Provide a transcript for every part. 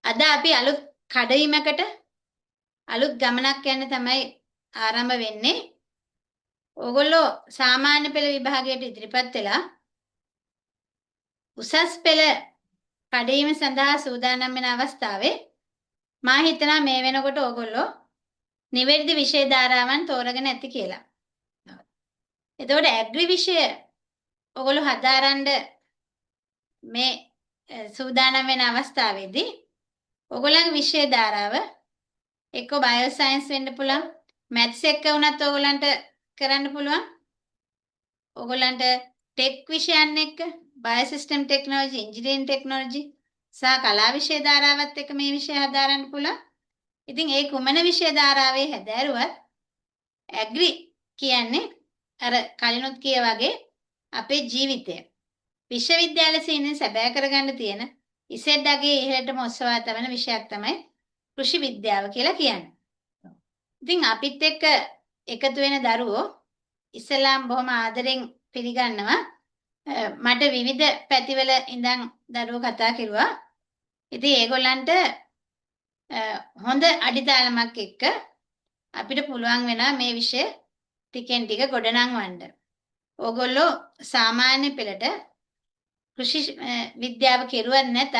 අද අපි අලුත් කඩයිමකට අලුත් ගමනක් යන්න තමයි ආරම්භ වෙන්නේ. ඕගොල්ලෝ සාමාන්‍ය පෙළ විභාගයට ඉදිරිපත් වෙලා උසස් පෙළ කඩයිම සඳහා සූදානම් වෙන අවස්ථාවේ මා හිතනවා මේ වෙනකොට ඕගොල්ලෝ නිවැරදි විෂය ධාරාවන් තෝරගෙන ඇති කියලා. එතකොට ඇග්‍රි විෂය ඔයගොල්ලෝ හදාරන්න මේ සූදානම් වෙන අවස්ථාවේදී ඔයගොල්ලන්ගේ විෂය ධාරාව එක්ක බයෝ සයන්ස් වෙන්න පුළුවන්, මැත්ස් එක්ක වුණත් ඔයගොල්ලන්ට කරන්න පුළුවන්. ඔයගොල්ලන්ට ටෙක් විෂයන් එක්ක bio system technology, engineering technology සහ කලා විෂය ධාරාවත් එක්ක මේ විෂය හදාරන්න පුළුවන්. ඉතින් ඒ කුමන විෂය ධාරාවේ හැදෑරුවත් ඇග්‍රි කියන්නේ අර කලිනුත් කිය වගේ අපේ ජීවිතය. විශ්වවිද්‍යාල සීනය සැබෑ කරගන්න තියෙන ඉසෙඩ් අගේ ඉහළටම ඔසවා තබන විෂයක් තමයි කෘෂි විද්‍යාව කියලා කියන්නේ. ඉතින් අපිත් එක්ක එකතු වෙන දරුවෝ ඉස්සෙල්ලාම බොහොම ආදරෙන් පිළිගන්නවා. මට විවිධ පැතිවල ඉඳන් දරුවෝ කතා කෙරුවා. ඉතින් ඒගොල්ලන්ට හොඳ අඩිතාලමක් එක්ක අපිට පුළුවන් වෙනවා මේ විෂය ටිකෙන් ටික ගොඩනංවන්න. ඕගොල්ලෝ සාමාන්‍ය පෙළට කෘෂි විද්‍යාව කෙරුවත් නැතත්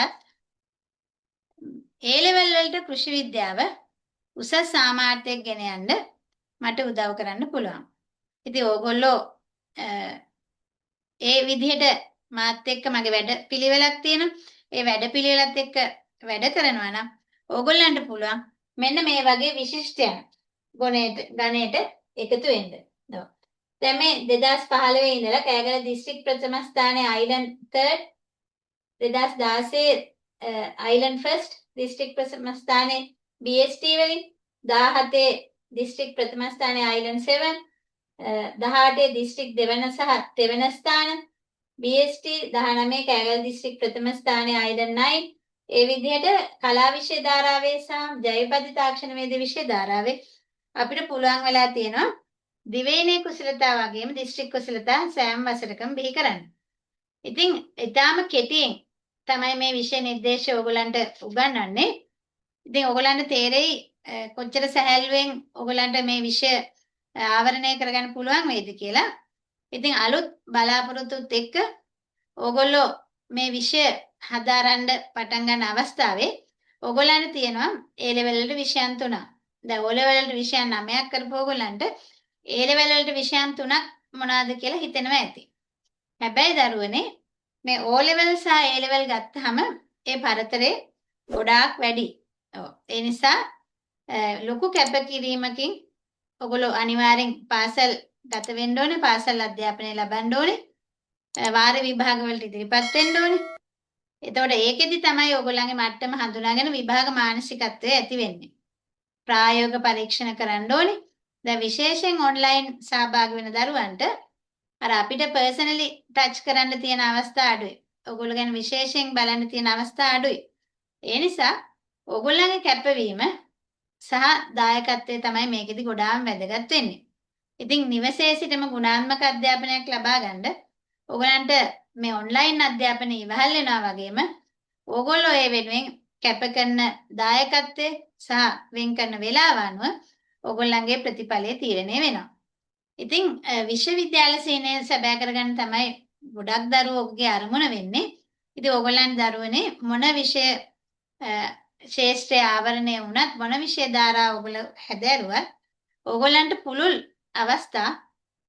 ඒ ලෙවල් වලට කෘෂි විද්‍යාව උසස් සාමාර්ථයක් ගෙන යන්න මට උදව් කරන්න පුළුවන්. ඉතින් ඕගොල්ලෝ ඒ විදිහට මාත් එක්ක මගේ වැඩ පිළිවෙලක් තියෙනවා. ඒ වැඩ පිළිවෙලත් එක්ක වැඩ කරනවා නම් ඕගොල්ලන්ට පුළුවන් මෙන්න මේ වගේ විශිෂ්ටයන් ගුණයට ගණයට එකතු වෙන්න. ඔව්. දැන් මේ 2015 ඉඳලා කෑගල දිස්ත්‍රික් ප්‍රථම ස්ථානයේ island third, 2016 island first, district ප්‍රථම ස්ථානයේ BST වලින්, 17 දිස්ත්‍රික් ප්‍රථම ස්ථානයේ අයිලන්ඩ් 7, 18 දිස්ත්‍රික් දෙවන සහ තෙවන ස්ථාන BST, 19 Kegalle district ප්‍රථම ස්ථානයේ අයිලන්ඩ් 9. ඒ විදිහට කලා විෂය ධාරාවේ සහ ජෛවපද්ධති තාක්ෂණ වේද විෂය ධාරාවේ අපිට පුළුවන් වෙලා තියෙනවා දිවයිනේ කුසලතා වගේම දිස්ත්‍රික් කුසලතා සෑම වසරකම බිහි කරන්න. ඉතින් ඊටාම කෙටියෙන් තමයි මේ විෂය නිර්දේශය ඔයගොල්ලන්ට උගන්වන්නේ. ඉතින් ඔයගොල්ලන්ට තේරෙයි කොච්චර සැහැල්ලුවෙන් ඔයගොල්ලන්ට මේ විෂය ආවරණය කරගන්න පුළුවන් වෙයිද කියලා. ඉතින් අලුත් බලාපොරොත්තුත් එක්ක ඕගොල්ලෝ මේ විෂය හදාරන්න පටන් ගන්න අවස්ථාවේ ඕගොල්ලන්ට තියෙනවා ඒ ලෙවල් වලට විෂයන් තුනක්. දැන් ඕ ලෙවල් වලට විෂයන් 9ක් කරපු ඕගොල්ලන්ට ඒ ලෙවල් වලට විෂයන් තුනක් මොනවාද කියලා හිතෙනවා ඇති. හැබැයි දරුවනේ, මේ ඕ ලෙවල් සහ ඒ ලෙවල් ගත්තාම ඒ පරතරේ ගොඩාක් වැඩි. ඔව්. ඒ නිසා ලොකු කැපකිරීමකින් ඔගොල්ලෝ අනිවාර්යෙන් පාසල් ගත වෙන්න ඕනේ, පාසල් අධ්‍යාපනය ලබන්න ඕනේ, වාර විභාග වලට ඉදිරිපත් වෙන්න ඕනේ. එතකොට ඒකෙදි තමයි ඔයගොල්ලන්ගේ මට්ටම හඳුනාගෙන විභාග මානසිකත්වය ඇති වෙන්නේ. ප්‍රායෝගික පරීක්ෂණ කරන්න ඕනේ. දැන් විශේෂයෙන් ඔන්ලයින් සහභාගී වෙන දරුවන්ට අර අපිට පර්සනලි ටච් කරන්න තියෙන අවස්ථා අඩුයි. ඔයගොල්ලෝ ගැන විශේෂයෙන් බලන්න තියෙන අවස්ථා අඩුයි. ඒ නිසා ඔයගොල්ලන්ගේ කැපවීම සහ දායකත්වය තමයි මේකෙදි ගොඩාක් වැදගත් වෙන්නේ. ඉතින් නිවසේ සිටම ගුණාත්මක අධ්‍යාපනයක් ලබා ගන්න ඔයගලන්ට මේ ඔන්ලයින් අධ්‍යාපනය ඉවහල් වෙනවා වගේම ඕගොල්ලෝ ඒ වෙනුවෙන් කැප කරන දායකත්වය සහ වෙන් කරන වේලාව අනුව ඕගොල්ලන්ගේ ප්‍රතිඵලය තීරණය වෙනවා. ඉතින් විශ්වවිද්‍යාල සීනය සැබෑ කරගන්න තමයි ගොඩක් දරුවෝගේ අරමුණ වෙන්නේ. ඉතින් ඕගොල්ලන් දරුවනේ මොන විෂය ක්ෂේත්‍රය ආවරණය වුණත්, මොන විෂය ධාරා ඔයගොල්ලෝ හැදෑරුවත්, ඕගොල්ලන්ට පුළුල් අවස්ථා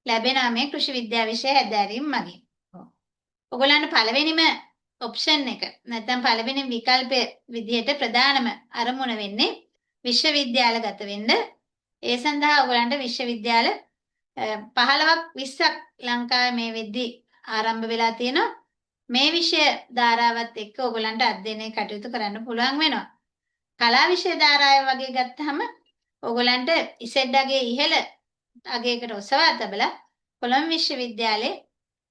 ලැබෙනවා මේ කෘෂි විද්‍යා විෂය හැදෑරීම මගින්. ඔයගොල්ලන්ට පළවෙනිම ඔප්ෂන් එක නැත්නම් පළවෙනි විකල්පය විදිහට ප්‍රධානම අරමුණ වෙන්නේ විශ්වවිද්‍යාලගත වෙන්න. ඒ සඳහා ඔයගොල්ලන්ට විශ්වවිද්‍යාල 15ක් 20ක් ලංකාවේ මේ වෙද්දි ආරම්භ වෙලා තියෙනවා. මේ විෂය ධාරාවත් එක්ක ඔයගොල්ලන්ට අධ්‍යයනය කටයුතු කරන්න පුළුවන් වෙනවා. කලා විෂය ධාරාව වගේ ගත්තාම ඔයගොල්ලන්ට ඉසෙඩ් අගේ ඉහළ අගයකට ඔසවා තබලා කොළඹ විශ්වවිද්‍යාලයේ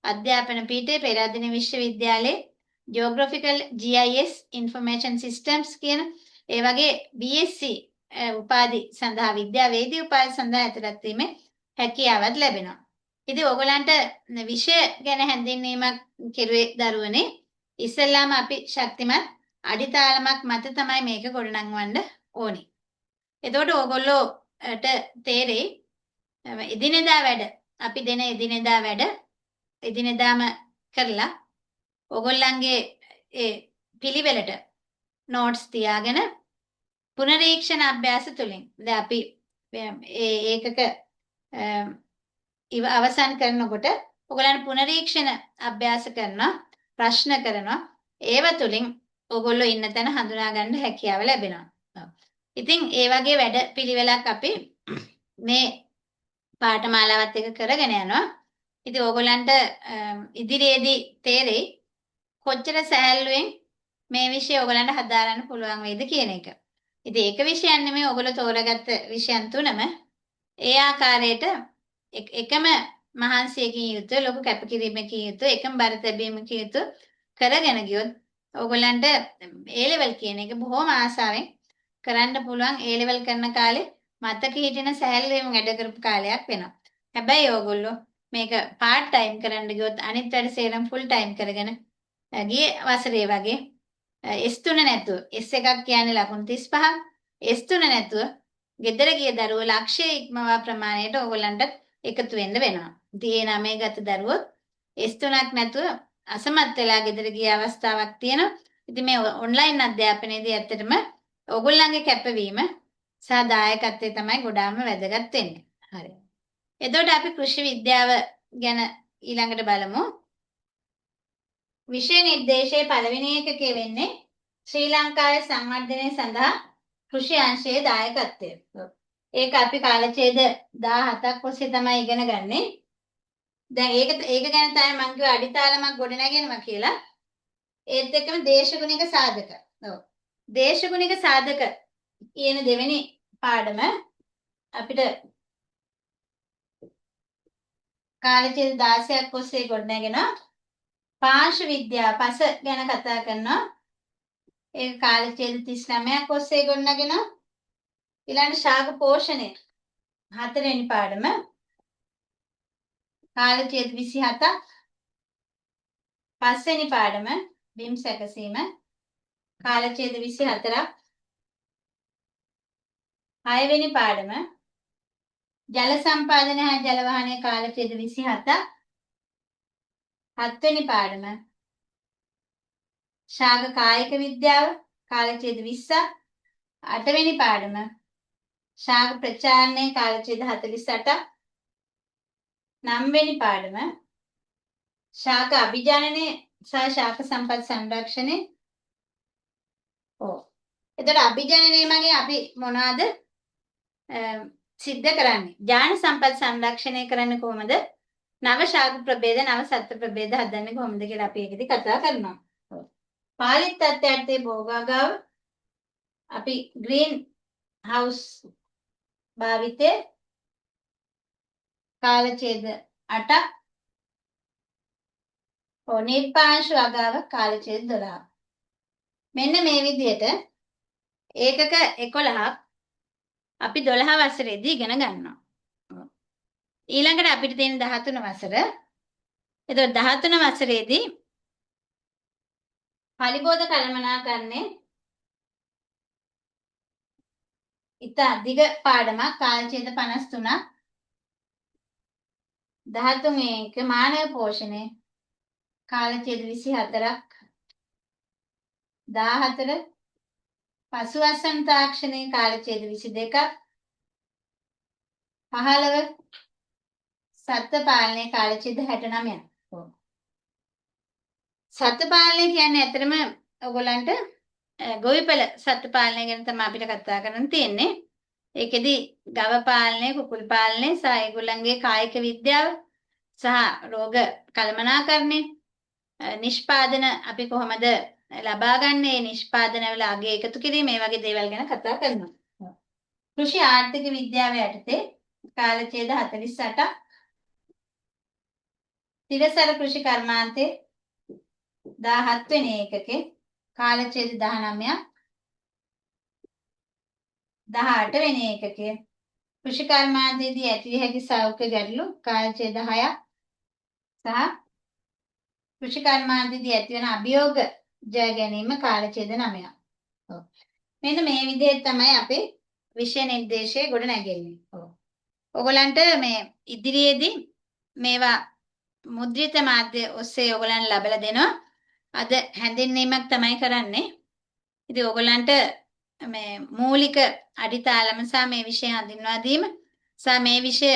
අධ්‍යාපන පීඨයේ, පේරාදෙණිය විශ්වවිද්‍යාලයේ Geographical GIS Information Systems කියන ඒ වගේ BSc උපාධි සඳහා, විද්‍යාවේදී උපාධි සඳහා ඇතුළත් වීමේ හැකියාවක් ලැබෙනවා. ඉතින් ඔයගොල්ලන්ට විෂය ගැන හැඳින්වීමක් කෙරුවේ දරුවනේ. ඉස්සෙල්ලාම අපි ශක්තිමත් අඩිතාලමක් මත තමයි මේක ගොඩනංවන්න ඕනි. එතකොට ඕගොල්ලෝට තේරෙයි එදිනෙදා වැඩ අපි දෙන එදිනෙදා වැඩ එදිනෙදාම කරලා ඕගොල්ලන්ගේ ඒ පිළිවෙලට නෝට්ස් තියාගෙන පුනරීක්ෂණ අභ්‍යාස තුලින් දැන් අපි ඒ ඒකක අවසන් කරනකොට ඔයගොල්ලන් පුනරීක්ෂණ අභ්‍යාස කරනවා, ප්‍රශ්න කරනවා. ඒව තුලින් ඔයගොල්ලෝ ඉන්න තැන හඳුනා ගන්න හැකියාව ලැබෙනවා. ඉතින් ඒ වගේ වැඩ පිළිවෙලක් අපි මේ පාඨමාලාවත් එක්ක කරගෙන යනවා. ඉතින් ඕගොල්ලන්ට ඉදිරියේදී තේරෙයි කොච්චර සැහැල්ලුවෙන් මේ විෂය ඔයගොල්ලන්ට හදාරන්න පුළුවන් වෙයිද කියන එක. ඉතින් ඒක විෂයන් නෙමෙයි ඔයගොල්ලෝ තෝරගත්ත විෂයන් තුනම ඒ ආකාරයට එකම මහන්සියකින් යුතුව, ලොකු කැපකිරීමකින් යුතුව, එකම බර තැබීමකින් යුතුව කරගෙන ගියොත් ඕගොල්ලන්ට ඒ ලෙවල් කියන එක බොහොම ආසාවෙන් කරන්න පුළුවන්. ඒ ලෙවල් කරන කාලේ මතක හිටින සැහැල්ලුවෙන් වැඩ කරපු කාලයක් වෙනවා. හැබැයි ඕගොල්ලෝ මේක පාර්ට් ටයිම් කරන්න ගියොත් අනිත් වැඩ සේරම ෆුල් ටයිම් කරගෙන ගිය වසරේ වගේ S3 නැතුව, S එකක් කියන්නේ ලකුණු 35ක්, S3 නැතුව ගෙදර ගිය දරුවෝ ලක්ෂය ඉක්මවා ප්‍රමාණයට ඕගොල්ලන්ට එකතු වෙන්න වෙනවා. ඉතින් ඒ නමේ ගත දරුවොත් S3ක් නැතුව අසමත් වෙලා ගෙදර ගිය අවස්ථාවක් තියෙනවා. ඉතින් මේ ඔන්ලයින් අධ්‍යාපනයේදී ඇත්තටම ඕගොල්ලන්ගේ කැපවීම සහ දායකත්වය තමයි ගොඩාක්ම වැදගත් වෙන්නේ. හරි. එතකොට අපි කෘෂි විද්‍යාව ගැන ඊළඟට බලමු. විෂය නිර්දේශයේ පළවෙනි ඒකකය වෙන්නේ ශ්‍රී ලංකාවේ සංවර්ධනය සඳහා කෘෂි අංශයේ දායකත්වය. ඒක අපි කාලඡේද 17ක් ඔස්සේ තමයි ඉගෙන ගන්නෙ. දැන් ඒක ඒක ගැන තමයි මං කිව්වේ අඩිතාලමක් ගොඩනගෙනවා කියලා. ඒත් එක්කම දේශගුණික සාධක. ඔව්. දේශගුණික සාධක කියන දෙවෙනි පාඩම අපිට කාලචේද 16ක් ඔස්සේ ගොඩනැගෙනවා. පාංශ විද්‍යාව පස ගැන කතා කරනවා. ඒක කාලචේද 39ක් ඔස්සේ ගොඩනැගෙනවා. ඊළඟ ශාක පෝෂණය හතරවෙනි පාඩම කාලචේද 27ක්. පස්වෙනි පාඩම බිම් සැකසීම කාලචේද 24ක්. හයවෙනි පාඩම ජල සම්පාදනය හා ජල වහනය කාලචේද 27ක්. හත්වෙනි පාඩම ශාක කායික විද්‍යාව කාලචේද 20ක්. අටවෙනි පාඩම ශාක ප්‍රචාරණය කාලචේද 48ක්. නවවෙනි පාඩම ශාක අභිජනනය සහ ශාක සම්පත් සංරක්ෂණය. ඔව්. එතකොට අභිජනනය මගින් අපි මොනවද සිද්ධ කරන්නේ? ඥාන සම්පත් සංරක්ෂණය කරන්නේ කොහොමද? නව ශාක ප්‍රභේද, නව සත්ත්ව ප්‍රභේද හදන්නේ කොහොමද කියලා අපි ඒකෙදි කතා කරනවා. ඔව්. පාලි තත්ත්වයන්තේ භෝගාගාව අපි ග්‍රීන් හවුස් භාවිතය කාලඡේද 8ක්. ඔව්, නිර්පාංශු අගාව කාලඡේද 12ක්. මෙන්න මේ විදිහට ඒකක 11ක් අපි 12 වසරේදී ඉගෙන ගන්නවා. ඊළඟට අපිට තියෙන 13 වසර. එතකොට 13 වසරේදී පලිබෝධ කළමනාකරණය ඉතා දිග පාඩමක් කාලඡේද 53ක්. 13 එක මානව පෝෂණය කාලඡේද 24ක්. 14 පසුවසන් තාක්ෂණයේ කාලඡේද 22ක්. 15 සත්ත්ව පාලනයේ කාලඡේද 69ක්. ඔව්. සත්ත්ව පාලනය කියන්නේ ඇත්තටම ඔයගොල්ලන්ට ගොවිපළ සත්ත්ව පාලනය ගැන තමයි අපිට කතා කරන්න තියෙන්නේ. ඒකෙදි ගව පාලනය, කුකුල් පාලනය සහ ඒගොල්ලන්ගේ කායික විද්‍යාව සහ රෝග කළමනාකරණය, නිෂ්පාදන අපි කොහොමද ලබා ගන්නේ, නිෂ්පාදන වල අගය එකතු කිරීම, මේ වගේ දේවල් ගැන කතා කරනවා. කෘෂි ආර්ථික විද්‍යාව යටතේ කාලඡේද 48ක්. තිරසර කෘෂි කර්මාන්තයේ 17 වෙනි ඒකකේ කාලඡේද 19ක්. 18 වෙනි ඒකකයේ කෘෂි කර්මාන්තයේදී ඇතිවිය හැකි සෞඛ්‍ය ගැටලු කාලඡේද 6ක් සහ කෘෂි කර්මාන්තයේදී ඇතිවන අභියෝග ජය ගැනීම කාලඡේද 9ක්. ඔව්. මෙන්න මේ විදිහට තමයි අපේ විෂය නිර්දේශය ගොඩ නැගෙන්නේ. ඔව්. ඔයගලන්ට මේ ඉදිරියේදී මේවා මුද්‍රිත මාධ්‍ය ඔස්සේ ඔයගලන් ලබලා දෙනවා. අද හැඳින්වීමක් තමයි කරන්නේ. ඉතින් ඔයගලන්ට මේ මූලික අඩිතාලම සහ මේ විෂය හඳුන්වා දීම සහ මේ විෂය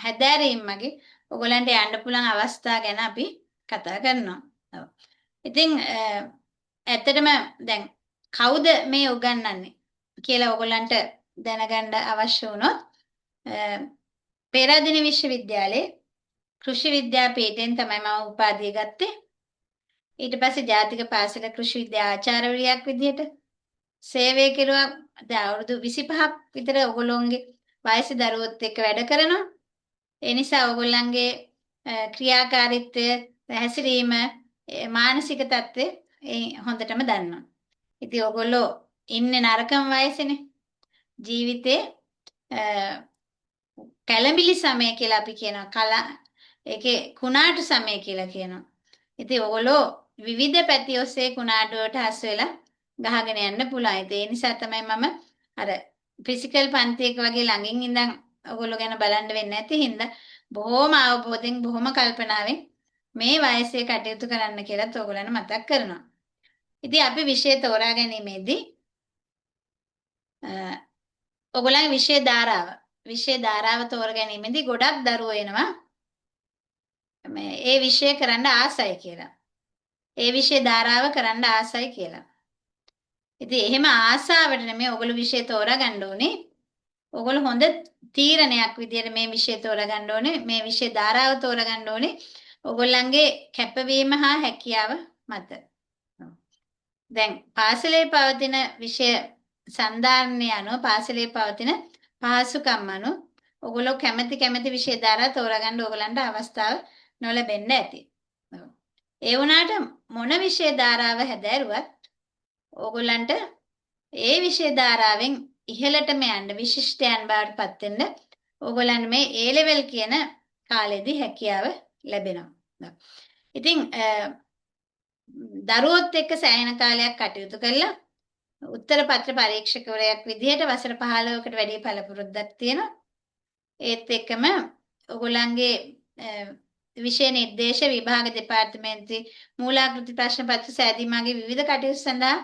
හැදෑරීම මගින් ඔයගලන්ට යන්න පුළුවන් අවස්ථා ගැන අපි කතා කරනවා. ඔව්. ඉතින් ඇත්තටම දැන් කවුද මේ උගන්වන්නේ කියලා ඔයගලන්ට දැනගන්න අවශ්‍ය වුණොත් පේරාදෙණිය විශ්වවිද්‍යාලයේ කෘෂි විද්‍යා පීඨයෙන් තමයි මම උපාධිය ගත්තේ. ඊට පස්සේ ජාතික පාසල කෘෂි විද්‍යා ආචාර්යවරියක් විදිහට සේවය කෙරුවා. දැන් අවුරුදු 25ක් විතර ඔයගොල්ලෝගේ වයසේ දරුවොත් එක්ක වැඩ කරනවා. ඒ නිසා ඔයගොල්ලන්ගේ ක්‍රියාකාරීත්වය, හැසිරීම, මානසික තත්ත්වය ඒ හොඳටම දන්නවා. ඉතින් ඔයගොල්ලෝ ඉන්නේ නරකම වයසේනේ. ජීවිතේ කැළඹිලි සමය කියලා අපි කියනවා. කලා ඒකේ කුණාටු සමය කියලා කියනවා. ඉතින් ඔයගොල්ලෝ විවිධ පැති ඔස්සේ කුණාටුවට හසු වෙලා ගහගෙන යන්න පුළුවන්. ඉතින් ඒ නිසා තමයි මම අර ෆිසිකල් පන්තියක වගේ ළඟින් ඉඳන් ඔයගොල්ලෝ ගැන බලන්න වෙන්නේ නැති හින්දා බොහොම අවබෝධයෙන් බොහොම කල්පනාවෙන් මේ වයසේ කටයුතු කරන්න කියලාත් ඔයගොල්ලන්ට මතක් කරනවා. ඉතින් අපි විෂය තෝරා ගැනීමේදී ඔයගොල්ලන්ගේ විෂය ධාරාව තෝරා ගැනීමේදී ගොඩක් දරුවෝ එනවා මේ ඒ විෂය කරන්න ආසයි කියලා. ඒ විෂය ධාරාව කරන්න ආසයි කියලා. ඉතින් එහෙම ආසාවට නෙමෙයි ඔයගොල්ලෝ විෂය තෝරා ගන්න ඕනේ. ඔයගොල්ලෝ හොඳ තීරණයක් විදියට මේ විෂය තෝරා ගන්න ඕනේ. මේ විෂය ධාරාව තෝරා ගන්න ඕනේ. ඔයගොල්ලන්ගේ කැපවීම හා හැකියාව මත. දැන් පාසලේ පවතින විෂය සන්ධාරණය අනුව, පාසලේ පවතින පහසුකම් අනුව ඔයගොල්ලෝ කැමති කැමති විෂය ධාරා තෝරාගන්න ඔයගොල්ලන්ට අවස්ථාව නොලැබෙන්න ඇති. ඒ වුණාට මොන විෂය ධාරාව හැදෑරුවත් ඕගොල්ලන්ට ඒ විෂය ධාරාවෙන් ඉහළටම යන්න, විශිෂ්ටයන් බවට පත් වෙන්න ඕගොල්ලන් මේ ඒ ලෙවල් කියන කාලෙදී හැකියාව ලැබෙනවා. ඉතින් දරුවොත් එක්ක සෑහෙන කාලයක් කටයුතු කළා. උත්තර පත්‍ර පරීක්ෂකවරයෙක් විදිහට වසර 15කට වැඩි පළපුරුද්දක් තියෙනවා. ඒත් එක්කම ඔයගොල්ලන්ගේ විෂය නිර්දේශ, විභාග දෙපාර්තමේන්තුවේ මූලාකෘති ප්‍රශ්න පත්‍ර සෑදීමගේ විවිධ කටයුතු සඳහා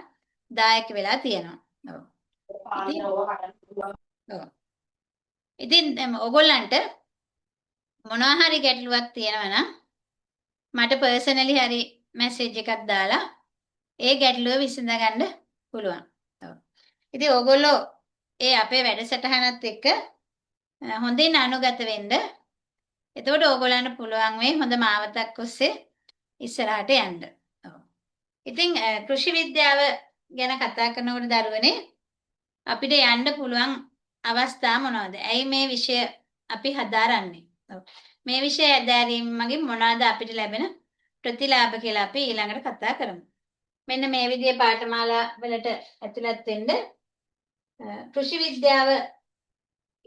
දායක වෙලා තියෙනවා. ඔව්. ඉතින් ඔව්. ඉතින් ඔයගොල්ලන්ට මොනවා හරි ගැටලුවක් තියෙනවා නම් මට පර්සනලි හරි මැසේජ් එකක් දාලා ඒ ගැටලුව විසඳ ගන්න පුළුවන්. ඔව්. ඉතින් ඔයගොල්ලෝ ඒ අපේ වැඩසටහනත් එක්ක හොඳින් අනුගත වෙන්න. එතකොට ඕගොල්ලන්ට පුළුවන් වෙයි හොඳ මාවතක් ඔස්සේ ඉස්සරහට යන්න. ඔව්. ඉතින් කෘෂි විද්‍යාව ගැන කතා කරනකොට දරුවනේ, අපිට යන්න පුළුවන් අවස්ථා මොනවද? ඇයි මේ විෂය අපි හදාරන්නේ? ඔව්. මේ විෂය හැදෑරීම මගින් මොනවද අපිට ලැබෙන ප්‍රතිලාභ කියලා අපි ඊළඟට කතා කරමු. මෙන්න මේ විදිහේ පාඨමාලා වලට ඇතුළත් වෙන්න, කෘෂි විද්‍යාව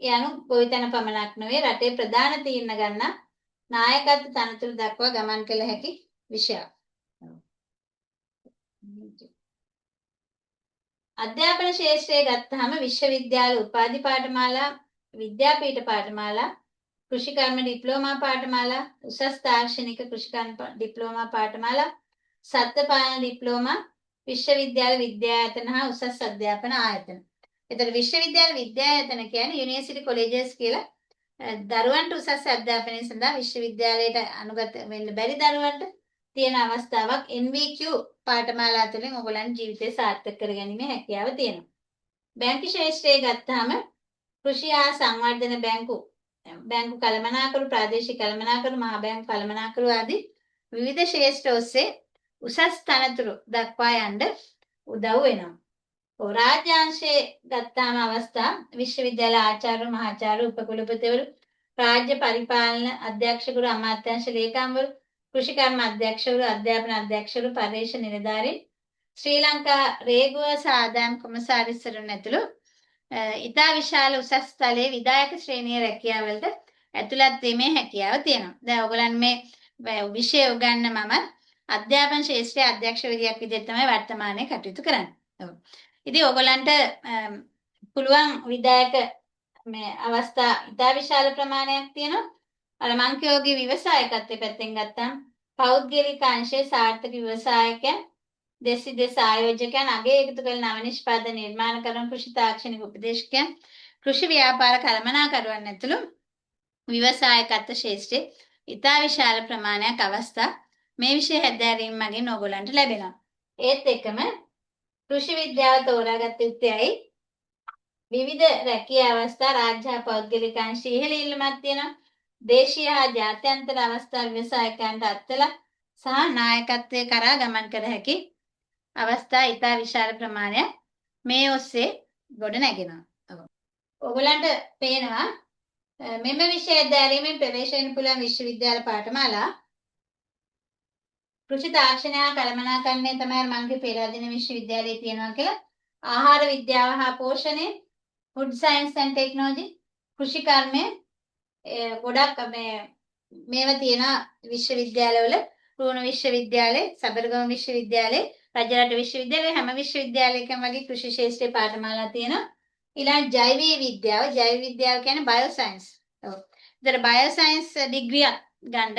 යනු ගොවිතැන පමණක් නෙවෙයි, රටේ ප්‍රධාන තීරණ ගන්නා නායකත්ව තනතුරු දක්වා ගමන් කළ හැකි විෂයක්. අධ්‍යාපන ක්ෂේත්‍රය ගත්තාම විශ්වවිද්‍යාල උපාධි පාඨමාලා, විද්‍යාපීඨ පාඨමාලා, කෘෂිකර්ම ඩිප්ලෝමා පාඨමාලා, උසස් තාක්ෂණික කෘෂිකර්ම ඩිප්ලෝමා පාඨමාලා, සත්ව පාලන ඩිප්ලෝමා, විශ්වවිද්‍යාල විද්‍යායතන හා උසස් අධ්‍යාපන ආයතන. එතකොට විශ්වවිද්‍යාල විද්‍යායතන කියන්නේ යුනිවර්සිටි කොලෙජස් කියලා, දරුවන්ට උසස් අධ්‍යාපනය සඳහා විශ්වවිද්‍යාලයට අනුගත වෙන්න බැරි දරුවන්ට තියෙන අවස්ථාවක්. NVQ පාඨමාලා තුළින් ඔයගොල්ලන් ජීවිතය සාර්ථක කරගැනීමේ හැකියාව තියෙනවා. බැංකු ක්ෂේත්‍රය ගත්තාම කෘෂි හා සංවර්ධන බැංකු, බැංකු කළමනාකරු, ප්‍රාදේශීය කළමනාකරු, මහ බැංකු කළමනාකරු ආදී විවිධ ක්ෂේත්‍ර ඔස්සේ උසස් තනතුරු දක්වා යන්න උදව් වෙනවා. ඔව්, රාජ්‍යාංශයේ ගත්තාම අවස්ථා විශ්වවිද්‍යාල ආචාර්ය, මහාචාර්ය, උපකුලපතිවරු, රාජ්‍ය පරිපාලන අධ්‍යක්ෂකවරු, අමාත්‍යාංශ ලේකම්වරු, කෘෂිකර්ම අධ්‍යක්ෂවරු, අධ්‍යාපන අධ්‍යක්ෂවරු, පර්යේෂණ නිලධාරීන්, ශ්‍රී ලංකා රේගුව සහ ආදායම් කොමසාරිස්වරුන් ඇතුළු ඉතා විශාල උසස් තලයේ විධායක ශ්‍රේණියේ රැකියාවලට ඇතුළත් වීමේ හැකියාව තියෙනවා. දැන් ඔයගොල්ලන් මේ විෂය උගන්න මම අධ්‍යාපන ශාස්ත්‍රයේ අධ්‍යක්ෂවරියක් විදිහට තමයි වර්තමානයේ කටයුතු කරන්නේ. ඔව්. ඉතින් ඔයගොල්ලන්ට පුළුවන් විදායක මේ අවස්ථා ඉතා විශාල ප්‍රමාණයක් තියෙනවා. අර මං කියෝගේ ව්‍යවසායකත්වයේ පැත්තෙන් ගත්තම පෞද්ගලික අංශයේ සාර්ථක ව්‍යවසායකයන්, දෙස් විදෙස් ආයෝජකයන්, අගය එකතු කළ නව නිෂ්පාදන නිර්මාණ කරන කෘෂි තාක්ෂණික උපදේශකයන්, කෘෂි ව්‍යාපාර කළමනාකරුවන් ඇතුළු ව්‍යවසායකත්ව ශාස්ත්‍රයේ ඉතා විශාල ප්‍රමාණයක් අවස්ථා මේ විෂය හැදෑරීම මගින් ඕගොල්ලන්ට ලැබෙනවා. ඒත් එක්කම කෘෂි විද්‍යාව තෝරාගත යුත්තේ ඇයි? විවිධ රැකියා අවස්ථා රාජ්‍ය හා පෞද්ගලික අංශ ඉහළ ඉල්ලුමක් තියෙනවා. දේශීය හා ජාත්‍යන්තර අවස්ථා ව්‍යවසායකයන්ට අත්වලා සහ නායකත්වයේ කරා ගමන් කර හැකි අවස්ථා ඉතා විශාල ප්‍රමාණයක් මේ ඔස්සේ ගොඩ නැගෙනවා. ඔව්. ඔයගොල්ලන්ට පේනවා මෙම විෂය ඇදහැරීමෙන් ප්‍රවේශ වෙන්න පුළුවන් විශ්වවිද්‍යාල පාඨමාලා කෘෂි තාක්ෂණය හා කළමනාකරණය තමයි මං කිව්වේ පේරාදෙණිය විශ්වවිද්‍යාලයේ තියෙනවා කියලා. ආහාර විද්‍යාව හා පෝෂණය, ෆුඩ් සයන්ස් ඇන්ඩ් ටෙක්නොලොජි, කෘෂි කර්මය ගොඩක් මේ මේවා තියෙන විශ්වවිද්‍යාලවල රුහුණු විශ්වවිද්‍යාලය, සබරගමු විශ්වවිද්‍යාලය, රජරට විශ්වවිද්‍යාලය හැම විශ්වවිද්‍යාලයකම වගේ කෘෂි ශාස්ත්‍රීය පාඨමාලා තියෙනවා. ඊළඟ ජෛවීය විද්‍යාව, ජෛව විද්‍යාව කියන්නේ බයෝ සයන්ස්. ඔව්. ඒතර බයෝ සයන්ස් ඩිග්‍රියක් ගන්න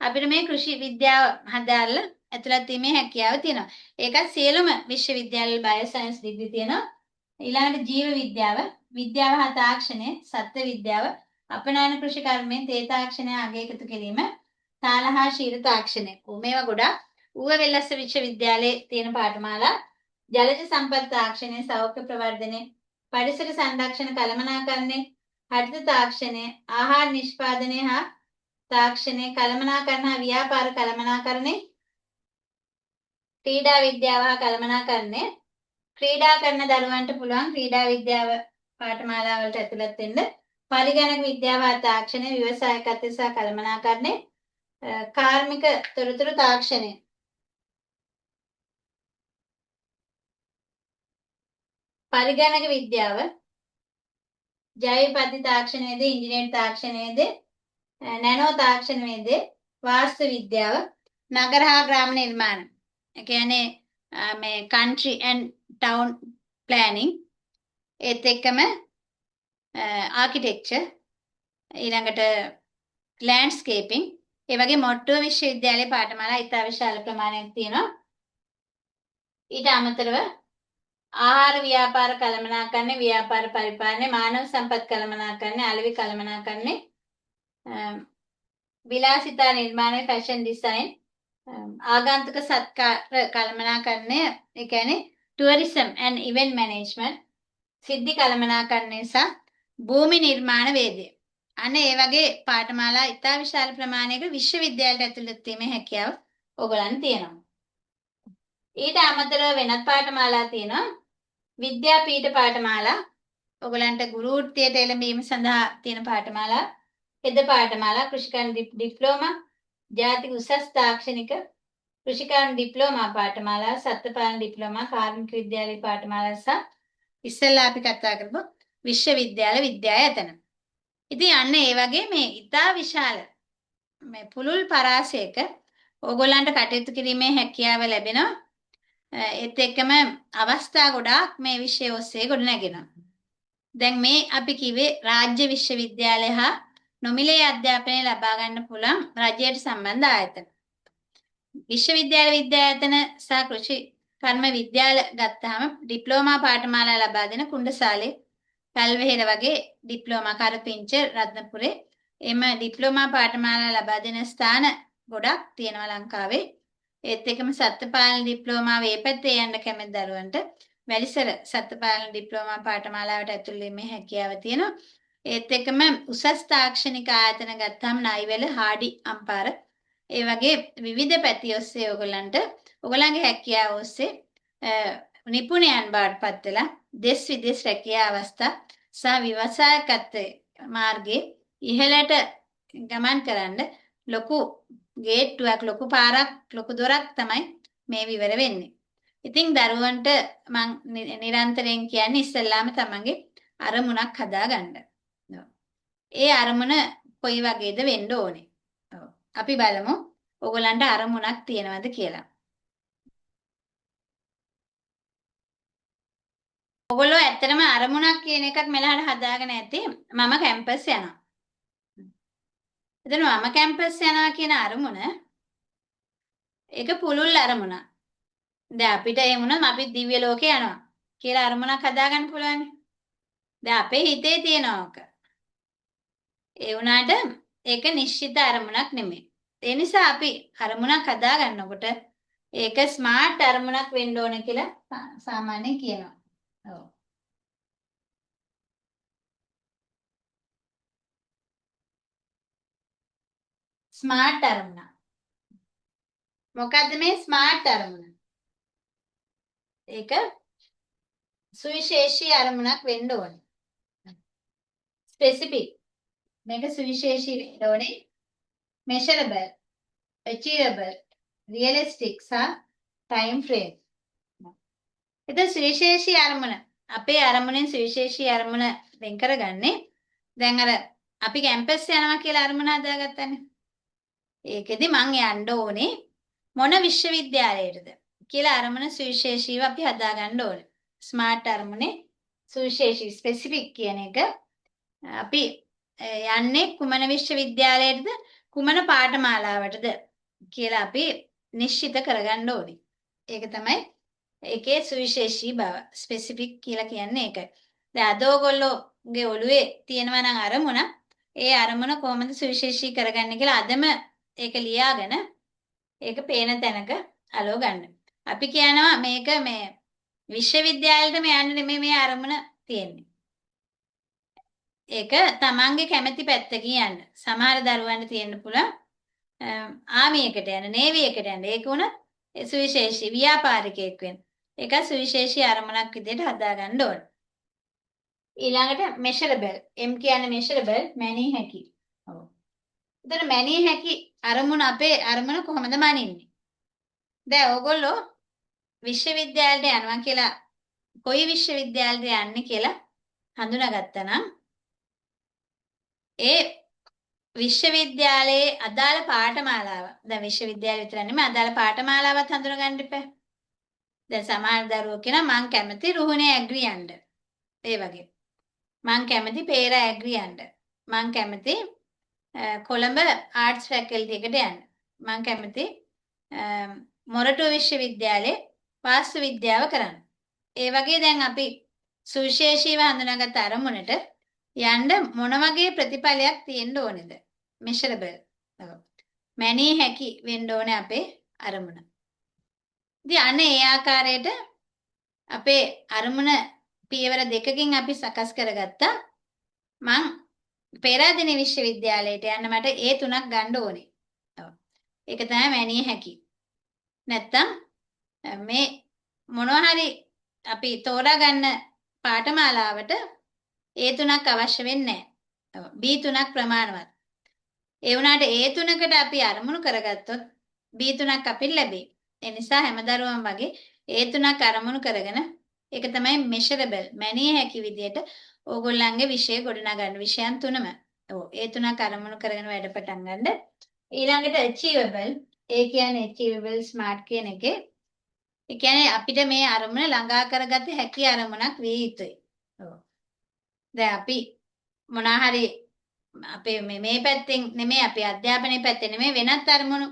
අපිට මේ කෘෂි විද්‍යාව හදාarලා ඇතුළත් වීමේ හැකියාව තියෙනවා. ඒකත් සියලුම විශ්වවිද්‍යාලවල බයෝ සයන්ස් ඩිග්‍රී තියෙනවා. ඊළඟට ජීව විද්‍යාව, විද්‍යාව හා තාක්ෂණය, සත්ත්ව විද්‍යාව, අපනයන කෘෂි කර්මයෙන් තේ තාක්ෂණය අග එකතු කිරීම, තාල හා ශීල තාක්ෂණය. මේවා ගොඩක් ඌව වෙල්ලස්ස විශ්වවිද්‍යාලයේ තියෙන පාඨමාලා. ජලජ සම්පත් තාක්ෂණය, සෞඛ්‍ය ප්‍රවර්ධනය, පරිසර සංරක්ෂණ කළමනාකරණය, හරිත තාක්ෂණය, ආහාර නිෂ්පාදනය හා තාක්ෂණය, කළමනාකරණ හා ව්‍යාපාර කළමනාකරණය, ක්‍රීඩා විද්‍යාව හා කළමනාකරණය. ක්‍රීඩා කරන දරුවන්ට පුළුවන් ක්‍රීඩා විද්‍යාව පාඨමාලාවලට ඇතුළත් වෙන්න. පරිගණක විද්‍යාව හා තාක්ෂණය, ව්‍යවසායකත්වය සහ කළමනාකරණය, කාර්මික තොරතුරු තාක්ෂණය. පරිගණක විද්‍යාව, ජෛව පද්ධති තාක්ෂණයේදී, ඉංජිනේරු තාක්ෂණයේදී, නැනෝ තාක්ෂණයේදී, වාස්තු විද්‍යාව, නගර හා ග්‍රාම නිර්මාණ. ඒ කියන්නේ මේ country and town planning, ඒත් එක්කම ආකිටෙක්චර්, ඊළඟට ලෑන්ඩ්ස්කේපින්, ඒ වගේ මොට්ටුව විශ්වවිද්‍යාලයේ පාඨමාලා ඉතා විශාල ප්‍රමාණයක් තියෙනවා. ඊට අමතරව ආහාර ව්‍යාපාර කළමනාකරණය, ව්‍යාපාර පරිපාලනය, මානව සම්පත් කළමනාකරණය, අලෙවි කළමනාකරණය, විලාසිතා නිර්මාණය, ෆැෂන් ඩිසයින්, ආගන්තුක සත්කාර කළමනාකරණය, ඒ කියන්නේ ටුවරිසම් ඇන්ඩ් ඉවෙන්ට් මැනේජ්මන්ට්, සිද්ධි කළමනාකරණය සහ භූමි නිර්මාණ වේදය. අන්න ඒ වගේ පාඨමාලා ඉතා විශාල ප්‍රමාණයක විශ්වවිද්‍යාලයට ඇතුළත් වීමේ හැකියාව ඔයගොල්ලන් තියෙනවා. ඊට අමතරව වෙනත් පාඨමාලා තියෙනවා. විද්‍යාපීඨ පාඨමාලා, ඔයගොල්ලන්ට ගුරු වෘත්තියට එළඹීම සඳහා තියෙන පාඨමාලා, හෙද පාඨමාලා, කෘෂිකර්ම ඩිප්ලෝමා, ජාතික උසස් තාක්ෂණික කෘෂිකර්ම ඩිප්ලෝමා පාඨමාලා, සත්ත්ව පාලන ඩිප්ලෝමා, කාර්මික විද්‍යාලය පාඨමාලා සහ ඉස්සෙල්ලා අපි කතා කරපු විශ්වවිද්‍යාල විද්‍යායතන. ඉතින් අන්න ඒ වගේ මේ ඉතා විශාල මේ පුළුල් පරාසයක ඕගොල්ලන්ට කටයුතු කිරීමේ හැකියාව ලැබෙනවා. ඒත් එක්කම අවස්ථා ගොඩාක් මේ විෂය ඔස්සේ ගොඩ නැගෙනවා. දැන් මේ අපි කිව්වේ රාජ්‍ය විශ්වවිද්‍යාලය හා නොමිලේ අධ්‍යාපනය ලබා ගන්න පුළුවන් රජයට සම්බන්ධ ආයතන. විශ්වවිද්‍යාල විද්‍යායතන සහ කෘෂි කර්ම විද්‍යාල ගත්තාම ඩිප්ලෝමා පාඨමාලා ලබා දෙන කුණ්ඩසාලේ, පැල්වෙහෙර වගේ ඩිප්ලෝමා, කරපිංච, රත්නපුරේ එම ඩිප්ලෝමා පාඨමාලා ලබා දෙන ස්ථාන ගොඩක් තියෙනවා ලංකාවේ. ඒත් එක්කම සත්ත්ව පාලන ඩිප්ලෝමාව ඒ පැත්තේ යන්න කැමති දරුවන්ට වැලිසර සත්ත්ව පාලන ඩිප්ලෝමා පාඨමාලාවට ඇතුල් වීමේ හැකියාව තියෙනවා. ඒත් එක්කම උසස් තාක්ෂණික ආයතන ගත්තාම නයිවැල, හාඩි, අම්පාර ඒ වගේ විවිධ පැති ඔස්සේ ඔයගොල්ලන්ට ඔයගොල්ලන්ගේ හැකියාව ඔස්සේ නිපුණයන් බවට පත් වෙලා දෙස් විදෙස් රැකියා අවස්ථා සහ ව්‍යවසායකත්ව මාර්ගයේ ඉහළට ගමන් කරන්න ලොකු ගේට්ටුවක්, ලොකු පාරක්, ලොකු දොරක් තමයි මේ විවර වෙන්නේ. ඉතින් දරුවන්ට මං නිරන්තරයෙන් කියන්නේ ඉස්සෙල්ලාම තමන්ගේ අරමුණක් හදාගන්න. ඒ අරමුණ කොයි වගේද වෙන්න ඕනේ. අපි බලමු ඔයගොල්ලන්ට අරමුණක් තියෙනවද කියලා. ඔයගොල්ලෝ ඇත්තටම අරමුණක් කියන එකක් මෙලහට හදාගෙන ඇති. මම කැම්පස් යනවා. එතන මම කැම්පස් යනවා කියන අරමුණ ඒක පුළුල් අරමුණක්. දැන් අපිට එහෙම වුණොත් අපි දිව්‍ය ලෝකේ යනවා කියලා අරමුණක් හදාගන්න පුළුවන්. දැන් අපේ හිතේ තියෙන ඕක. ඒ වුණාට ඒක නිශ්චිත අරමුණක් නෙමෙයි. ඒ නිසා අපි අරමුණක් හදාගන්නකොට ඒක ස්මාර්ට් අරමුණක් වෙන්න ඕන කියලා සාමාන්‍යයෙන් කියනවා. ඔව්. ස්මාර්ට් අරමුණ. මොකද්ද මේ ස්මාර්ට් අරමුණ? ඒක සුවිශේෂී අරමුණක් වෙන්න ඕනේ. ස්පෙසිෆික්. මේක සුවිශේෂී වෙන්න ඕනේ. මෙෂරබල්, ඇචීවබල්, රියලිස්ටික් සහ ටයිම් ෆ්‍රේම්. එතකොට සුවිශේෂී අරමුණ අපේ අරමුණෙන් සුවිශේෂී අරමුණ වෙන් කරගන්නේ දැන් අර අපි කැම්පස් යනවා කියලා අරමුණ හදාගත්තනේ. ඒකෙදි මං යන්න ඕනේ මොන විශ්වවිද්‍යාලයටද කියලා අරමුණ සුවිශේෂීව අපි හදාගන්න ඕනේ. ස්මාර්ට් අරමුණේ සුවිශේෂී ස්පෙසිෆික් කියන එක අපි යන්නේ කුමන විශ්වවිද්‍යාලයටද කුමන පාඨමාලාවටද කියලා අපි නිශ්චිත කරගන්න ඕනේ. ඒක තමයි ඒකේ සුවිශේෂී බව. ස්පෙසිෆික් කියලා කියන්නේ ඒකයි. දැන් අද ඕගොල්ලෝගේ ඔළුවේ තියෙනවා නම් අරමුණ, ඒ අරමුණ කොහොමද සුවිශේෂී කරගන්නේ කියලා අදම ඒක ලියාගෙන ඒක පේන තැනක අලව ගන්න. අපි කියනවා මේක මේ විශ්වවිද්‍යාලෙටම යන්න නෙමෙයි මේ අරමුණ තියෙන්නේ. ඒක තමන්ගේ කැමැති පැත්තකින් යන්න. සමහර දරුවන්ට තියෙන්න පුළුවන් ආමි එකට යන්න, නේවි එකට යන්න. ඒක උනත් සුවිශේෂී ව්‍යාපාරිකයෙක් වෙන්න. ඒක සුවිශේෂී අරමුණක් විදිහට හදාගන්න ඕන. ඊළඟට මෙෂරබල්. M කියන්නේ මෙෂරබල්, මැනී හැකි. ඔව්. එතන මැනී හැකි අරමුණ අපේ අරමුණ කොහොමද මනින්නේ? දැන් ඕගොල්ලෝ විශ්වවිද්‍යාලයට යනවා කියලා කොයි විශ්වවිද්‍යාලයට යන්නේ කියලා හඳුනාගත්තා නම් ඒ විශ්වවිද්‍යාලයේ අදාළ පාඨමාලාව, දැන් විශ්වවිද්‍යාල විතර නෙමෙයි අදාළ පාඨමාලාවත් හඳුනගන්න එපා. දැන් සමහර දරුවෝ කියනවා මං කැමති රුහුණේ ඇග්‍රි යන්න. ඒ වගේ. මං කැමති පේරා ඇග්‍රි යන්න. මං කැමති කොළඹ ආර්ට්ස් ෆැකල්ටි එකට යන්න. මං කැමති මොරටුව විශ්වවිද්‍යාලයේ වාස්තු විද්‍යාව කරන්න. ඒ වගේ දැන් අපි සුවිශේෂීව හඳුනාගත් අරමුණට යන්න මොන වගේ ප්‍රතිඵලයක් තියෙන්න ඕනේද? මෙෂරබල්. ඔව්. මැනී හැකි වෙන්න ඕනේ අපේ අරමුණ. ඉතින් අන්න ඒ ආකාරයට අපේ අරමුණ පියවර දෙකකින් අපි සකස් කරගත්තා. මං පේරාදෙණිය විශ්වවිද්‍යාලයට යන්න මට ඒ තුනක් ගන්න ඕනේ. ඔව්. ඒක තමයි මැනිය හැකි. නැත්තම් මේ මොනවා හරි අපි තෝරා ගන්න පාඨමාලාවට ඒ තුනක් අවශ්‍ය වෙන්නේ නැහැ. ඔව්. B තුනක් ප්‍රමාණවත්. ඒ වුණාට ඒ තුනකට අපි අරමුණු කරගත්තොත් B තුනක් අපිට ලැබෙයි. ඒ නිසා හැම දරුවම වගේ ඒ තුනක් අරමුණු කරගෙන ඒක තමයි මෙෂරබල්, මැනිය හැකි විදියට ඕගොල්ලන්ගේ විෂය ගොඩනගන්න. විෂයන් තුනම. ඔව්. ඒ තුනක් අරමුණු කරගෙන වැඩ පටන් ගන්න. ඊළඟට ඇචීවබල්. ඒ කියන්නේ ඇචීවබල් ස්මාර්ට් කියන එකේ. ඒ කියන්නේ අපිට මේ අරමුණ ළඟා කරගත හැකි අරමුණක් විය යුතුයි. ඔව්. දැන් අපි මොනා හරි අපේ මේ පැත්තෙන් නෙමෙයි, අපේ අධ්‍යාපනයේ පැත්තෙන් නෙමෙයි, වෙනත් අරමුණු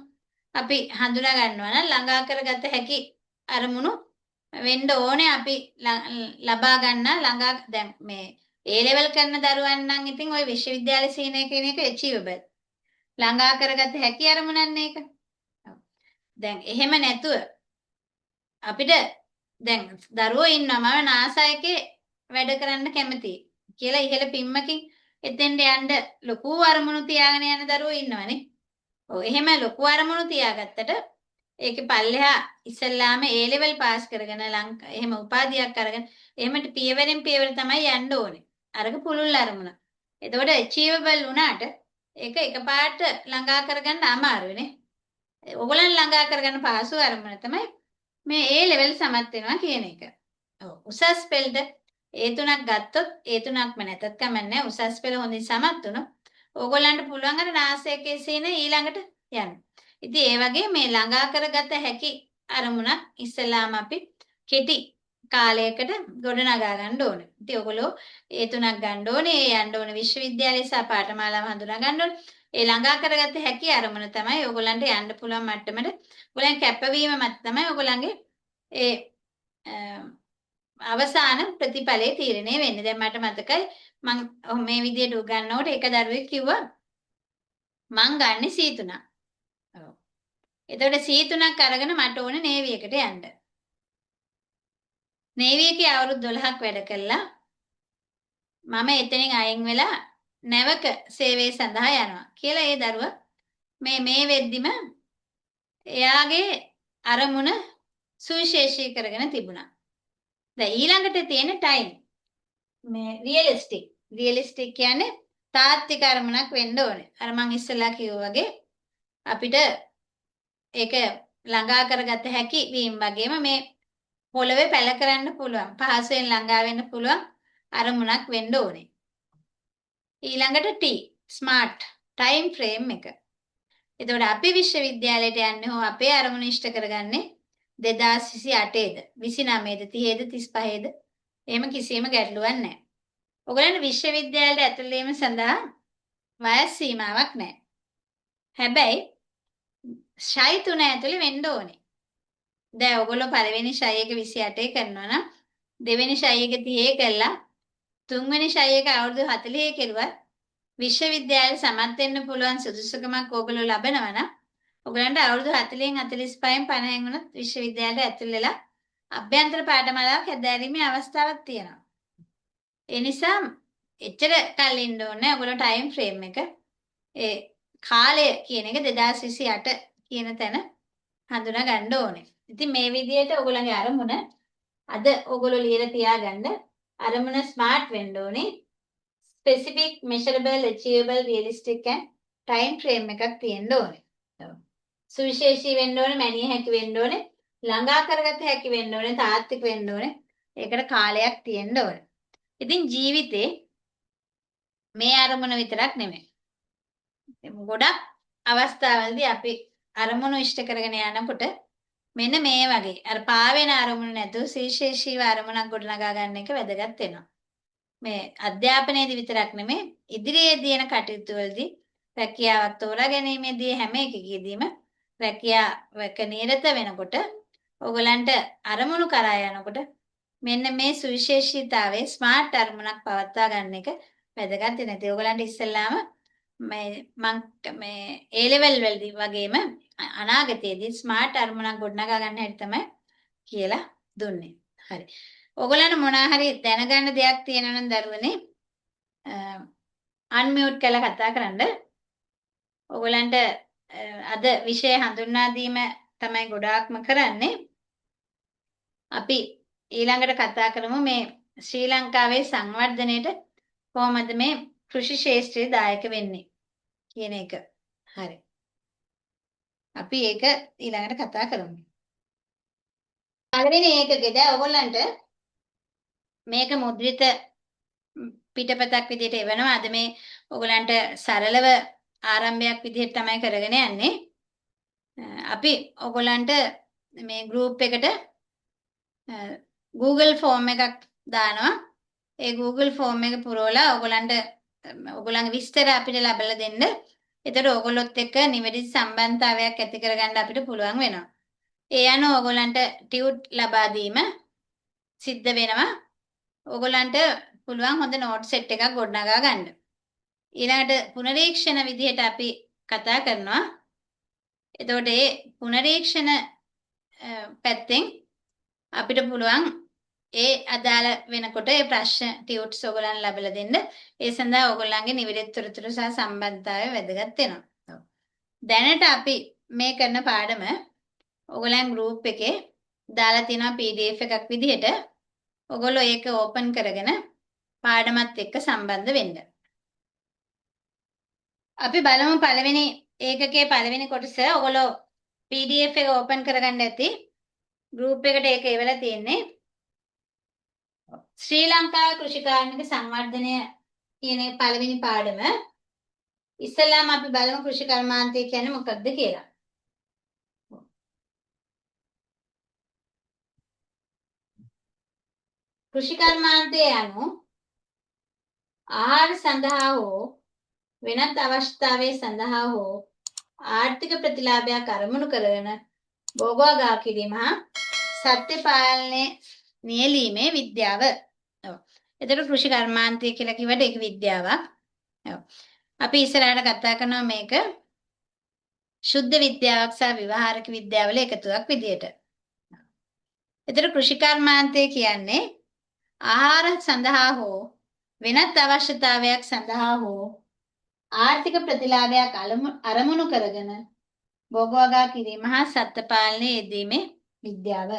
අපි හඳුනා ගන්නවා නම් ළඟා කරගත හැකි අරමුණු වෙන්න ඕනේ අපි ලබා ගන්න ළඟා. දැන් මේ ඒ ලෙවල් කරන දරුවන් නම් ඉතින් ওই විශ්වවිද්‍යාල සීනය කියන එක ඇචීවබල්, ළඟා කරගත හැකි අරමුණක් නේ ඒක. දැන් එහෙම නැතුව අපිට දැන් දරුවෝ ඉන්නවා මම නාසා එකේ වැඩ කරන්න කැමතියි කියලා ඉහළ පිම්මකින් එතෙන්ට යන්න ලොකු අරමුණු තියාගෙන යන දරුවෝ ඉන්නවනේ. ඔව්, එහෙම ලොකු අරමුණු තියාගත්තට ඒකේ පල්ලෙහා ඉස්සෙල්ලාම ඒ ලෙවල් පාස් කරගෙන එහෙම උපාධියක් අරගෙන එහෙමට පියවරෙන් පියවර තමයි යන්න ඕනේ. අරක පුළුල් අරමුණ. එතකොට ඇචීවබල් වුණාට ඒක එකපාරට ළඟා කරගන්න අමාරුයිනේ. ඔයගොල්ලන් ළඟා කරගන්න පහසු අරමුණ තමයි මේ ඒ ලෙවල් සමත් වෙනවා කියන එක. ඔව්, උසස් පෙළට ඒ තුනක් ගත්තොත් ඒ තුනක්ම නැතත් කමන්නේ. උසස් පෙළ හොඳින් සමත් වුණොත් ඕගොල්ලන්ට පුළුවන් අර නාසයකේ සීන ඊළඟට යන්න. ඉතින් ඒ වගේ මේ ළඟා කරගත හැකි අරමුණක් ඉස්සෙල්ලාම අපි කෙටි කාලයකට ගොඩනගා ගන්න ඕනේ. ඉතින් ඔයගොල්ලෝ ඒ තුනක් ගන්න ඕනේ. ඒ යන්න ඕනේ විශ්වවිද්‍යාලය සහ පාඨමාලාව හඳුනා ගන්න ඕනේ. ඒ ළඟා කරගත හැකි අරමුණ තමයි ඔයගොල්ලන්ට යන්න පුළුවන් මට්ටමට. ඔයගොල්ලන් කැපවීම මත තමයි ඔයගොල්ලන්ගේ ඒ අවසාන ප්‍රතිඵලය තීරණය වෙන්නේ. දැන් මට මතකයි මං මේ විදියට උගන්වනකොට එක දරුවෙක් කිව්වා මං ගන්නේ C3. ඔව්. එතකොට C3ක් අරගෙන මට ඕනේ නේවි එකට යන්න. නේවි එකේ අවුරුදු 12ක් වැඩ කළා. මම එතනින් අයින් වෙලා නැවක සේවය සඳහා යනවා කියලා ඒ දරුවා මේ මේ වෙද්දිම එයාගේ අරමුණ සුවිශේෂී කරගෙන තිබුණා. දැන් ඊළඟට තියෙන ටයිම් මේ රියලිස්ටික්. රියලිස්ටික් කියන්නේ තාත්වික අරමුණක් වෙන්න ඕනේ. අර මං ඉස්සෙල්ලා කිව්වා වගේ අපිට ඒක ළඟා කරගත හැකි වීම වගේම මේ පොළවේ පැල කරන්න පුළුවන්, පහසුවෙන් ළඟා වෙන්න පුළුවන් අරමුණක් වෙන්න ඕනේ. ඊළඟට T, smart time frame එක. එතකොට අපි විශ්වවිද්‍යාලයට යන්නේ හෝ අපේ අරමුණ ඉෂ්ට කරගන්නේ 2028ද, 29ද, 30ද, 35ද, එහෙම කිසිම ගැටලුවක් නැහැ. ඔයගොල්ලන් විශ්වවිද්‍යාලයට ඇතුල් වීම සඳහා වයස් සීමාවක් නැහැ. හැබැයි ෂයි තුන ඇතුලේ වෙන්න ඕනේ. දැන් ඔයගොල්ලෝ පළවෙනි ෂයි එක 28 කරනවා නම් දෙවෙනි ෂයි එක 30 කළා, තුන්වෙනි ෂයි එක අවුරුදු 40 කෙරුවත් විශ්වවිද්‍යාලයට සමත් වෙන්න පුළුවන් සුදුසුකමක් ඔයගොල්ලෝ ලබනවා නම් ඔයගොල්ලන්ට අවුරුදු 40න් 45න් 50න් වුණත් විශ්වවිද්‍යාලයට ඇතුල් වෙලා අභ්‍යන්තර පාඨමාලාවක් හැදෑරීමේ අවස්ථාවක් තියෙනවා. ඒ නිසා එච්චර කල් ඉන්න ඕනේ නෑ. ඔයගොල්ලෝ ටයිම් ෆ්‍රේම් එක, ඒ කාලය කියන එක 2028 කියන තැන හඳුනා ගන්න ඕනේ. ඉතින් මේ විදිහට ඔයගොල්ලන්ගේ අරමුණ අද ඔයගොල්ලෝ ලියලා තියාගන්න. අරමුණ ස්මාර්ට් වෙන්න ඕනේ. Specific, measurable, achievable, realistic and time frame එකක් තියෙන්න ඕනේ. ඔව්. සුවිශේෂී වෙන්න ඕනේ, මැනිය හැකි වෙන්න ඕනේ, ළඟා කරගත හැකි වෙන්න ඕනේ, තාත්වික වෙන්න ඕනේ. ඒකට කාලයක් තියෙන්න ඕනේ. ඉතින් ජීවිතේ මේ අරමුණ විතරක් නෙමෙයි. ගොඩක් අවස්ථාවලදී අපි අරමුණු ඉෂ්ට කරගෙන යනකොට මෙන්න මේ වගේ අර පාවෙන අරමුණු නැතුව සුවිශේෂීව අරමුණක් ගොඩනගා ගන්න එක වැදගත් වෙනවා. මේ අධ්‍යාපනයේදී විතරක් නෙමෙයි, ඉදිරියේදී එන කටයුතු වලදී, රැකියාවක් තෝරා ගැනීමේදී, හැම එකකදීම රැකියාවක නිරත වෙනකොට ඔයගොල්ලන්ට අරමුණු කරා යනකොට මෙන්න මේ සුවිශේෂීතාවයේ ස්මාර්ට් අරමුණක් පවත්වා ගන්න එක වැදගත් වෙනවා. ඉතින් ඔයගොල්ලන්ට ඉස්සෙල්ලාම මේ මං මේ ඒ ලෙවල් වලදී වගේම අනාගතයේදී ස්මාර්ට් අරමුණක් ගොඩනගා ගන්න හැටි තමයි කියලා දුන්නේ. හරි. ඔයගොල්ලන්ට මොනවා හරි දැනගන්න දෙයක් තියෙනවා නම් දරුවනේ අන්මියුට් කරලා කතා කරන්න. ඔයගොල්ලන්ට අද විෂය හඳුන්වා දීම තමයි ගොඩාක්ම කරන්නේ. අපි ඊළඟට කතා කරමු මේ ශ්‍රී ලංකාවේ සංවර්ධනයට කොහොමද මේ කෘෂි ක්ෂේත්‍රය දායක වෙන්නේ කියන එක. හරි. අපි ඒක ඊළඟට කතා කරමු. පළවෙනි ඒකකේ දැන් ඔයගොල්ලන්ට මේක මුද්‍රිත පිටපතක් විදිහට එවනවා. අද මේ ඔයගොල්ලන්ට සරලව ආරම්භයක් විදිහට තමයි කරගෙන යන්නේ. අපි ඔයගොල්ලන්ට මේ ගෲප් එකට Google form එකක් දානවා. ඒ Google form එක පුරවලා ඔයගොල්ලන්ට ඔයගොල්ලන්ගේ විස්තර අපිට ලබලා දෙන්න. එතකොට ඔයගොල්ලොත් එක්ක නිවැරදි සම්බන්ධතාවයක් ඇති කරගන්න අපිට පුළුවන් වෙනවා. ඒ අනුව ඔයගොල්ලන්ට ටියුට් ලබා දීම සිද්ධ වෙනවා. ඔයගොල්ලන්ට පුළුවන් හොඳ නෝට් සෙට් එකක් ගොඩනගා ගන්න. ඊළඟට පුනරීක්ෂණ විදිහට අපි කතා කරනවා. එතකොට ඒ පුනරීක්ෂණ පැත්තෙන් අපිට පුළුවන් ඒ අදාළ වෙනකොට ඒ ප්‍රශ්න ටියුට්ස් ඔයගොල්ලන් ලබලා දෙන්න. ඒ සඳහා ඔයගොල්ලන්ගේ නිවැරදි තොරතුරු සහ සම්බන්ධතාවය වැදගත් වෙනවා. දැනට අපි මේ කරන පාඩම ඔයගොල්ලන් ගෲප් එකේ දාලා තියෙනවා PDF එකක් විදිහට. ඔයගොල්ලෝ ඒක ඕපන් කරගෙන පාඩමත් එක්ක සම්බන්ධ වෙන්න. අපි බලමු පළවෙනි ඒකකයේ පළවෙනි කොටස. ඔයගොල්ලෝ PDF එක ඕපන් කරගන්න ඇති. ගෲප් එකට ඒක එවලා තියෙන්නේ. ශ්‍රී ලංකාවේ කෘෂිකාර්මික සංවර්ධනය කියන පළවෙනි පාඩම. ඉස්සෙල්ලාම අපි බලමු කෘෂි කර්මාන්තය කියන්නේ මොකක්ද කියලා. කෘෂිකර්මාන්තය යනු ආහාර සඳහා හෝ වෙනත් අවශ්‍යතාවය සඳහා හෝ ආර්ථික ප්‍රතිලාභයක් අරමුණු කරගෙන භෝග වගා කිරීම හා සත්‍ය පාලනය නියැලීමේ විද්‍යාව. ඔව්. එතකොට කෘෂි කර්මාන්තය කියලා කිව්වට ඒක විද්‍යාවක්. ඔව්. අපි ඉස්සරහට කතා කරනවා මේක ශුද්ධ විද්‍යාවක් සහ ව්‍යවහාරික විද්‍යාවල එකතුවක් විදියට. එතකොට කෘෂි කර්මාන්තය කියන්නේ ආහාර සඳහා හෝ වෙනත් අවශ්‍යතාවයක් සඳහා හෝ ආර්ථික ප්‍රතිලාභයක් අරමුණු කරගෙන භෝග වගා කිරීම හා සත්ත්ව පාලනය යෙදීමේ විද්‍යාව.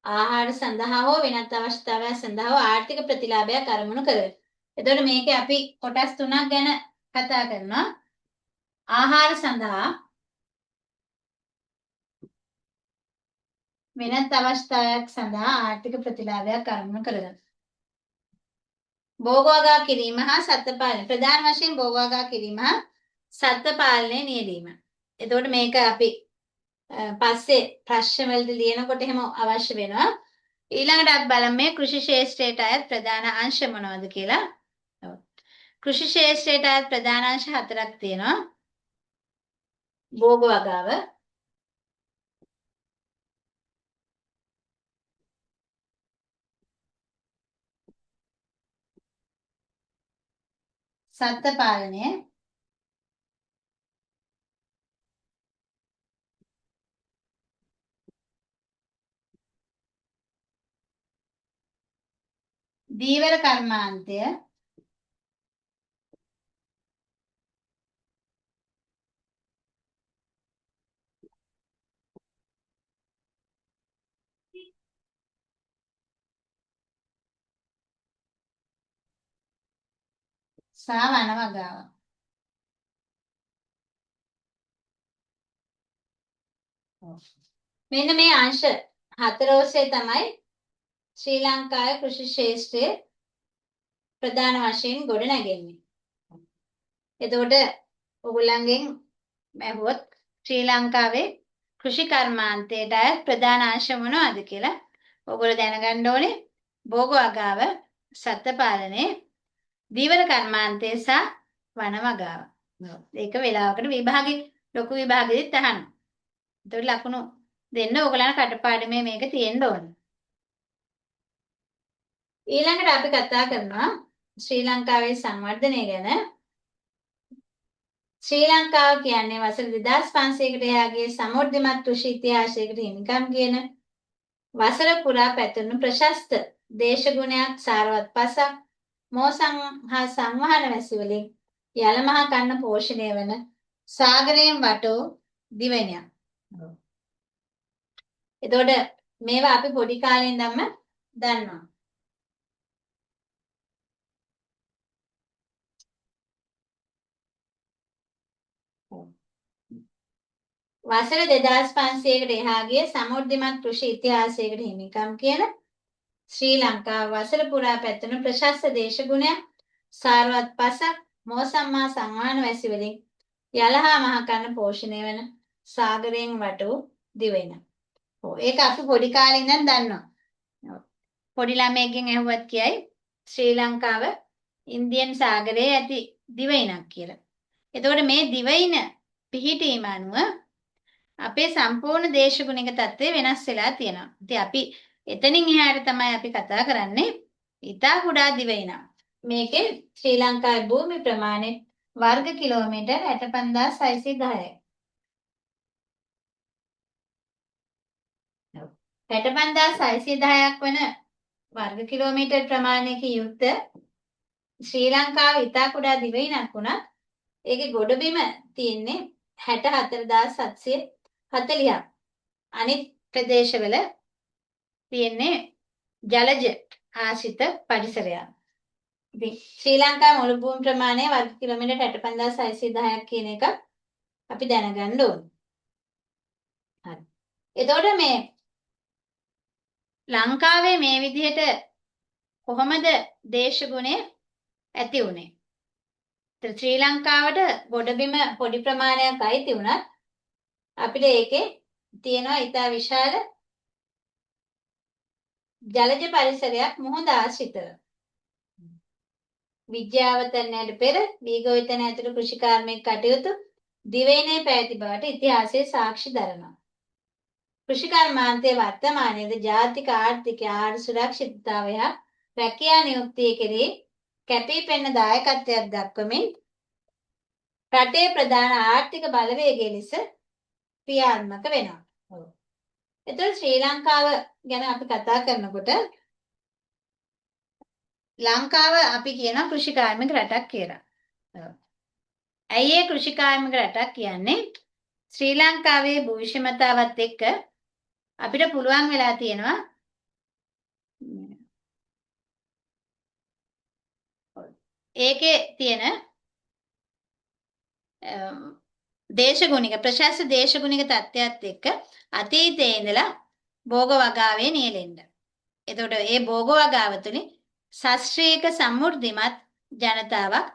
ආහාර සඳහා හෝ වෙනත් අවශ්‍යතාවයක් සඳහා හෝ ආර්ථික ප්‍රතිලාභයක් අරමුණු කරගෙන. එතකොට මේකේ අපි කොටස් තුනක් ගැන කතා කරනවා. ආහාර සඳහා වෙනත් අවශ්‍යතාවයක් සඳහා ආර්ථික ප්‍රතිලාභයක් අරමුණු කරගෙන. භෝග වගා කිරීම හා සත්ත්ව පාලනය. ප්‍රධාන වශයෙන් භෝග වගා කිරීම හා සත්ත්ව පාලනය නියැලීම. එතකොට මේක අපි පස්සේ ප්‍රශ්න වලදී ලියනකොට එහෙම අවශ්‍ය වෙනවා. ඊළඟට අපි බලමු මේ කෘෂි ක්ෂේත්‍රයට අයත් ප්‍රධාන අංශ මොනවද කියලා. ඔව්. කෘෂි ක්ෂේත්‍රයට අයත් ප්‍රධාන අංශ හතරක් තියෙනවා. භෝග වගාව, සත්ත්ව පාලනය, දීවර කර්මාන්තය, සහ වන වගාව. මෙන්න මේ අංශ හතර ඔස්සේ තමයි ශ්‍රී ලංකාවේ කෘෂි ක්ෂේත්‍රය ප්‍රධාන වශයෙන් ගොඩ නැගෙන්නේ. එතකොට ඔයගොල්ලන්ගෙන් ඇහුවොත් ශ්‍රී ලංකාවේ කෘෂි කර්මාන්තයට අයත් ප්‍රධාන අංශ මොනවද කියලා ඔයගොල්ලෝ දැනගන්න ඕනේ. භෝග වගාව, සත්ත්ව පාලනය, දීවර කර්මාන්තය සහ වන වගාව. ඒක වෙලාවකට විභාගෙ ලොකු විභාගෙදිත් අහනවා. එතකොට ලකුණු දෙන්න ඔයගොල්ලන් කටපාඩමේ මේක තියෙන්න ඕනේ. ඊළඟට අපි කතා කරනවා ශ්‍රී ලංකාවේ සංවර්ධනය ගැන. ශ්‍රී ලංකාව කියන්නේ වසර 2500කට එහා ගිය සමෘද්ධිමත් කෘෂි ඉතිහාසයකට හිමිකම් කියන වසර පුරා පැතුරුණු ප්‍රශස්ත දේශගුණයක් සාරවත් පසක් මෝසං හා සංවහන වැසි වලින් යල මහ කන්න පෝෂණය වන සාගරයෙන් වටෝ දිවයිනක්. එතකොට මේවා අපි පොඩි කාලේ ඉඳන්ම දන්නවා. වසර 2500කට එහා ගිය සමෘද්ධිමත් කෘෂි ඉතිහාසයකට හිමිකම් කියන ශ්‍රී ලංකාව වසර පුරා පැතුණු ප්‍රශස්ත දේශගුණයක් සාරවත් පසක් මෝසම්මා සංවහන වැසි වලින් යලහා මහ කන්න පෝෂණය වන සාගරයෙන් වට වූ දිවයිනක්. ඔව්, ඒක අපි පොඩි කාලේ ඉඳන් දන්නවා. ඔව්. පොඩි ළමයෙක්ගෙන් ඇහුවත් කියයි ශ්‍රී ලංකාව ඉන්දියන් සාගරයේ ඇති දිවයිනක් කියලා. එතකොට මේ දිවයින පිහිටීම අනුව අපේ සම්පූර්ණ දේශගුණික තත්ත්වය වෙනස් වෙලා තියෙනවා. ඉතින් අපි එතනින් එහාට තමයි අපි කතා කරන්නේ ඉතා කුඩා දිවයිනක්. මේකේ ශ්‍රී ලංකාවේ භූමි ප්‍රමාණය වර්ග කිලෝමීටර් 65610යි. 65610ක් වන වර්ග කිලෝමීටර් ප්‍රමාණයකින් යුක්ත ශ්‍රී ලංකාව ඉතා කුඩා දිවයිනක් වුණත් ඒකේ ගොඩබිම තියෙන්නේ 64740ක්. අනිත් ප්‍රදේශවල තියෙන්නේ ජලජ ආශ්‍රිත පරිසරයක්. ඉතින් ශ්‍රී ලංකාවේ මුළු භූමි ප්‍රමාණය වර්ග කිලෝමීටර් 65610ක් කියන එක අපි දැනගන්න ඕනේ. හරි. එතකොට මේ ලංකාවේ මේ විදිහට කොහොමද දේශගුණය ඇති වුණේ. ශ්‍රී ලංකාවට ගොඩබිම පොඩි ප්‍රමාණයක් අයිති වුණත් අපිට ඒකේ තියෙනවා ඉතා විශාල ජලජ පරිසරයක් මුහුද ආශ්‍රිතව. විද්‍යාවතරණයට පෙර වී ගොවිතැන ඇතුළු කෘෂිකාර්මික කටයුතු දිවයිනේ පැවති බවට ඉතිහාසයේ සාක්ෂි දරනවා. කෘෂිකර්මාන්තයේ වර්තමානයේද ජාතික ආර්ථික ආහාර සුරක්ෂිතතාවය හා රැකියා නියුක්තිය කෙරෙහි කැපී පෙනෙන දායකත්වයක් දක්වමින් රටේ ප්‍රධාන ආර්ථික බලවේගය ලෙස ක්‍රියාත්මක වෙනවා. ඔව්. එතකොට ශ්‍රී ලංකාව ගැන අපි කතා කරනකොට ලංකාව අපි කියනවා කෘෂිකාර්මික රටක් කියලා. ඔව්. ඇයි ඒ කෘෂිකාර්මික රටක් කියන්නේ? ශ්‍රී ලංකාවේ භූවිෂමතාවත් එක්ක අපිට පුළුවන් වෙලා තියෙනවා ඒකේ තියෙන දේශගුණික ප්‍රශස්ත දේශගුණික තත්ත්වයක් එක්ක අතීතයේ ඉඳලා භෝග වගාවේ නියැලෙන්න. එතකොට ඒ භෝග වගාව තුළින් ශාස්ත්‍රීය සමෘද්ධිමත් ජනතාවක්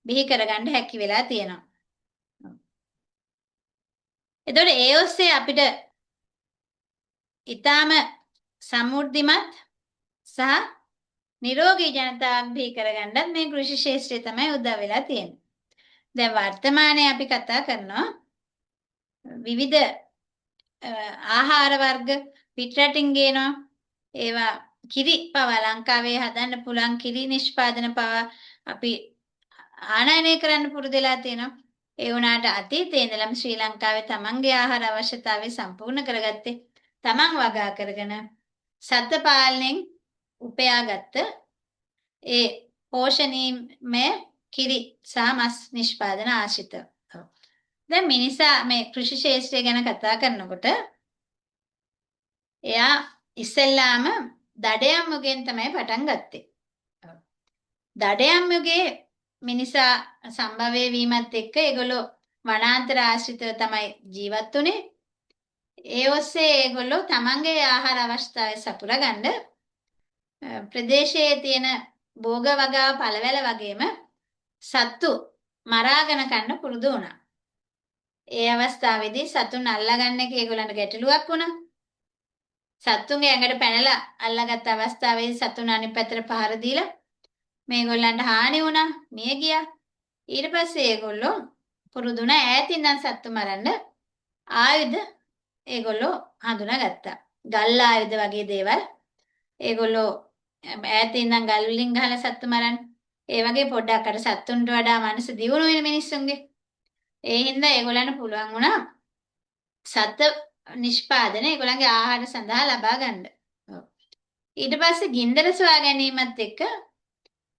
බිහි කරගන්න හැකි වෙලා තියෙනවා. එතකොට ඒ ඔස්සේ අපිට ඊටාම සමෘද්ධිමත් සහ නිරෝගී ජනතාවක් බිහි කරගන්නත් මේ කෘෂි ක්ෂේත්‍රය තමයි උදව් වෙලා තියෙන්නේ. දැන් වර්තමානයේ අපි කතා කරනවා විවිධ ආහාර වර්ග පිටරටින් ගේනවා. ඒවා කිරි පවා ලංකාවේ හදන්න පුළුවන් කිරි නිෂ්පාදන පවා අපි ආනයනය කරන්න පුරුදු වෙලා තියෙනවා. ඒ වුණාට අතීතයේ ඉඳලම ශ්‍රී ලංකාවේ තමන්ගේ ආහාර අවශ්‍යතාවය සම්පූර්ණ කරගත්තේ තමන් වගා කරගෙන සත්ත්ව පාලනයෙන් උපයාගත්ත ඒ පෝෂණීයමය කිරි සහ මස් නිෂ්පාදන ආශ්‍රිතව. දැන් මිනිසා මේ කෘෂි ක්ෂේත්‍රය ගැන කතා කරනකොට එයා ඉස්සෙල්ලාම දඩයම් යුගයෙන් තමයි පටන් ගත්තේ. දඩයම් යුගයේ මිනිසා සම්භවය වීමත් එක්ක ඒගොල්ලෝ වනාන්තර ආශ්‍රිතව තමයි ජීවත් වුනේ. ඒ ඔස්සේ ඒගොල්ලෝ තමන්ගේ ආහාර අවශ්‍යතාවය සපුරා ගන්න ප්‍රදේශයේ තියෙන භෝග වගාව පළවැල වගේම සත්තු මරාගෙන කන්න පුරුදු වුණා. ඒ අවස්ථාවේදී සතුන් අල්ලගන්න එක ඒගොල්ලන්ට ගැටලුවක් වුණා. සත්තුන්ගේ ඇඟට පැනලා අල්ලගත්ත අවස්ථාවේදී සතුන් අනිත් පැත්තට පහර දීලා මේගොල්ලන්ට හානි වුණා, මිය ගියා. ඊට පස්සේ ඒගොල්ලෝ පුරුදු වුණා ඈතින් ඉඳන් සත්තු මරන්න ආයුධ ඒගොල්ලෝ හඳුනාගත්තා. ගල් ආයුධ වගේ දේවල් ඒගොල්ලෝ ඈතින් ඉඳන් ගල් වලින් ගහලා සත්තු මරන්න. ඒ වගේ පොඩ්ඩක් අර සත්තුන්ට වඩා මනස දියුණු වෙන මිනිස්සුන්ගේ. ඒ හින්දා ඒගොල්ලන්ට පුළුවන් වුණා සත්ත්ව නිෂ්පාදන ඒගොල්ලන්ගේ ආහාර සඳහා ලබා ගන්න. ඊට පස්සේ ගින්දර සොයා ගැනීමත් එක්ක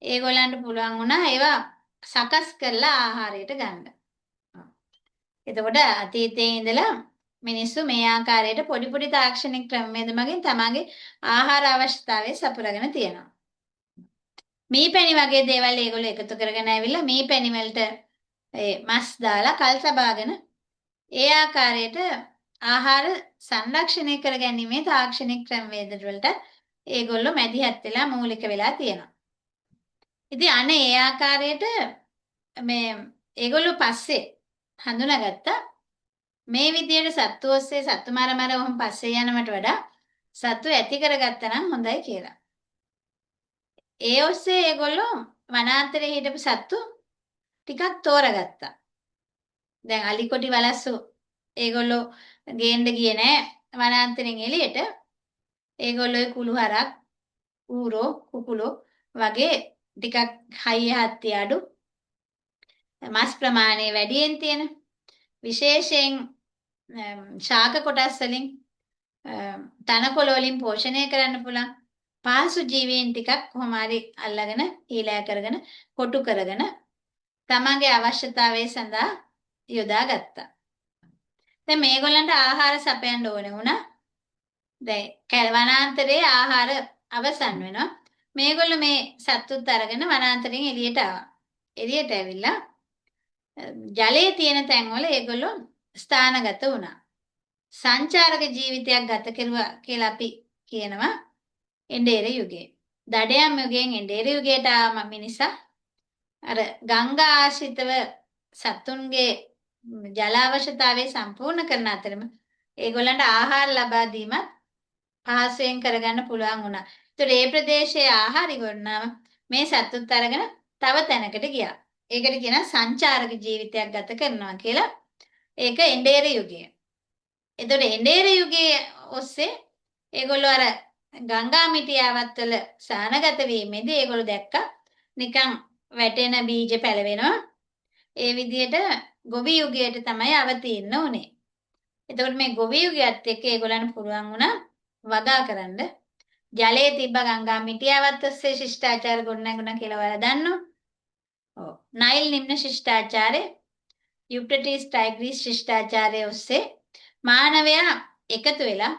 ඒගොල්ලන්ට පුළුවන් වුණා ඒවා සකස් කරලා ආහාරයට ගන්න. එතකොට අතීතයේ ඉඳලා මිනිස්සු මේ ආකාරයට පොඩි පොඩි තාක්ෂණික ක්‍රමවේද මගින් තමන්ගේ ආහාර අවශ්‍යතාවය සපුරගෙන තියෙනවා. මී පැණි වගේ දේවල් ඒගොල්ලෝ එකතු කරගෙන ඇවිල්ලා මී පැණි වලට ඒ මස් දාලා කල් තබාගෙන ඒ ආකාරයට ආහාර සංරක්ෂණය කර ගැනීමේ තාක්ෂණික ක්‍රමවේද වලට ඒගොල්ලෝ මැදිහත් වෙලා මූලික වෙලා තියෙනවා. ඉතින් අනේ ඒ ආකාරයට මේ ඒගොල්ලෝ පස්සේ හඳුනාගත්තා මේ විදියට සත්තු ඔස්සේ සත්තු මර මර ඔහොම පස්සේ යනවට වඩා සත්තු ඇති කරගත්තා නම් හොඳයි කියලා. ඒ ඔස්සේ ඒගොල්ලෝ වනාන්තරයේ හිටපු සත්තු ටිකක් තෝරගත්තා. දැන් අලි කොටි වලස්සු ඒගොල්ලෝ ගේන්න ගියේ නෑ වනාන්තරෙන් එළියට. ඒගොල්ලෝ ඒ කුළු හරක්, ඌරෝ, කුකුලෝ වගේ ටිකක් හයිය හත්ති අඩු මස් ප්‍රමාණය වැඩියෙන් තියෙන විශේෂයෙන් ශාක කොටස් වලින් තනකොළ වලින් පෝෂණය කරන්න පුළුවන් පහසු ජීවීන් ටිකක් කොහොම හරි අල්ලගෙන හීලෑ කරගෙන කොටු කරගෙන තමන්ගේ අවශ්‍යතාවය සඳහා යොදා ගත්තා. දැන් මේගොල්ලන්ට ආහාර සපයන්න ඕනේ වුණා. දැන් වනාන්තරයේ ආහාර අවසන් වෙනවා. මේගොල්ලෝ මේ සත්තුත් අරගෙන වනාන්තරයෙන් එළියට ආවා. එළියට ඇවිල්ලා ජලයේ තියෙන තැන්වල ඒගොල්ලෝ ස්ථානගත වුණා. සංචාරක ජීවිතයක් ගත කෙරුවා කියලා අපි කියනවා එඬේර යුගයේ. දඩයම් යුගයෙන් එඬේර යුගයට ආවම මිනිසා අර ගංගා ආශ්‍රිතව සතුන්ගේ ජල අවශ්‍යතාවය සම්පූර්ණ කරන අතරම ඒගොල්ලන්ට ආහාර ලබා දීමත් පහසුවෙන් කරගන්න පුළුවන් වුණා. ඒතර ඒ ප්‍රදේශයේ ආහාර ඉවරනාම මේ සතුත් අරගෙන තව තැනකට ගියා. ඒකට කියනවා සංචාරක ජීවිතයක් ගත කරනවා කියලා. ඒක එඬේර යුගය. එතකොට එඬේර යුගයේ ඔස්සේ ඒගොල්ලෝ අර ගංගා මිටියාවත් වල සානගත වීමේදී ඒගොල්ලෝ දැක්කා නිකන් වැටෙන බීජ පැලවෙනවා. ඒ විදිහට ගොවි යුගයට තමයි අවතීර්ණ වුනේ. එතකොට මේ ගොවි යුගයත් එක්ක ඒගොල්ලන්ට පුළුවන් වුණා වගා කරන්න. ජලයේ තිබ්බ ගංගා මිටියාවත් ඔස්සේ ශිෂ්ටාචාර ගොඩනැගුණා කියලා ඔයාලා දන්නවා. ඔව්. නයිල් නිම්න ශිෂ්ටාචාරය, යුප්‍රටිස් ටයිග්‍රිස් ශිෂ්ටාචාරය ඔස්සේ මානවයා එකතු වෙලා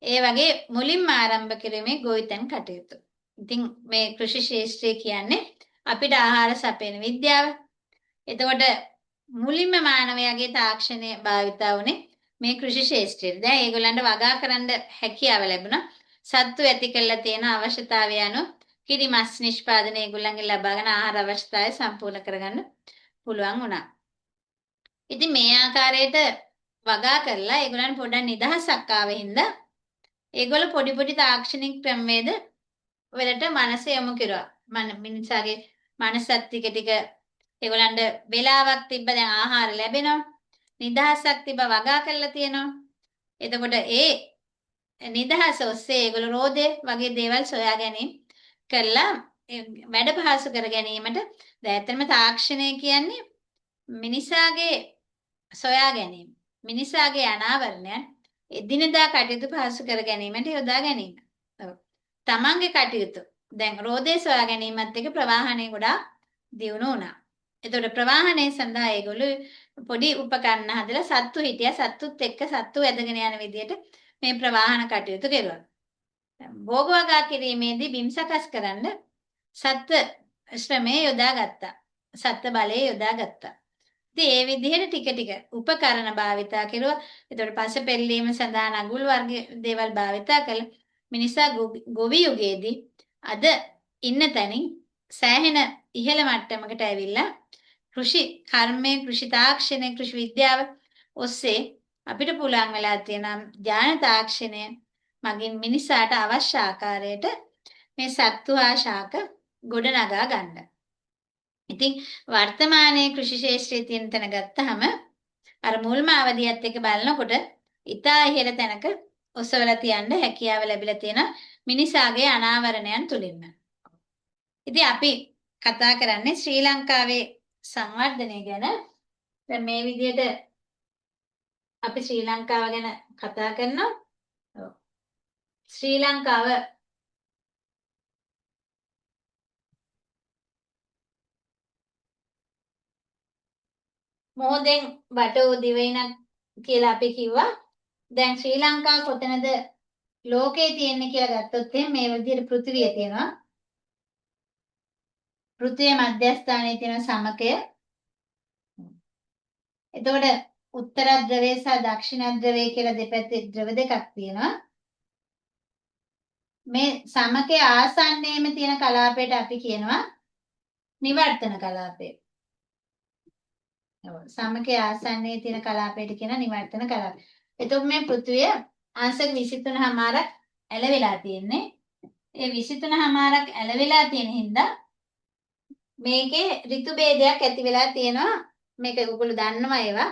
ඒ වගේ මුලින්ම ආරම්භ කිරීමේ ගොවිතැන් කටයුතු. ඉතින් මේ කෘෂි ශාස්ත්‍රය කියන්නේ අපිට ආහාර සපයන විද්‍යාව. එතකොට මුලින්ම මානවයාගේ තාක්ෂණය භාවිතා වුණේ මේ කෘෂි ශාස්ත්‍රයට. දැන් ඒගොල්ලන්ට වගා කරන්න හැකියාව ලැබුණා. සත්තු ඇති කරලා තියෙන අවශ්‍යතාවය අනුව කිරි මස් නිෂ්පාදනය ඒගොල්ලන්ගෙන් ලබාගෙන ආහාර අවශ්‍යතාවය සම්පූර්ණ කරගන්න පුළුවන් වුණා. ඉතින් මේ ආකාරයට වගා කරලා ඒගොල්ලන් පොඩ්ඩක් නිදහසක් ආව හින්දා ඒගොල්ලෝ පොඩි පොඩි තාක්ෂණික ක්‍රමවේද වලට මනස යොමු කෙරුවා. මිනිසාගේ මනසත් ටික ටික ඒගොල්ලන්ට වෙලාවක් තිබ්බ දැන් ආහාර ලැබෙනවා. නිදහසක් තිබ්බ වගා කරලා තියෙනවා. එතකොට ඒ නිදහස ඔස්සේ ඒගොල්ලෝ රෝදේ වගේ දේවල් සොයා ගැනීම කරලා වැඩ පහසු කර ගැනීමට දැන් ඇත්තටම තාක්ෂණය කියන්නේ මිනිසාගේ සොයා ගැනීම. මිනිසාගේ අනාවරණයන් එදිනෙදා කටයුතු පහසු කර ගැනීමට යොදා ගැනීම. ඔව්. තමන්ගේ කටයුතු දැන් රෝදේ සොයා ගැනීමත් එක්ක ප්‍රවාහනය ගොඩාක් දියුණු වුණා. එතකොට ප්‍රවාහනය සඳහා ඒගොල්ලෝ පොඩි උපකරණ හදලා සත්තු හිටියා. සත්තුත් එක්ක සත්තු ඇදගෙන යන විදියට මේ ප්‍රවාහන කටයුතු කෙරුවා. භෝග වගා කිරීමේදී බිම් සකස් කරන්න සත්ව ශ්‍රමය යොදා ගත්තා. සත්ව බලය යොදා ගත්තා. ඉතින් ඒ විදිහට ටික ටික උපකරණ භාවිතා කෙරුවා. එතකොට පස පෙරලීම සඳහා නගුල් වර්ග දේවල් භාවිතා කළා. මිනිසා ගොවි යුගයේදී අද ඉන්න තැනින් සෑහෙන ඉහළ මට්ටමකට ඇවිල්ලා කෘෂි කර්මය, කෘෂි තාක්ෂණය, කෘෂි විද්‍යාව ඔස්සේ අපිට පුළුවන් වෙලා තියෙන ඥාන තාක්ෂණය මගින් මිනිසාට අවශ්‍ය ආකාරයට මේ සත්තු හා ශාක ගොඩනගා ගන්න. ඉතින් වර්තමානයේ කෘෂි ක්ෂේත්‍රයේ තියෙන තැන ගත්තාම අර මුල්ම අවධියත් එක්ක බලනකොට ඉතා ඉහළ තැනක ඔසවලා තියන්න හැකියාව ලැබිලා තියෙන මිනිසාගේ අනාවරණයන් තුලින්ම. ඉතින් අපි කතා කරන්නේ ශ්‍රී ලංකාවේ සංවර්ධනය ගැන. දැන් මේ විදිහට අපි ශ්‍රී ලංකාව ගැන කතා කරනවා. ඔව්. ශ්‍රී ලංකාව මොහොතෙන් වට වූ දිවයිනක් කියලා අපි කිව්වා. දැන් ශ්‍රී ලංකාව කොතනද ලෝකේ තියෙන්නේ කියලා ගත්තොත් එහෙනම් මේ විදිහට පෘථිවිය තියෙනවා. පෘථිවිය මධ්‍යස්ථානයේ තියෙන සමකය. එතකොට උත්තර ධ්‍රවය සහ දක්ෂිණ ධ්‍රවය කියලා දෙපැත්තේ ධ්‍රව දෙකක් තියෙනවා. මේ සමකයේ ආසන්නයේම තියෙන කලාපයට අපි කියනවා නිවර්තන කලාපය. ඔව්, සමකයේ ආසන්නයේ තියෙන කලාපයට කියන නිවර්තන කලාපය. එතකොට මේ පෘථිවිය අංශක 23.5ක් ඇලවිලා තියෙන්නේ. ඒ 23.5ක් ඇලවිලා තියෙන හින්දා මේකේ ඍතු භේදයක් ඇති වෙලා තියෙනවා. මේක ඔයගොල්ලෝ දන්නවා ඒවා.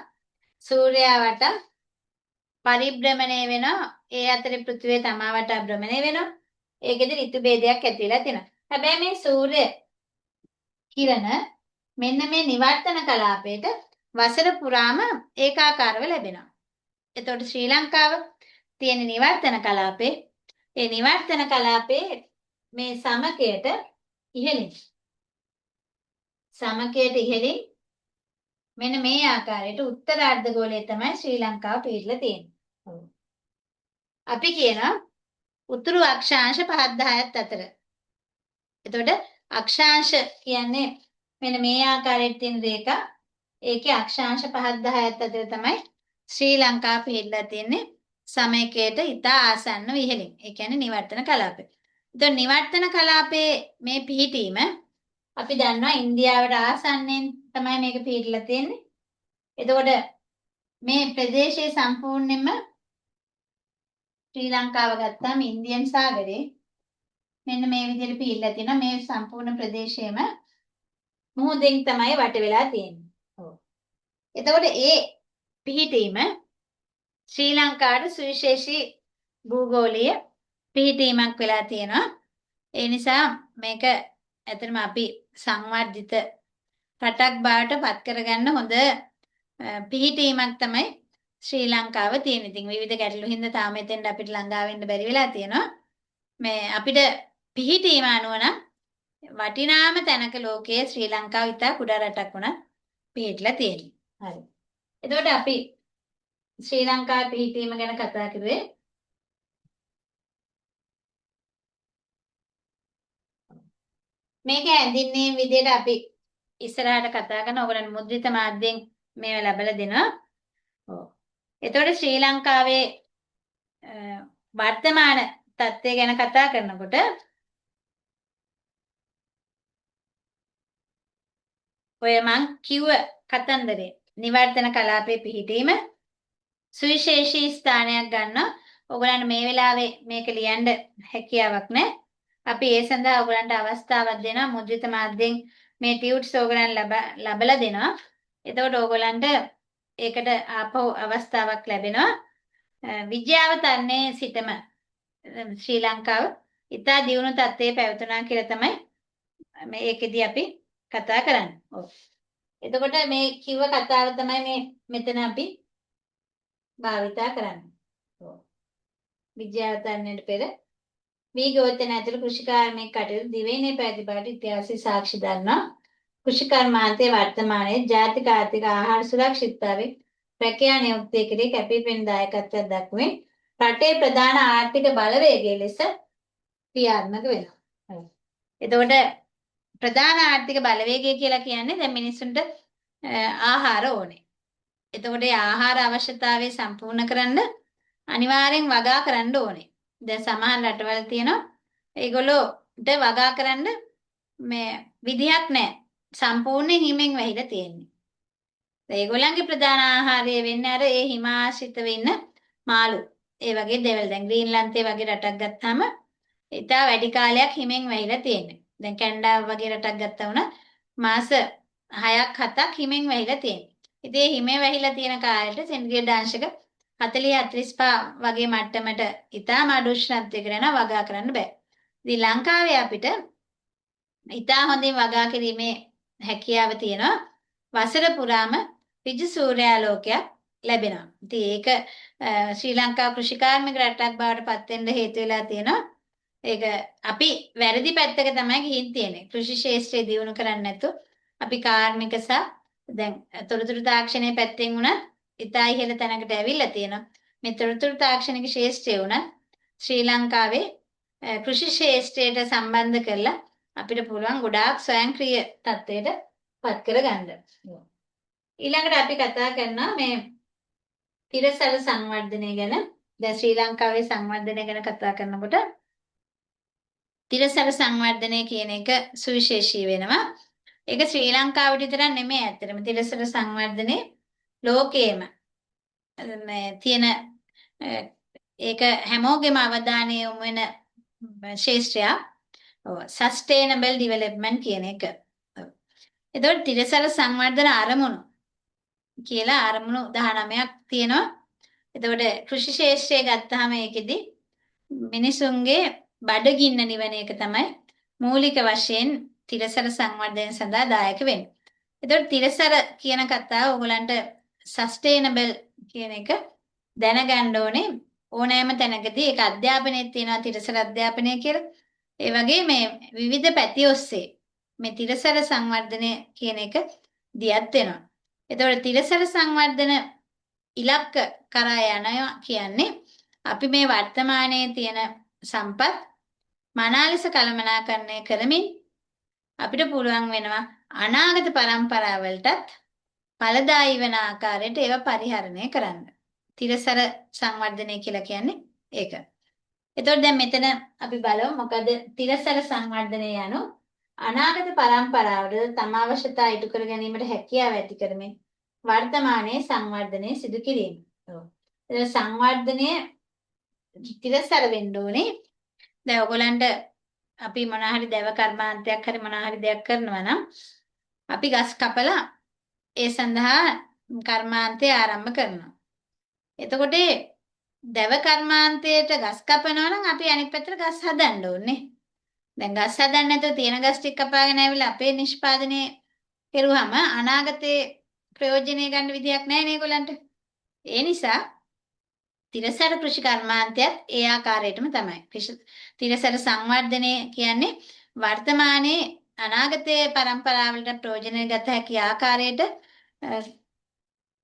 සූර්යයා වටා පරිභ්‍රමණය වෙනවා. ඒ අතරේ පෘථිවිය තමා වටා භ්‍රමණය වෙනවා. ඒකෙදි ඍතු භේදයක් ඇති වෙලා තියෙනවා. හැබැයි මේ සූර්ය කිරණ මෙන්න මේ නිවර්තන කලාපයට වසර පුරාම ඒකාකාරව ලැබෙනවා. එතකොට ශ්‍රී ලංකාව තියෙන නිවර්තන කලාපේ, ඒ නිවර්තන කලාපේ මේ සමකයට ඉහළින්, සමකයට ඉහළින් මෙන්න මේ ආකාරයට උත්තර අර්ධගෝලයේ තමයි ශ්‍රී ලංකාව පිහිටලා තියෙන්නේ. ඔව්. අපි කියනවා උතුරු අක්ෂාංශ 5 10ත් අතර. එතකොට අක්ෂාංශ කියන්නේ මෙන්න මේ ආකාරයට තියෙන රේඛා. ඒකේ අක්ෂාංශ 5 10ත් අතර තමයි ශ්‍රී ලංකාව පිහිටලා තියෙන්නේ සමයකයට ඉතා ආසන්නව ඉහළින්. ඒ කියන්නේ නිවර්තන කලාපය. එතකොට නිවර්තන කලාපයේ මේ පිහිටීම අපි දන්නවා ඉන්දියාවට ආසන්නයෙන් තමයි මේක පිහිටලා තියෙන්නේ. එතකොට මේ ප්‍රදේශයේ සම්පූර්ණයෙන්ම ශ්‍රී ලංකාව ගත්තාම ඉන්දියන් සාගරේ මෙන්න මේ විදිහට පිහිටලා තියෙනවා. මේ සම්පූර්ණ ප්‍රදේශයම මුහුදෙන් තමයි වට වෙලා තියෙන්නේ. ඔව්. එතකොට ඒ පිහිටීම ශ්‍රී ලංකාවට සුවිශේෂී භූගෝලීය පිහිටීමක් වෙලා තියෙනවා. ඒ නිසා මේක ඇත්තටම අපි සංවර්ධිත රටක් බවට පත් කරගන්න හොඳ පිහිටීමක් තමයි ශ්‍රී ලංකාව තියෙන. ඉතින් විවිධ ගැටලු හින්දා තාම එතෙන්ට අපිට ළඟා වෙන්න බැරි වෙලා තියෙනවා. මේ අපිට පිහිටීම අනුව නම් වටිනාම තැනක ලෝකයේ ශ්‍රී ලංකාව ඉතා කුඩා රටක් වුණත් පිහිටලා තියෙනවා. හරි. එතකොට අපි ශ්‍රී ලංකාවේ පිහිටීම ගැන කතා කරුවේ. මේක ඇඳින්නේ විදිහට අපි ඉස්සරහට කතා කරන ඕගොල්ලන් මුද්‍රිත මාධ්‍යයෙන් මේවා ලැබලා දෙනවා. ඔව්. එතකොට ශ්‍රී ලංකාවේ වර්තමාන තත්ත්වය ගැන කතා කරනකොට ඔය මං කිව්ව කතන්දරේ නිවර්තන කලාපයේ පිහිටීම සුවිශේෂී ස්ථානයක් ගන්නවා. ඔයගොල්ලන් මේ වෙලාවේ මේක ලියන්න හැකියාවක් නැහැ. අපි ඒ සඳහා ඔයගොල්ලන්ට අවස්ථාවක් දෙනවා. මුද්‍රිත මාධ්‍යයෙන් මේ ටියුට්ස් ඔයගොල්ලන් ලබලා දෙනවා. එතකොට ඔයගොල්ලන්ට ඒකට ආපහු අවස්ථාවක් ලැබෙනවා. විජයාවතරණයේ සිටම ශ්‍රී ලංකාව ඉතා දියුණු තත්ත්වයේ පැවතුනා කියලා තමයි මේ ඒකෙදි අපි කතා කරන්නේ. ඔව්. එතකොට මේ කිව්ව කතාව තමයි මේ මෙතන අපි භාවිතා කරන්නේ. ඔව්. විජයාවතරණයට පෙර වී ගෝතන ඇතුළු කෘෂිකාර්මික කටයුතු දිවයිනේ පැවති බවට ඉතිහාසයේ සාක්ෂි දරනවා. කෘෂිකර්මාන්තයේ වර්තමානයේ ජාතික ආර්ථික ආහාර සුරක්ෂිතතාවයේ රැකියා නියුක්තිය කෙරෙහි කැපී පෙනෙන දායකත්වයක් දක්වමින් රටේ ප්‍රධාන ආර්ථික බලවේගය ලෙස ක්‍රියාත්මක වෙනවා. හරි. එතකොට ප්‍රධාන ආර්ථික බලවේගය කියලා කියන්නේ දැන් මිනිස්සුන්ට ආහාර ඕනේ. එතකොට ඒ ආහාර අවශ්‍යතාවය සම්පූර්ණ කරන්න අනිවාර්යෙන් වගා කරන්න ඕනේ. දැන් සමහර රටවල් තියෙනවා ඒගොල්ලෝට වගා කරන්න මේ විදිහක් නැහැ. සම්පූර්ණයෙන් හිමෙන් වැහිලා තියෙන්නේ. ඒගොල්ලන්ගේ ප්‍රධාන ආහාරය වෙන්නේ අර ඒ හිම ආශ්‍රිතව ඉන්න මාළු. ඒ වගේ දේවල්. දැන් ග්‍රීන්ලන්තය වගේ රටක් ගත්තාම ඉතා වැඩි කාලයක් හිමෙන් වැහිලා තියෙන්නේ. දැන් කැනඩාව වගේ රටක් ගත්තා වුණා මාස 6ක් 7ක් හිමෙන් වැහිලා තියෙන්නේ. ඉතින් ඒ හිමේ වැහිලා තියෙන කාලෙට සෙන්ටිග්‍රේඩ් අංශක 40 45 වගේ මට්ටමට ඉතාම අඩු උෂ්ණත්වයකට යනවා වගා කරන්න බෑ. ඉතින් ලංකාවේ අපිට ඉතා හොඳින් වගා කිරීමේ හැකියාව තියෙනවා. වසර පුරාම ඍජු සූර්යාලෝකයක් ලැබෙනවා. ඉතින් ඒක ශ්‍රී ලංකා කෘෂිකාර්මික රටක් බවට පත් වෙන්න හේතු වෙලා තියෙනවා. ඒක අපි වැරදි පැත්තක තමයි ගිහින් තියෙන්නේ. කෘෂි ක්ෂේත්‍රය දියුණු කරන්නේ නැතුව අපි කාර්මික සහ දැන් තොරතුරු තාක්ෂණයේ පැත්තෙන් වුණත් ඉතා ඉහළ තැනකට ඇවිල්ලා තියෙනවා. මේ තොරතුරු තාක්ෂණික ක්ෂේත්‍රය වුණත් ශ්‍රී ලංකාවේ කෘෂි ක්ෂේත්‍රයට සම්බන්ධ කරලා අපිට පුළුවන් ගොඩාක් ස්වයංක්‍රීය තත්ත්වයට පත් කරගන්න. ඊළඟට අපි කතා කරනවා මේ තිරසර සංවර්ධනය ගැන. දැන් ශ්‍රී ලංකාවේ සංවර්ධනය ගැන කතා කරනකොට තිරසර සංවර්ධනය කියන එක සුවිශේෂී වෙනවා. ඒක ශ්‍රී ලංකාවට විතරක් නෙමෙයි ඇත්තටම තිරසර සංවර්ධනය ලෝකයේම මේ තියෙන ඒක හැමෝගෙම අවධානය යොමු වෙන ක්ෂේත්‍රයක්. ඔව් සස්ටේනබල් ඩෙවලොප්මන්ට් කියන එක. ඔව්. එතකොට තිරසර සංවර්ධන අරමුණු කියලා අරමුණු 19ක් තියෙනවා. එතකොට කෘෂි ක්ෂේත්‍රය ගත්තාම ඒකෙදි මිනිසුන්ගේ බඩගින්න නිවන එක තමයි මූලික වශයෙන් තිරසර සංවර්ධනය සඳහා දායක වෙන්නේ. එතකොට තිරසර කියන කතාව ඔයගලන්ට සස්ටේනබල් කියන එක දැනගන්න ඕනේ ඕනෑම තැනකදී. ඒක අධ්‍යාපනයේ තියෙනවා තිරසර අධ්‍යාපනය කියලා. ඒ වගේ මේ විවිධ පැති ඔස්සේ මේ තිරසර සංවර්ධනය කියන එක දියත් වෙනවා. එතකොට තිරසර සංවර්ධන ඉලක්ක කරා යනවා කියන්නේ අපි මේ වර්තමානයේ තියෙන සම්පත් මනා ලෙස කළමනාකරණය කරමින් අපිට පුළුවන් වෙනවා අනාගත පරම්පරාවලටත් ඵලදායී වන ආකාරයට ඒවා පරිහරණය කරන්න. තිරසර සංවර්ධනය කියලා කියන්නේ ඒක. එතකොට දැන් මෙතන අපි බලමු මොකද තිරසර සංවර්ධනය යනු අනාගත පරම්පරාවට තම අවශ්‍යතා ඉටු කර ගැනීමට හැකියාව ඇති කරමින් වර්තමානයේ සංවර්ධනය සිදු කිරීම. ඔව්. එතකොට සංවර්ධනය තිරසර වෙන්න ඕනේ. දැන් ඔයගොල්ලන්ට අපි මොන හරි දැව කර්මාන්තයක් හරි මොන හරි දෙයක් කරනවා නම් අපි ගස් කපලා ඒ සඳහා කර්මාන්තය ආරම්භ කරනවා. එතකොට දැව කර්මාන්තයට ගස් කපනවා නම් අපි අනිත් පැත්තට ගස් හදන්න ඕනේ. දැන් ගස් හදන්න නැතුව තියෙන ගස් ටික කපාගෙන ඇවිල්ලා අපේ නිෂ්පාදනය කෙරුවම අනාගතේ ප්‍රයෝජනය ගන්න විදියක් නැහැ නේ ඒගොල්ලන්ට. ඒ නිසා තිරසර කෘෂි කර්මාන්තයත් ඒ ආකාරයටම තමයි. තිරසර සංවර්ධනය කියන්නේ වර්තමානයේ අනාගතයේ පරම්පරාවලට ප්‍රයෝජනය ගත හැකි ආකාරයට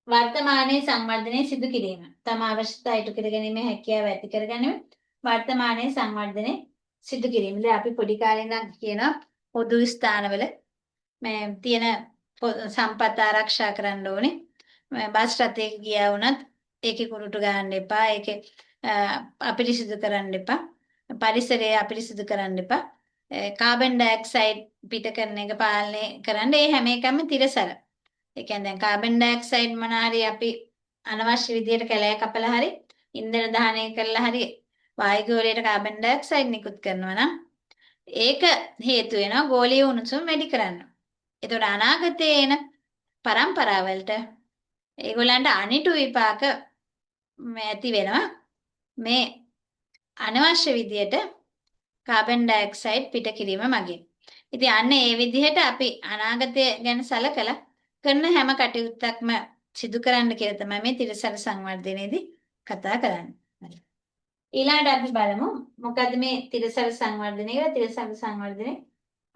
වර්තමානයේ සංවර්ධනය සිදු කිරීම. තම අවශ්‍යතා ඉටු කර ගැනීමේ හැකියාව ඇති කර ගැනීම වර්තමානයේ සංවර්ධනය සිදු කිරීම. දැන් අපි පොඩි කාලේ ඉඳන් කියනවා පොදු ස්ථානවල මේ තියෙන සම්පත් ආරක්ෂා කරන්න ඕනේ. බස් රථයක ගියා වුණත් ඒකේ කුරුටු ගහන්න එපා. ඒකේ අපිරිසිදු කරන්න එපා. පරිසරය අපිරිසිදු කරන්න එපා. කාබන් ඩයොක්සයිඩ් පිට කරන එක පාලනය කරන්න ඒ හැම එකම තිරසර. ඒ කියන්නේ දැන් කාබන් ඩයොක්සයිඩ් මොන හරි අපි අනවශ්‍ය විදියට කැලෑ කපලා හරි ඉන්ධන දහනය කරලා හරි වායුගෝලයට කාබන් ඩයොක්සයිඩ් නිකුත් කරනවා නම් ඒක හේතු වෙනවා ගෝලීය උණුසුම වැඩි කරන්න. එතකොට අනාගතයේ එන පරම්පරාවලට ඒගොල්ලන්ට අනිටු විපාක ඇති වෙනවා මේ අනවශ්‍ය විදියට කාබන් ඩයොක්සයිඩ් පිට කිරීම මගින්. ඉතින් අන්න ඒ විදිහට අපි අනාගතය ගැන සලකලා කරන හැම කටයුත්තක්ම සිදු කරන්න කියලා තමයි මේ තිරසර සංවර්ධනයේදී කතා කරන්නේ. හරි. ඊළඟට අපි බලමු මොකද්ද මේ තිරසර සංවර්ධනය කියලා. තිරසර සංවර්ධනයේ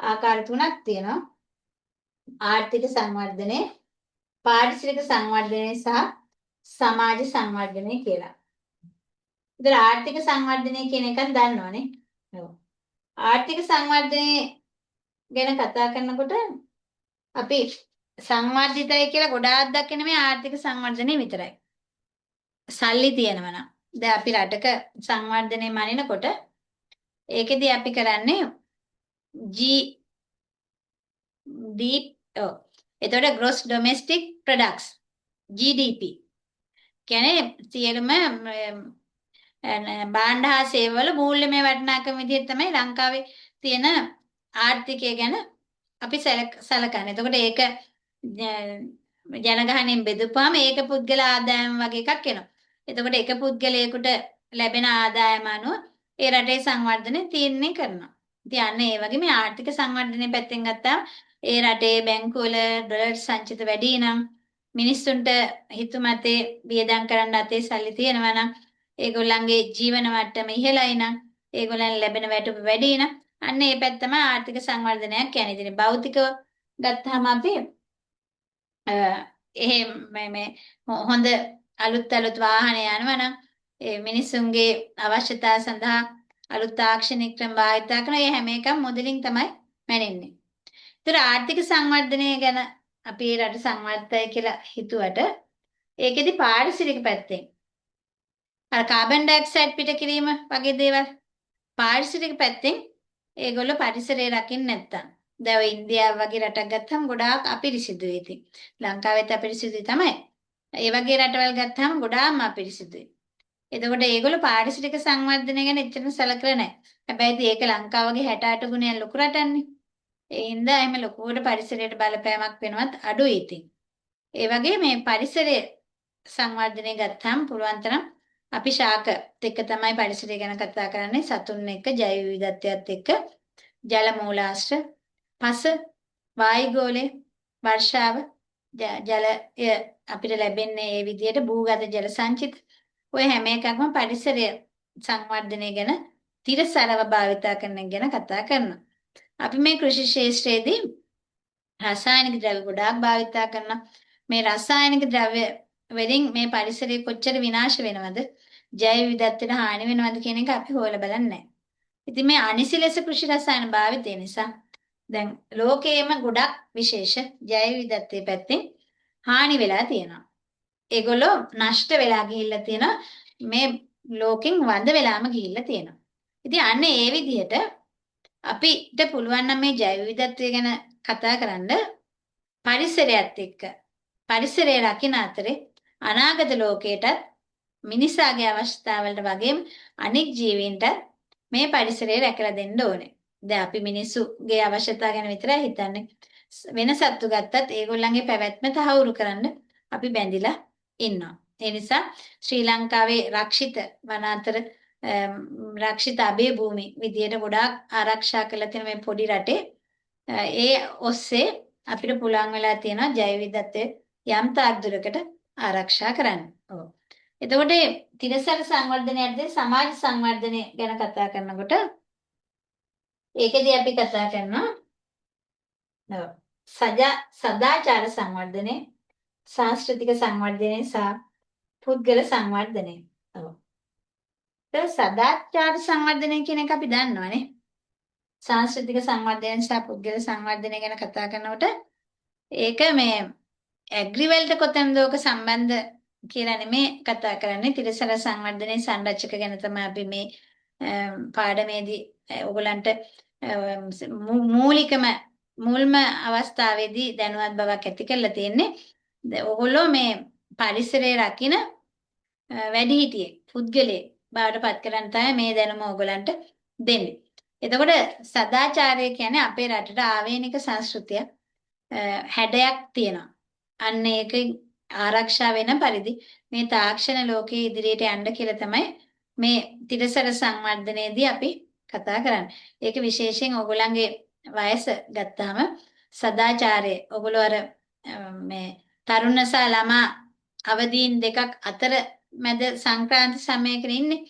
ආකාර තුනක් තියෙනවා. ආර්ථික සංවර්ධනය, පාරිසරික සංවර්ධනය සහ සමාජ සංවර්ධනය කියලා. ඉතින් ආර්ථික සංවර්ධනය කියන එකක් දන්නවනේ. ඔව්. ආර්ථික සංවර්ධනය ගැන කතා කරනකොට අපි සංවර්ධිතයි කියලා ගොඩාක් දකින මේ ආර්ථික සංවර්ධනය විතරයි. සල්ලි තියෙනවා නම්. දැන් අපි රටක සංවර්ධනය මනිනකොට ඒකෙදි අපි කරන්නේ G D ඔව්. එතකොට gross domestic products GDP කියන්නේ සියලුම භාණ්ඩ හා සේවාවල මූල්‍යමය වටිනාකම විදිහට තමයි ලංකාවේ තියෙන ආර්ථිකය ගැන අපි සලකන්නේ. එතකොට ඒක ජනගහනයෙන් බෙදුවාම ඒක පුද්ගල ආදායම වගේ එකක් එනවා. එතකොට එක පුද්ගලයෙකුට ලැබෙන ආදායම අනුව ඒ රටේ සංවර්ධනය තීරණය කරනවා. ඉතින් අන්න ඒ වගේ මේ ආර්ථික සංවර්ධනය පැත්තෙන් ගත්තාම ඒ රටේ බැංකුවල ඩොලර් සංචිත වැඩි නම්, මිනිස්සුන්ට හිතුමතේ වියදම් කරන්න අතේ සල්ලි තියෙනවා නම්, ඒගොල්ලන්ගේ ජීවන මට්ටම ඉහළයි නම්, ඒගොල්ලන් ලැබෙන වැටුප වැඩි නම්, අන්න ඒ පැත්ත තමයි ආර්ථික සංවර්ධනයක් කියන්නේ. ඉතින් භෞතිකව ගත්තාම අපි එහෙම මේ මේ හොඳ අලුත් අලුත් වාහන යනවා නම්, ඒ මිනිස්සුන්ගේ අවශ්‍යතා සඳහා අලුත් තාක්ෂණික ක්‍රම භාවිතා කරන ඒ හැම එකම මුදලින් තමයි මැනෙන්නේ. ඒතර ආර්ථික සංවර්ධනය ගැන අපි ඒ රට සංවර්ධිතයි කියලා හිතුවට ඒකෙදි පාරිසරික පැත්තෙන් අර කාබන් ඩයොක්සයිඩ් පිට කිරීම වගේ දේවල් පාරිසරික පැත්තෙන් ඒගොල්ලෝ පරිසරය රකින්න නැත්තම්, දැන් ඔය ඉන්දියාව වගේ රටක් ගත්තම ගොඩාක් අපිරිසිදුයි ඉතින්. ලංකාවෙත් අපිරිසිදුයි තමයි. ඒ වගේ රටවල් ගත්තාම ගොඩාක්ම අපිරිසිදුයි. එතකොට ඒගොල්ලෝ පාරිසරික සංවර්ධනය ගැන එච්චරම සැලකලා නැහැ. හැබැයි ඉතින් ඒක ලංකාව වගේ 68 ගුණයක් ලොකු රටක්නේ. ඒ හින්දා එහෙම ලොකුවට පරිසරයට බලපෑමක් වෙනවත් අඩුයි ඉතින්. ඒ වගේ මේ පරිසරය සංවර්ධනය ගත්තාම පුළුවන් තරම් අපි ශාක එක්ක තමයි පරිසරය ගැන කතා කරන්නේ. සතුන් එක්ක, ජෛව විවිධත්වයත් එක්ක, ජල මූලාශ්‍ර, පස, වායුගෝලය, වර්ෂාව, ජලය අපිට ලැබෙන්නේ ඒ විදිහට භූගත ජල සංචිත, ඔය හැම එකක්ම පරිසරය සංවර්ධනය ගැන තිරසරව භාවිතා කරන එක ගැන කතා කරනවා. අපි මේ කෘෂි ක්ෂේත්‍රයේදී රසායනික ද්‍රව්‍ය ගොඩාක් භාවිතා කරනවා. මේ රසායනික ද්‍රව්‍ය වලින් මේ පරිසරය කොච්චර විනාශ වෙනවද, ජෛව විවිධත්වයට හානි වෙනවද කියන එක අපි හොයලා බලන්නේ නැහැ. ඉතින් මේ අනිසි ලෙස කෘෂි රසායන භාවිතය නිසා දැන් ලෝකයේම ගොඩක් විශේෂ ජෛව විවිධත්වයේ පැත්තෙන් හානි වෙලා තියෙනවා. ඒගොල්ලෝ නෂ්ට වෙලා ගිහිල්ලා තියෙනවා. මේ ලෝකෙන් වඳ වෙලාම ගිහිල්ලා තියෙනවා. ඉතින් අන්න ඒ විදිහට අපිට පුළුවන් නම් මේ ජෛව විවිධත්වය ගැන කතා කරන්න පරිසරයත් එක්ක පරිසරය රකින අතරේ අනාගත ලෝකයටත් මිනිසාගේ අවශ්‍යතාවලට වගේම අනෙක් ජීවීන්ටත් මේ පරිසරය රැකලා දෙන්න ඕනේ. දැන් අපි මිනිස්සුගේ අවශ්‍යතා ගැන විතරයි හිතන්නේ. වෙන සත්තු ගත්තත් ඒගොල්ලන්ගේ පැවැත්ම තහවුරු කරන්න අපි බැඳිලා ඉන්නවා. ඒ නිසා ශ්‍රී ලංකාවේ රක්ෂිත වනාන්තර, රක්ෂිත අභය භූමි විදියට ගොඩාක් ආරක්ෂා කරලා තියෙන මේ පොඩි රටේ ඒ ඔස්සේ අපිට පුළුවන් වෙලා තියෙනවා ජෛව විවිධත්වය යම් තාක් දුරකට ආරක්ෂා කරන්න. ඔව්. එතකොට තිරසර සංවර්ධනය යටතේ සමාජ සංවර්ධනය ගැන කතා කරනකොට ඒකෙදි අපි කතා කරනවා ඔව් සදාචාර සංවර්ධනය, සංස්කෘතික සංවර්ධනය සහ පුද්ගල සංවර්ධනය. ඔව්. ඒ සදාචාර සංවර්ධනය කියන එක අපි දන්නවනේ. සංස්කෘතික සංවර්ධනය සහ පුද්ගල සංවර්ධනය ගැන කතා කරනකොට ඒක මේ ඇග්‍රි වලට කොතනද ඕක සම්බන්ධ කියලා නෙමේ කතා කරන්නේ. තිරසර සංවර්ධනයේ සංරචක ගැන තමයි අපි මේ පාඩමේදී ඔයගලන්ට මූලිකම මුල්ම අවස්ථාවේදී දැනුවත් බවක් ඇති කරලා තියෙන්නේ. ඔයගොල්ලෝ මේ පරිසරය රකින වැඩිහිටියෙක්, පුද්ගලයෙක් බවට පත් කරන්න තමයි මේ දැනුම ඔයගලන්ට දෙන්නේ. එතකොට සදාචාරය කියන්නේ අපේ රටට ආවේනික සංස්කෘතිය හැඩයක් තියෙනවා. අන්න ඒක ආරක්ෂා වෙන පරිදි මේ තාක්ෂණ ලෝකයේ ඉදිරියට යන්න කියලා තමයි මේ තිරසර සංවර්ධනයේදී අපි කතා කරන්නේ. ඒක විශේෂයෙන් ඔයගොල්ලන්ගේ වයස ගත්තාම සදාචාරය ඔයගොල්ලෝ අර මේ තරුණ සහ ළමා අවදීන් දෙකක් අතර මැද සංක්‍රාන්ති සමයක ඉන්නේ.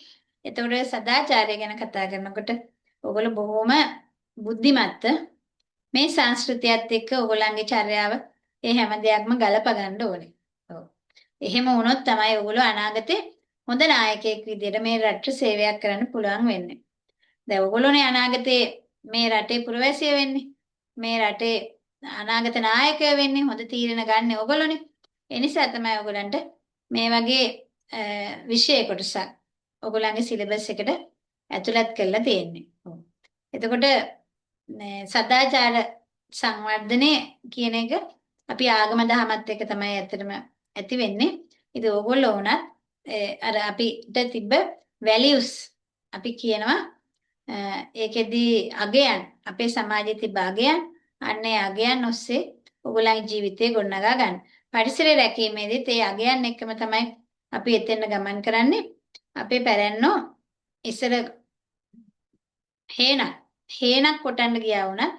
එතකොට සදාචාරය ගැන කතා කරනකොට ඔයගොල්ලෝ බොහොම බුද්ධිමත්ව මේ සංස්කෘතියත් එක්ක ඔයගොල්ලන්ගේ චර්යාව ඒ හැම දෙයක්ම ගලප ගන්න ඕනේ. ඔව්. එහෙම වුණොත් තමයි ඔයගොල්ලෝ අනාගතේ හොඳ නායකයෙක් විදියට මේ රටට සේවයක් කරන්න පුළුවන් වෙන්නේ. දැන් ඔයගොල්ලෝනේ අනාගතේ මේ රටේ පුරවැසිය වෙන්නේ. මේ රටේ අනාගත නායකයෝ වෙන්නේ, හොඳ තීරණ ගන්න ඔයගොල්ලෝනේ. ඒ නිසා තමයි ඔයගොල්ලන්ට මේ වගේ විෂය කොටසක් ඔයගොල්ලන්ගේ සිලබස් එකට ඇතුළත් කරලා තියෙන්නේ. ඔව්. එතකොට මේ සදාචාර සංවර්ධනය කියන එක අපි ආගම දහමත් එක්ක තමයි ඇත්තටම ඇති වෙන්නේ. ඉතින් ඕගොල්ලෝ වුණත් අර අපිට තිබ්බ වැලියුස් අපි කියනවා, ඒකෙදි අගයන්, අපේ සමාජයේ තිබ්බ අගයන්, අන්න ඒ අගයන් ඔස්සේ ඔයගොල්ලන්ගේ ජීවිතය ගොඩනගා ගන්න. පරිසරය රැකීමේදීත් ඒ අගයන් එක්කම තමයි අපි එතෙන් ගමන් කරන්නේ. අපේ පැරැන්නෝ ඉස්සර හේනක් හේනක් කොටන්න ගියා වුණත්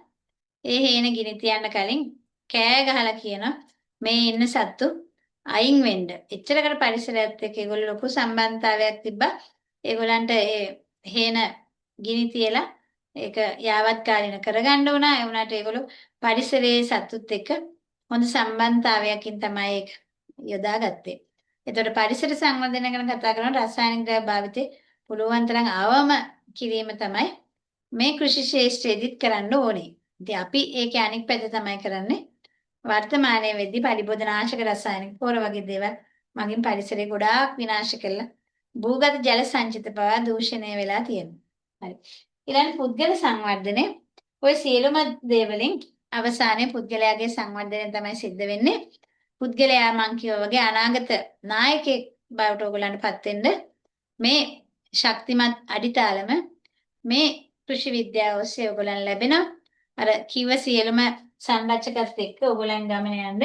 ඒ හේන ගිනි තියන්න කලින් කෑ ගහලා කියනවා මේ ඉන්න සත්තු අයින් වෙන්න. එච්චරකට පරිසරයත් එක්ක ඒගොල්ලෝ ලොකු සම්බන්ධතාවයක් තිබ්බා. ඒගොල්ලන්ට ඒ හේන ගිනි තියලා ඒක යාවත්කාලීන කරගන්න වුණා. ඒ වුණාට ඒගොල්ලෝ පරිසරයේ සත්තුත් එක්ක හොඳ සම්බන්ධතාවයකින් තමයි ඒක යොදාගත්තේ. එතකොට පරිසර සංවර්ධනය ගැන කතා කරනකොට රසායනික ද්‍රව්‍ය භාවිතය පුළුවන් තරම් අවම කිරීම තමයි මේ කෘෂි ක්ෂේත්‍රයේදීත් කරන්න ඕනේ. ඉතින් අපි ඒකේ අනික් පැත්ත තමයි කරන්නේ. වර්තමානයේ වෙද්දී පරිබෝධනාශක රසායනික පොර වගේ දේවල් මගින් පරිසරය ගොඩාක් විනාශ කරලා භූගත ජල සංචිත පවා දූෂණය වෙලා තියෙනවා. හරි. ඊළඟ පුද්ගල සංවර්ධනය. ඔය සියලුම දේවලින් අවසානයේ පුද්ගලයාගේ සංවර්ධනය තමයි සිද්ධ වෙන්නේ. පුද්ගලයා මං කිව්වා වගේ අනාගත නායකයෙක් බවට ඔයගොල්ලන්ට පත් වෙන්න මේ ශක්තිමත් අඩිතාලම මේ කෘෂි විද්‍යාව ඔස්සේ ඔයගොල්ලන් ලැබෙනවා. අර කිව්ව සියලුම සංරචකත් එක්ක ඔයගොල්ලන් ගමන යන්න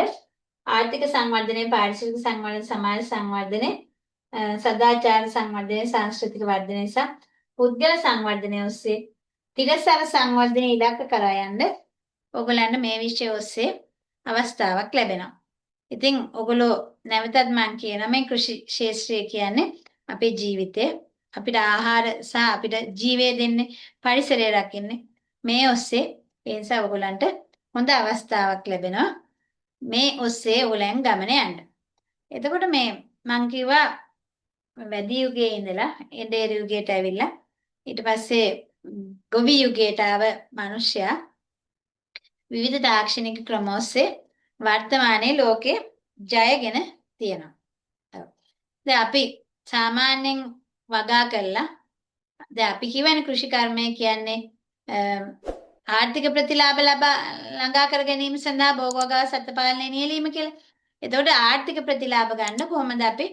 ආර්ථික සංවර්ධනය, පාරිසරික සංවර්ධනය, සමාජ සංවර්ධනය, සදාචාර සංවර්ධනය, සංස්කෘතික වර්ධනය සහ පුද්ගල සංවර්ධනය ඔස්සේ තිරසර සංවර්ධනය ඉලක්ක කරා යන්න ඔයගොල්ලන්ට මේ විෂය ඔස්සේ අවස්ථාවක් ලැබෙනවා. ඉතින් ඔයගොල්ලෝ නැවතත් මං කියනවා මේ කෘෂි ක්ෂේත්‍රය කියන්නේ අපේ ජීවිතය, අපිට ආහාර සහ අපිට ජීවය දෙන්නේ, පරිසරය රකින්නේ මේ ඔස්සේ. ඒ නිසා ඔයගොල්ලන්ට හොඳ අවස්ථාවක් ලැබෙනවා මේ ඔස්සේ ඔයගොල්ලන් ගමන යන්න. එතකොට මේ මං කිව්වා වැදි යුගයේ ඉඳලා එඬේර යුගයට ඇවිල්ලා ඊට පස්සේ ගොවි යුගයට ආව මිනිසයා විවිධ තාක්ෂණික ක්‍රම ඔස්සේ වර්තමානයේ ලෝකේ ජයගෙන තියෙනවා. ඔව්. දැන් අපි සාමාන්‍යයෙන් වගා කරලා දැන් අපි කියවනේ කෘෂි කර්මය කියන්නේ ආර්ථික ප්‍රතිලාභ ලබා ළඟා කර ගැනීම සඳහා භෝග වගාව සත්ත්ව පාලනය නියැලීම කියලා. එතකොට ආර්ථික ප්‍රතිලාභ ගන්න කොහොමද අපි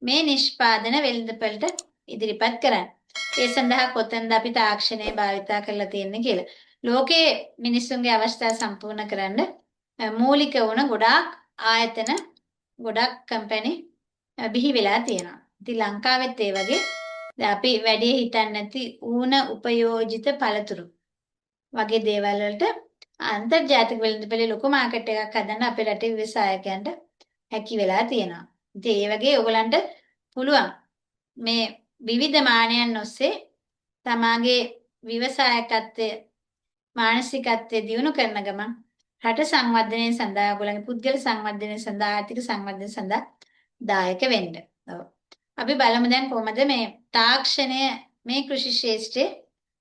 මේ නිෂ්පාදන වෙළඳපළට ඉදිරිපත් කරන්නේ? ඒ සඳහා කොතනද අපි තාක්ෂණය භාවිතා කරලා තියෙන්නේ කියලා. ලෝකයේ මිනිස්සුන්ගේ අවස්ථා සම්පූර්ණ කරන්න මූලික වුණ ගොඩාක් ආයතන ගොඩක් කම්පැනි බිහි වෙලා තියෙනවා. ඉතින් ලංකාවෙත් ඒ වගේ දැන් අපි වැඩි හිතන්නේ නැති ඌන උපයෝජිත පළතුරු වගේ දේවල් වලට අන්තර්ජාතික වෙළඳපොළේ ලොකු මාකට් එකක් හදන්න අපේ රටේ ව්‍යවසායකයන්ට හැකි වෙලා තියෙනවා. ඉතින් ඒ වගේ ඔයගලන්ට පුළුවන් මේ විවිධ මානයන් ඔස්සේ තමාගේ ව්‍යවසායකත්වය මානසිකත්වය දියුණු කරන ගමන් රට සංවර්ධනය සඳහා ඔයගොල්ලන්ගේ පුද්ගල සංවර්ධනය සඳහා ආර්ථික සංවර්ධනය සඳහා දායක වෙන්න. ඔව්. අපි බලමු දැන් කොහොමද මේ තාක්ෂණය මේ කෘෂි ක්ෂේත්‍රයේ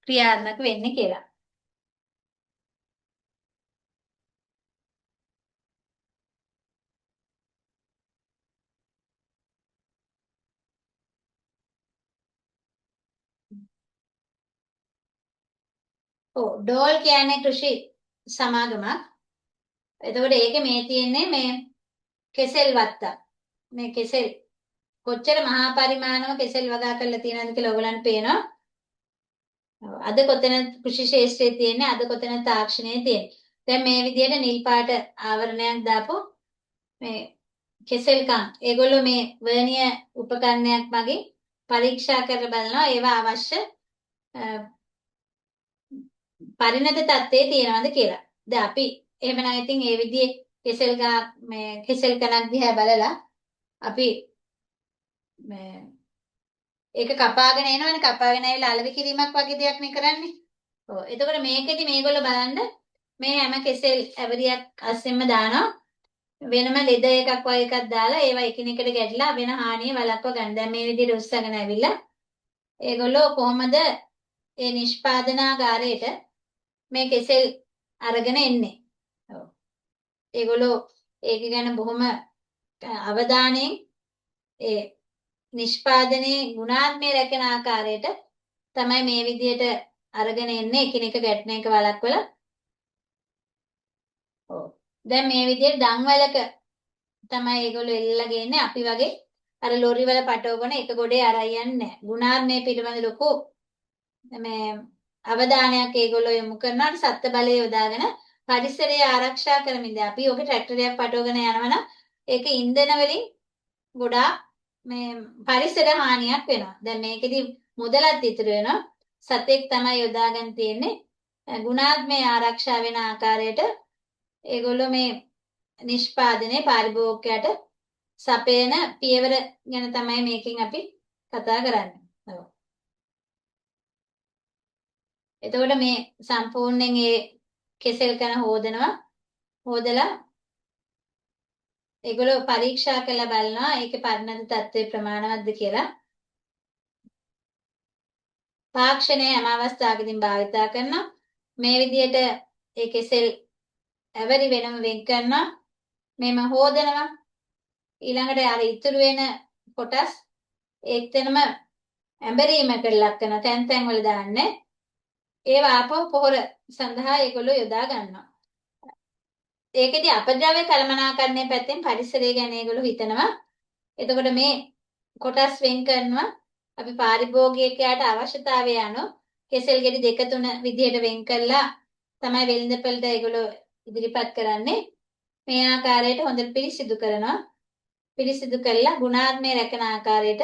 ක්‍රියාත්මක වෙන්නේ කියලා. ඔව්, ඩෝල් කියන්නේ කෘෂි සමාගමක්. එතකොට ඒකේ මේ තියෙන්නේ මේ කෙසෙල් වත්ත. මේ කෙසෙල් කොච්චර මහා පරිමාණව කෙසෙල් වගා කරලා තියෙනවද කියලා ඔයගලන්ට පේනවා. අද කොතන කෘෂි ක්ෂේත්‍රයේ තියෙන්නේ, අද කොතන තාක්ෂණයේ තියෙන්නේ. දැන් මේ විදිහට නිල් පාට ආවරණයක් දාපු මේ කෙසෙල් කන් ඒගොල්ලෝ මේ වර්නියර් උපකරණයක් මගින් පරීක්ෂා කරලා බලනවා ඒවා අවශ්‍ය පරිණත තත්ත්වයේ තියෙනවද කියලා. දැන් අපි එහෙමනම් ඉතින් ඒ විදිහේ කෙසෙල් ගහ මේ කෙසෙල් කණක් දිහා බලලා අපි මේ ඒක කපාගෙන එනවනේ, කපාගෙන ඇවිල්ලා අලෙවි කිරීමක් වගේ දෙයක් නේ කරන්නේ. ඔව්, එතකොට මේකෙදි මේගොල්ලෝ බලන්න මේ හැම කෙසෙල් ඇවරියක් අස්සෙන්ම දානවා වෙනම ලෙඩ එකක් වගේ එකක් දාලා ඒවා එකිනෙකට ගැටිලා වෙන හානිය වළක්ව ගන්න. දැන් මේ විදිහට උස්සගෙන ඇවිල්ලා ඒගොල්ලෝ කොහොමද ඒ නිෂ්පාදනාගාරයට මේ කෙසෙල් අරගෙන එන්නේ? ඔව්. ඒගොල්ලෝ ඒක ගැන බොහොම අවධානයෙන් ඒ නිෂ්පාදනයේ ගුණාත්මය රැකෙන ආකාරයට තමයි මේ විදිහට අරගෙන එන්නේ, එකිනෙක ගැටෙන එක වළක්වලා. ඔව්. දැන් මේ විදිහට දන්වැලක තමයි ඒගොල්ලෝ එල්ලලා ගේන්නේ. අපි වගේ අර ලොරි වල පටවගෙන එක ගොඩේ අරන් යන්නේ නැහැ. ගුණාත්මය පිළිබඳ ලොකු මේ අවධානයක් ඒගොල්ලෝ යොමු කරනවා. සත්ත්ව බලය යොදාගෙන පරිසරය ආරක්ෂා කරමින්. දැන් අපි ඔක ට්‍රැක්ටරයක් පටවගෙන යනවා නම් ඒක ඉන්ධන වලින් ගොඩාක් මේ පරිසර හානියක් වෙනවා. දැන් මේකෙදි මුදලත් ඉතුරු වෙනවා. සතෙක් තමයි යොදාගෙන තියෙන්නේ. ගුණාත්මය ආරක්ෂා වෙන ආකාරයට ඒගොල්ලෝ මේ නිෂ්පාදනයේ පාරිභෝගිකයාට සපයන පියවර ගැන තමයි මේකෙන් අපි කතා කරන්නේ. ඔව්. එතකොට මේ සම්පූර්ණයෙන් ඒ කෙසෙල් කන හොදනවා. හොදලා ඒගොල්ලෝ පරීක්ෂා කරලා බලනවා ඒකේ පරිණත තත්ත්වය ප්‍රමාණවත්ද කියලා. තාක්ෂණය හැම අවස්ථාවකදීම භාවිතා කරනවා. මේ විදිහට ඒ කෙසෙල් ඇවරි වෙනම වෙන් කරනවා. මෙහෙම හොදනවා. ඊළඟට අර ඉතුරු වෙන කොටස් ඒකතනම ඇඹරීමකට ලක් කරන තැන් තැන් වල දාන්නේ. ඒවා ආපහු පොහොර සඳහා ඒගොල්ලෝ යොදා ගන්නවා. ඒකෙදි අපද්‍රව්‍ය කළමනාකරණය පැත්තෙන් පරිසරය ගැන ඒගොල්ලෝ හිතනවා. එතකොට මේ කොටස් වෙන් කරනවා. අපි පාරිභෝගිකයාට අවශ්‍යතාවය අනුව කෙසෙල් ගෙඩි දෙක තුන විදිහට වෙන් කරලා තමයි වෙළඳපළට ඒගොල්ලෝ ඉදිරිපත් කරන්නේ. මේ ආකාරයට හොඳට පිරිසිදු කරනවා. පිරිසිදු කරලා ගුණාත්මය රැකෙන ආකාරයට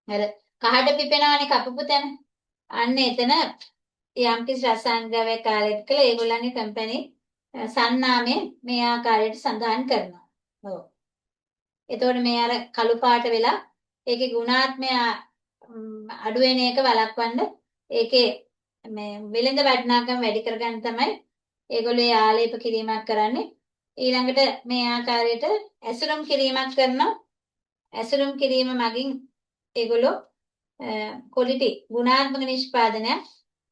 අර කහට පිපෙනවනේ කපපු තැන. අන්න එතන යම්කිසි රසායන ද්‍රව්‍යයක් ආලේප කළා ඒගොල්ලන්ගේ කම්පැනි සන්නාමය මේ ආකාරයට සඳහන් කරනවා. ඔව්. එතකොට මේ අර කළු පාට වෙලා ඒකේ ගුණාත්මය අඩු වෙන එක වළක්වන්න ඒකේ මේ වෙළඳ වටිනාකම වැඩි කරගන්න තමයි ඒගොල්ලෝ ඒ ආලේප කිරීමක් කරන්නේ. ඊළඟට මේ ආකාරයට ඇසුරුම් කිරීමක් කරනවා. ඇසුරුම් කිරීම මගින් ඒගොල්ලෝ ක්වොලිටි ගුණාත්මක නිෂ්පාදනයක්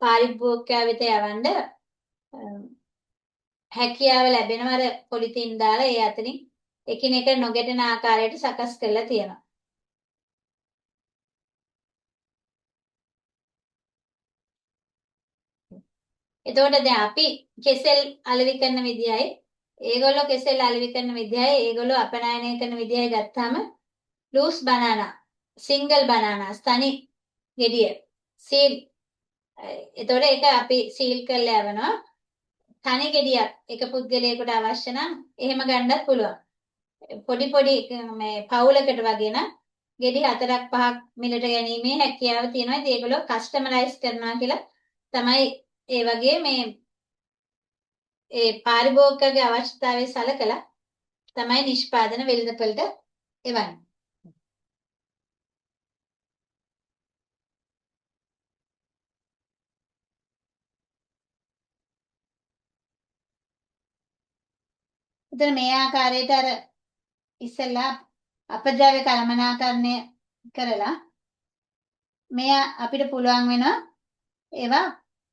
පාරිභෝගිකයා වෙත යවන්න හැකියාව ලැබෙනවා. අර පොලිතීන් දාලා ඒ අතරින් එකිනෙක නොගැටෙන ආකාරයට සකස් කරලා තියෙනවා. එතකොට දැන් අපි කෙසෙල් අලෙවි කරන විදියයි ඒගොල්ලෝ කෙසෙල් අලෙවි කරන විදියයි ඒගොල්ලෝ අපනයනය කරන විදියයි ගත්තාම ලූස් බනානා, සිංගල් බනානාස්, තනි ගෙඩිය සීල්. එතකොට ඒක අපි සීල් කරලා යවනවා. තනි ගෙඩියක් එක පුද්ගලයෙකුට අවශ්‍ය නම් එහෙම ගන්නත් පුළුවන්. පොඩි පොඩි මේ පවුලකට වගේ නම් ගෙඩි 4ක් 5ක් මිලට ගැනීමේ හැකියාව තියෙනවා. ඉතින් ඒගොල්ලෝ කස්ටමරයිස් කරනවා කියලා තමයි ඒ වගේ මේ ඒ පාරිභෝගිකගේ අවශ්‍යතාවය සලකලා තමයි නිෂ්පාදන වෙළඳපොළට එවන්නේ. එතන මේ ආකාරයට අර ඉස්සෙල්ලා අපද්‍රව්‍ය කළමනාකරණය කරලා මේ අපිට පුළුවන් වෙනවා ඒවා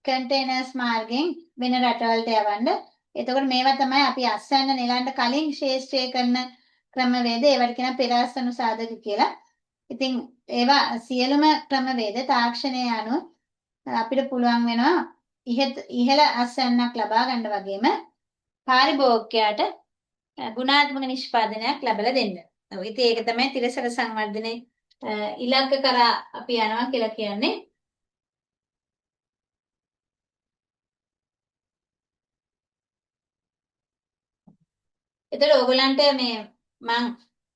කන්ටේනර්ස් මාර්ගයෙන් වෙන රටවලට යවන්න. එතකොට මේවා තමයි අපි අස්වැන්න නෙලන්න කලින් ක්ෂේත්‍රය කරන ක්‍රමවේද. ඒවට කියන පෙරාසනු සාධක කියලා. ඉතින් ඒවා සියලුම ක්‍රමවේද තාක්ෂණය අනුව අපිට පුළුවන් වෙනවා ඉහළ අස්වැන්නක් ලබා ගන්න වගේම පාරිභෝගිකයාට ගුණාත්මක නිෂ්පාදනයක් ලැබලා දෙන්න. ඔව්, ඉතින් ඒක තමයි තිරසර සංවර්ධනයේ ඉලක්ක කරා අපි යනවා කියලා කියන්නේ. එතකොට ඕගොල්ලන්ට මේ මං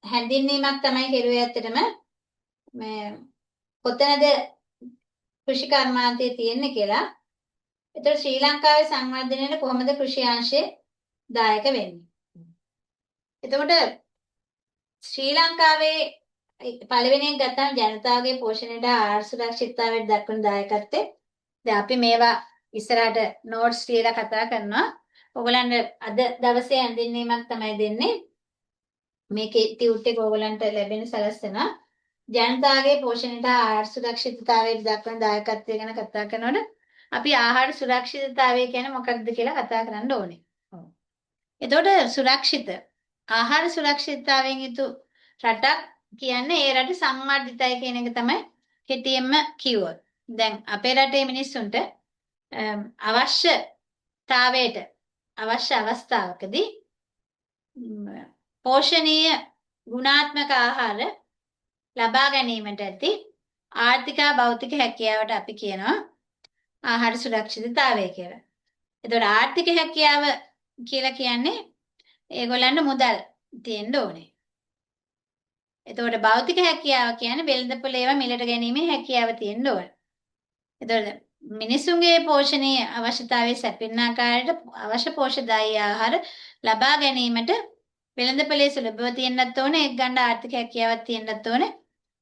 හැඳින්වීමක් තමයි කෙරුවේ ඇත්තටම මේ කොතනද කෘෂි කර්මාන්තය තියෙන්නේ කියලා. එතකොට ශ්‍රී ලංකාවේ සංවර්ධනයට කොහොමද කෘෂි අංශය දායක වෙන්නේ? එතකොට ශ්‍රී ලංකාවේ පළවෙනි එක ගත්තාම ජනතාවගේ පෝෂණයට ආහාර සුරක්ෂිතතාවයට දක්වන දායකත්වය. දැන් අපි මේවා ඉස්සරහට නෝට්ස් ලියලා කතා කරනවා. ඔයගොල්ලන්ට අද දවසේ හැඳින්වීමක් තමයි දෙන්නේ. මේකේ ටියුට් එක ඔයගොල්ලන්ට ලැබෙන සලස්වනවා. ජනතාවගේ පෝෂණයට ආහාර සුරක්ෂිතතාවයට දක්වන දායකත්වය ගැන කතා කරනකොට අපි ආහාර සුරක්ෂිතතාවය කියන්නේ මොකක්ද කියලා කතා කරන්න ඕනේ. ඔව්. එතකොට සුරක්ෂිත ආහාර සුරක්ෂිතතාවයෙන් යුතු රටක් කියන්නේ ඒ රට සංවර්ධිතයි කියන එක තමයි කෙටියෙන්ම කිව්වොත්. දැන් අපේ රටේ මිනිස්සුන්ට අවශ්‍යතාවයට අවශ්‍ය අවස්ථාවකදී පෝෂණීය ගුණාත්මක ආහාර ලබා ගැනීමට ඇති ආර්ථික භෞතික හැකියාවට අපි කියනවා ආහාර සුරක්ෂිතතාවය කියලා. එතකොට ආර්ථික හැකියාව කියලා කියන්නේ ඒගොල්ලන්ට මුදල් තියෙන්න ඕනේ. එතකොට භෞතික හැකියාව කියන්නේ වෙළඳපොළ ඒවා මිලට ගැනීමේ හැකියාව තියෙන්න ඕනේ. එතකොට මිනිසුන්ගේ පෝෂණීය අවශ්‍යතාවය සැපෙන ආකාරයට අවශ්‍ය පෝෂදායී ආහාර ලබා ගැනීමට වෙළඳපොළේ සුලභව තියෙන්නත් ඕනේ, ඒක ගන්න ආර්ථික හැකියාවක් තියෙන්නත් ඕනේ.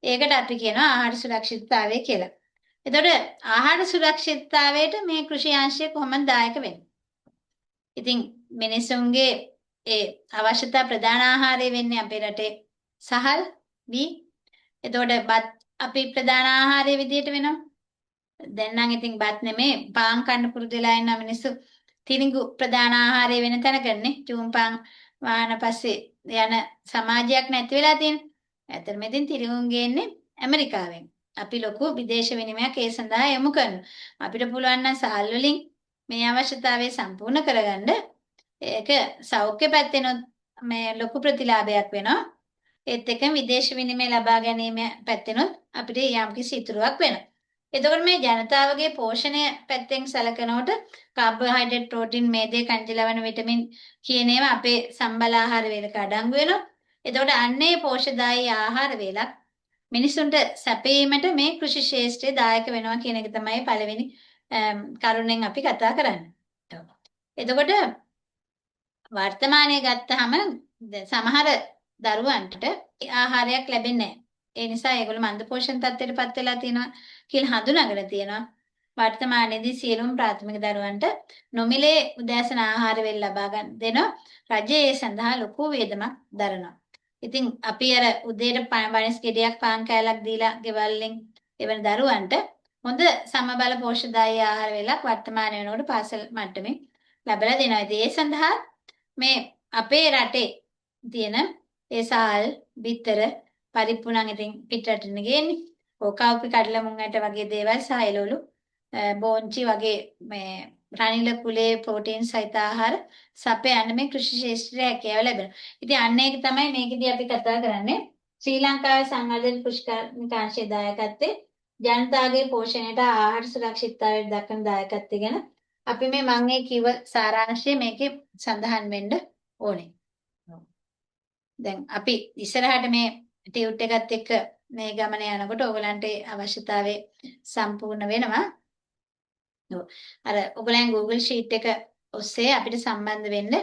ඒකට අපි කියනවා ආහාර සුරක්ෂිතතාවය කියලා. එතකොට ආහාර සුරක්ෂිතතාවයට මේ කෘෂි අංශය කොහොමද දායක වෙන්නේ? ඉතින් මිනිසුන්ගේ ඒ අවශ්‍යතා ප්‍රධාන ආහාරය වෙන්නේ අපේ රටේ සහල් වී. එතකොට බත් අපි ප්‍රධාන ආහාරය විදියට වෙනවා. දැන් නම් ඉතින් බත් නෙමේ පාන් කන්න පුරුදු වෙලා ඉන්න මිනිස්සු තිරිඟු ප්‍රධාන ආහාරය වෙන තැනකනේ. චූන් පාන් වාහන පස්සේ යන සමාජයක් නැති වෙලා තියෙන. ඇත්තටම ඉතින් තිරිඟුන් ගේන්නේ ඇමරිකාවෙන්. අපි ලොකු විදේශ විනිමයක් ඒ සඳහා යොමු කරනවා. අපිට පුළුවන් නම් සහල් වලින් මේ අවශ්‍යතාවය සම්පූර්ණ කරගන්න. ඒක සෞඛ්‍ය පැත්තෙනොත් මේ ලොකු ප්‍රතිලාභයක් වෙනවා. ඒත් එක්කම විදේශ විනිමය ලබා ගැනීම පැත්තෙනොත් අපිට යම්කිසි ඉතුරුවක් වෙනවා. එතකොට මේ ජනතාවගේ පෝෂණය පැත්තෙන් සලකනකොට කාබෝහයිඩ්‍රේට්, ප්‍රෝටීන්, මේදේ, ඛනිජ ලවණ, විටමින් කියන ඒවා අපේ සම්බල ආහාර වේලක අඩංගු වෙනවා. එතකොට අන්නේ පෝෂදායී ආහාර වේලක් මිනිසුන්ට සැපයීමට මේ කෘෂි ක්ෂේත්‍රය දායක වෙනවා කියන එක තමයි පළවෙනි කරුණෙන් අපි කතා කරන්නේ. එතකොට වර්තමානයේ ගත්තාම සමහර දරුවන්ට ආහාරයක් ලැබෙන්නේ නැහැ. ඒ නිසා ඒගොල්ලෝ මන්ද පෝෂණ තත්ත්වයට පත් වෙලා තියෙනවා කියලා හඳුනාගෙන තියෙනවා. වර්තමානයේදී සියලුම ප්‍රාථමික දරුවන්ට නොමිලේ උදෑසන ආහාර වේල ලබා ගන්න දෙනවා. රජය ඒ සඳහා ලොකු වියදමක් දරනවා. ඉතින් අපි අර උදේට බනිස් ගෙඩියක් පාන් කෑල්ලක් දීලා ගෙවල් වලින් එවන දරුවන්ට හොඳ සමබල පෝෂදායී ආහාර වේලක් වර්තමාන වෙනකොට පාසල් මට්ටමින් ලැබලා දෙනවා. ඉතින් ඒ සඳහා මේ අපේ රටේ තියෙන ඒ සාල්, බිත්තර, පරිප්පු නම් ඉතින් පිටරටින් ගේන්නේ. ඕ කව්පි කඩල මුං ඇට වගේ දේවල් සහ එළවලු බෝංචි වගේ මේ රනිල කුලයේ ප්‍රෝටීන් සහිත ආහාර සපයන්න මේ කෘෂි ක්ෂේත්‍රයේ හැකියාව ලැබෙනවා. ඉතින් අන්න ඒක තමයි මේකෙදී අපි කතා කරන්නේ. ශ්‍රී ලංකාවේ සංවර්ධන කෘෂිකාංශයේ දායකත්වයේ ජනතාවගේ පෝෂණයට ආහාර සුරක්ෂිතතාවයට දක්වන දායකත්වය ගැන අපි මේ මං ඒ කිව්ව සාරාංශය මේකේ සඳහන් වෙන්න ඕනේ. දැන් අපි ඉස්සරහට මේ ටියුට් එකත් එක්ක මේ ගමන යනකොට ඔයගලන්ට ඒ අවශ්‍යතාවය සම්පූර්ණ වෙනවා. ඔව්. අර ඔයගලන් Google Sheet එක ඔස්සේ අපිට සම්බන්ධ වෙන්න.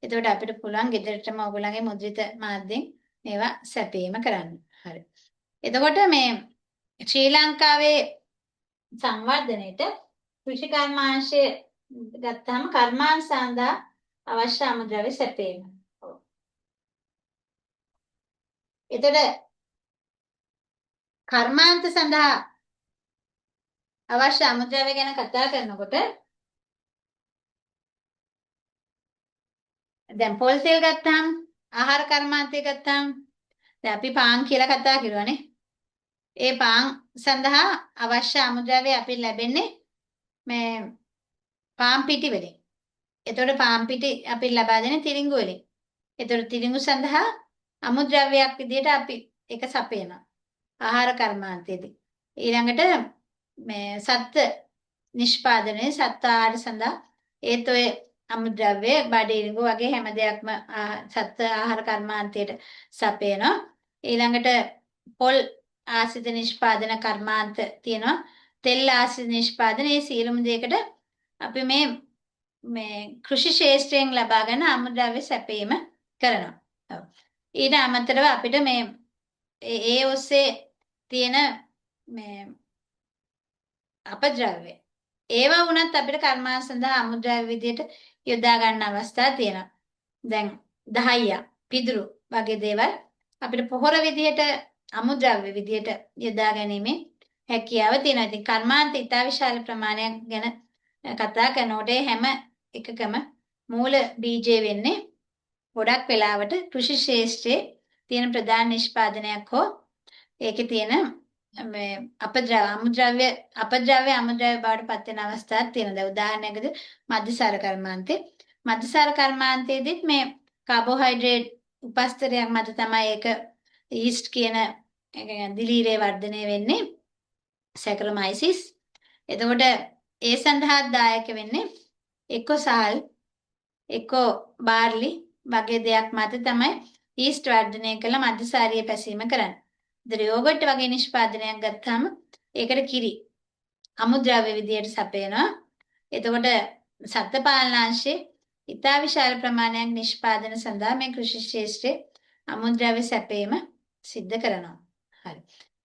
එතකොට අපිට පුළුවන් ගෙදරටම ඔයගලන්ගේ මුද්‍රිත මාධ්‍යෙන් මේවා සැපයීම කරන්න. හරි. එතකොට මේ ශ්‍රී ලංකාවේ සංවර්ධනයේට කෘෂි කර්මාංශය ගත්තාම කර්මාංශ සඳහා අවශ්‍ය අමුද්‍රව්‍ය සැපයීම. ඔව්. එතකොට කර්මාන්ත සඳහා අවශ්‍ය අමුද්‍රව්‍ය ගැන කතා කරනකොට දැන් පොල් තෙල් ගත්තාම ආහාර කර්මාන්තය ගත්තාම දැන් අපි පාන් කියලා කතා කරුවානේ. ඒ පාන් සඳහා අවශ්‍ය අමුද්‍රව්‍ය අපිට ලැබෙන්නේ මේ පාන් පිටි වලින්. එතකොට පාන් පිටි අපිට ලබා දෙන්නේ තිරිංගු වලින්. එතකොට තිරිංගු සඳහා අමුද්‍රව්‍යයක් විදිහට අපි ඒක සපයනවා ආහාර කර්මාන්තයේදී. ඊළඟට මේ සත්ත්ව නිෂ්පාදනයේ සත්ව ආහාර සඳහා ඒත් ඔය අමුද්‍රව්‍ය බඩ ඉරිඟු වගේ හැම දෙයක්ම සත්ව ආහාර කර්මාන්තයට සපයනවා. ඊළඟට පොල් ආශ්‍රිත නිෂ්පාදන කර්මාන්ත තියෙනවා. තෙල් ආශ්‍රිත නිෂ්පාදන මේ සියලුම දෙයකට අපි මේ මේ කෘෂි ක්ෂේත්‍රයෙන් ලබා ගන්න අමුද්‍රව්‍ය සැපයීම කරනවා. ඔව්. ඊට අමතරව අපිට මේ ඒ ඔස්සේ තියෙන මේ අපද්‍රව්‍ය ඒවා වුණත් අපිට කර්මාන්ත සඳහා අමුද්‍රව්‍ය විදියට යොදා ගන්න අවස්ථා තියෙනවා. දැන් දහයියා, පිදුරු වගේ දේවල් අපිට පොහොර විදියට අමුද්‍රව්‍ය විදියට යොදා ගැනීමේ හැකියාව තියෙනවා. ඉතින් කර්මාන්ත ඉතා විශාල ප්‍රමාණයක් ගැන කතා කරනකොට හැම එකකම මූල බීජය වෙන්නේ ගොඩක් වෙලාවට කෘෂි ක්ෂේත්‍රයේ තියෙන ප්‍රධාන නිෂ්පාදනයක් හෝ ඒකේ තියෙන මේ අපද්‍රව්‍ය අමුද්‍රව්‍ය අපද්‍රව්‍ය අමුද්‍රව්‍ය බවට පත් වෙන අවස්ථාවක් තියෙනවා. දැන් උදාහරණයකද මද්‍යසාර කර්මාන්තේ. මද්‍යසාර කර්මාන්තයේදීත් මේ කාබෝහයිඩ්‍රේට් උපස්තරයක් මත තමයි ඒක ඊස්ට් කියන ඒ කියන්නේ දිලීරේ වර්ධනය වෙන්නේ සැකරොමයිසිස්. එතකොට ඒ සඳහා දායක වෙන්නේ එක්ක සහල් එක්ක බාර්ලි වගේ දෙයක් මත තමයි ඊස්ට් වර්ධනය කළ මද්‍යසාරීය පැසීම කරන්නේ. ඉතින් යෝගට් වගේ නිෂ්පාදනයක් ගත්තාම ඒකට කිරි අමුද්‍රව්‍ය විදියට සපයනවා. එතකොට සත්ත්ව පාලනාංශයේ ඉතා විශාල ප්‍රමාණයක් නිෂ්පාදන සඳහා මේ කෘෂි ක්ෂේත්‍රයේ අමුද්‍රව්‍ය සැපයීම සිද්ධ කරනවා. හරි.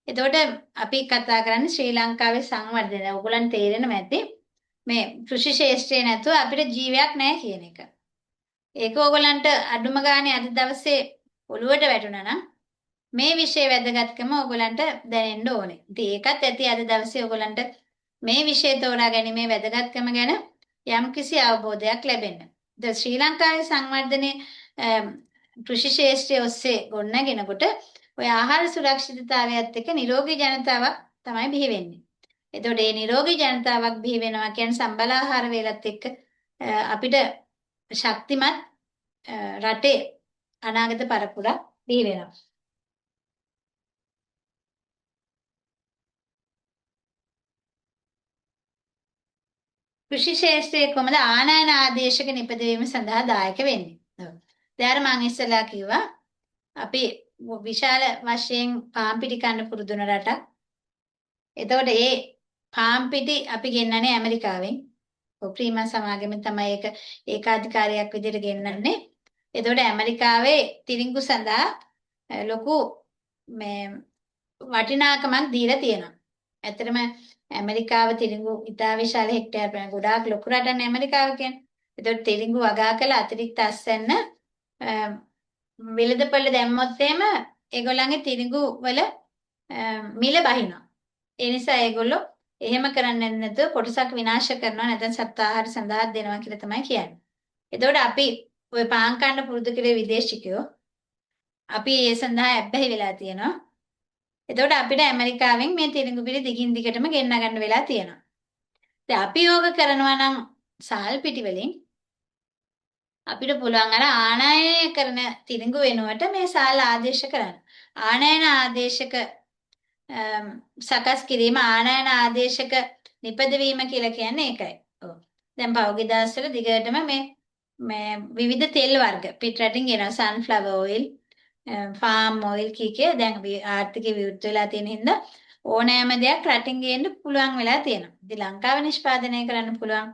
එතකොට අපි කතා කරන්නේ ශ්‍රී ලංකාවේ සංවර්ධනය. ඔයගොල්ලන් තේරෙනවා ඇති මේ කෘෂි ක්ෂේත්‍රය නැතුව අපිට ජීවයක් නැහැ කියන එක. ඒක ඔයගොල්ලන්ට අඩුම ගානේ අද දවසේ ඔළුවට වැටුණා නම් මේ විෂය වැදගත්කම ඔයගොල්ලන්ට දැනෙන්න ඕනේ. ඉතින් ඒකත් ඇති අද දවසේ ඔයගොල්ලන්ට මේ විෂය තෝරා ගැනීමේ වැදගත්කම ගැන යම්කිසි අවබෝධයක් ලැබෙන්න. දැන් ශ්‍රී ලංකාවේ සංවර්ධනයේ කෘෂි ක්ෂේත්‍රය ඔස්සේ ගොඩනගෙනකොට ඔය ආහාර සුරක්ෂිතතාවයත් එක්ක නිරෝගී ජනතාවක් තමයි බිහි වෙන්නේ. එතකොට මේ නිරෝගී ජනතාවක් බිහි වෙනවා කියන්නේ සම්බල ආහාර වේලත් එක්ක අපිට ශක්තිමත් රටේ අනාගත පරපුරක් බිහි වෙනවා. කෘෂි ක්ෂේත්‍රයේ කොහොමද ආනයන ආදේශක නිපදවීම සඳහා දායක වෙන්නේ? ඔව්. දැන් අර මං ඉස්සෙල්ලා කිව්වා අපි විශාල වශයෙන් පාන් පිටි කන්න පුරුදු වෙන රටක්. එතකොට ඒ පාන් පිටි අපි ගෙන්නන්නේ ඇමරිකාවෙන්. ඔව් ප්‍රීමා සමාගමෙන් තමයි ඒක ඒකාධිකාරියක් විදිහට ගෙන්නන්නේ. එතකොට ඇමරිකාවේ තිරිංගු සඳහා ලොකු මේ වටිනාකමක් දීලා තියෙනවා. ඇත්තටම ඇමරිකාව තිරිඟු ඉතා විශාල හෙක්ටයාර් ප්‍රමාණයක් ගොඩාක් ලොකු රටක් ඇමරිකාව කියන්නේ. එතකොට තිරිඟු වගා කළ අතිරික්ත අස්වැන්න වෙළඳපොළ දැම්මොත් එහෙම ඒගොල්ලන්ගේ තිරිඟු වල මිල බහිනවා. ඒ නිසා ඒගොල්ලෝ එහෙම කරන්නේ නැතුව කොටසක් විනාශ කරනවා නැත්නම් සත්ව ආහාර සඳහා දෙනවා කියලා තමයි කියන්නේ. එතකොට අපි ඔය පාන් කන්න පුරුදු කරේ විදේශිකයෝ අපි ඒ සඳහා ඇබ්බැහි වෙලා තියෙනවා. එතකොට අපිට ඇමරිකාවෙන් මේ තිරිඟු පිළි දිගින් දිගටම ගෙන්න ගන්න වෙලා තියෙනවා. දැන් අපි යෝග කරනවා නම් සාල් පිටි වලින් අපිට පුළුවන් අර ආනයනය කරන තිරිඟු වෙනුවට මේ සාල් ආදේශ කරන්න. ආනයන ආදේශක සකස් කිරීම, ආනයන ආදේශක නිපදවීම කියලා කියන්නේ ඒකයි. ඔව්. දැන් පහුගිය දවස්වල දිගටම මේ මේ විවිධ තෙල් වර්ග පිට රටින් ගෙනවා. සන්ෆ්ලවර් ඔයිල්, ෆාම් ඔයිල් කී කිය දැන් ආර්ථිකය විවෘත වෙලා තියෙන හින්දා ඕනෑම දෙයක් රටින් ගේන්න පුළුවන් වෙලා තියෙනවා. ඉතින් ලංකාවේ නිෂ්පාදනය කරන්න පුළුවන්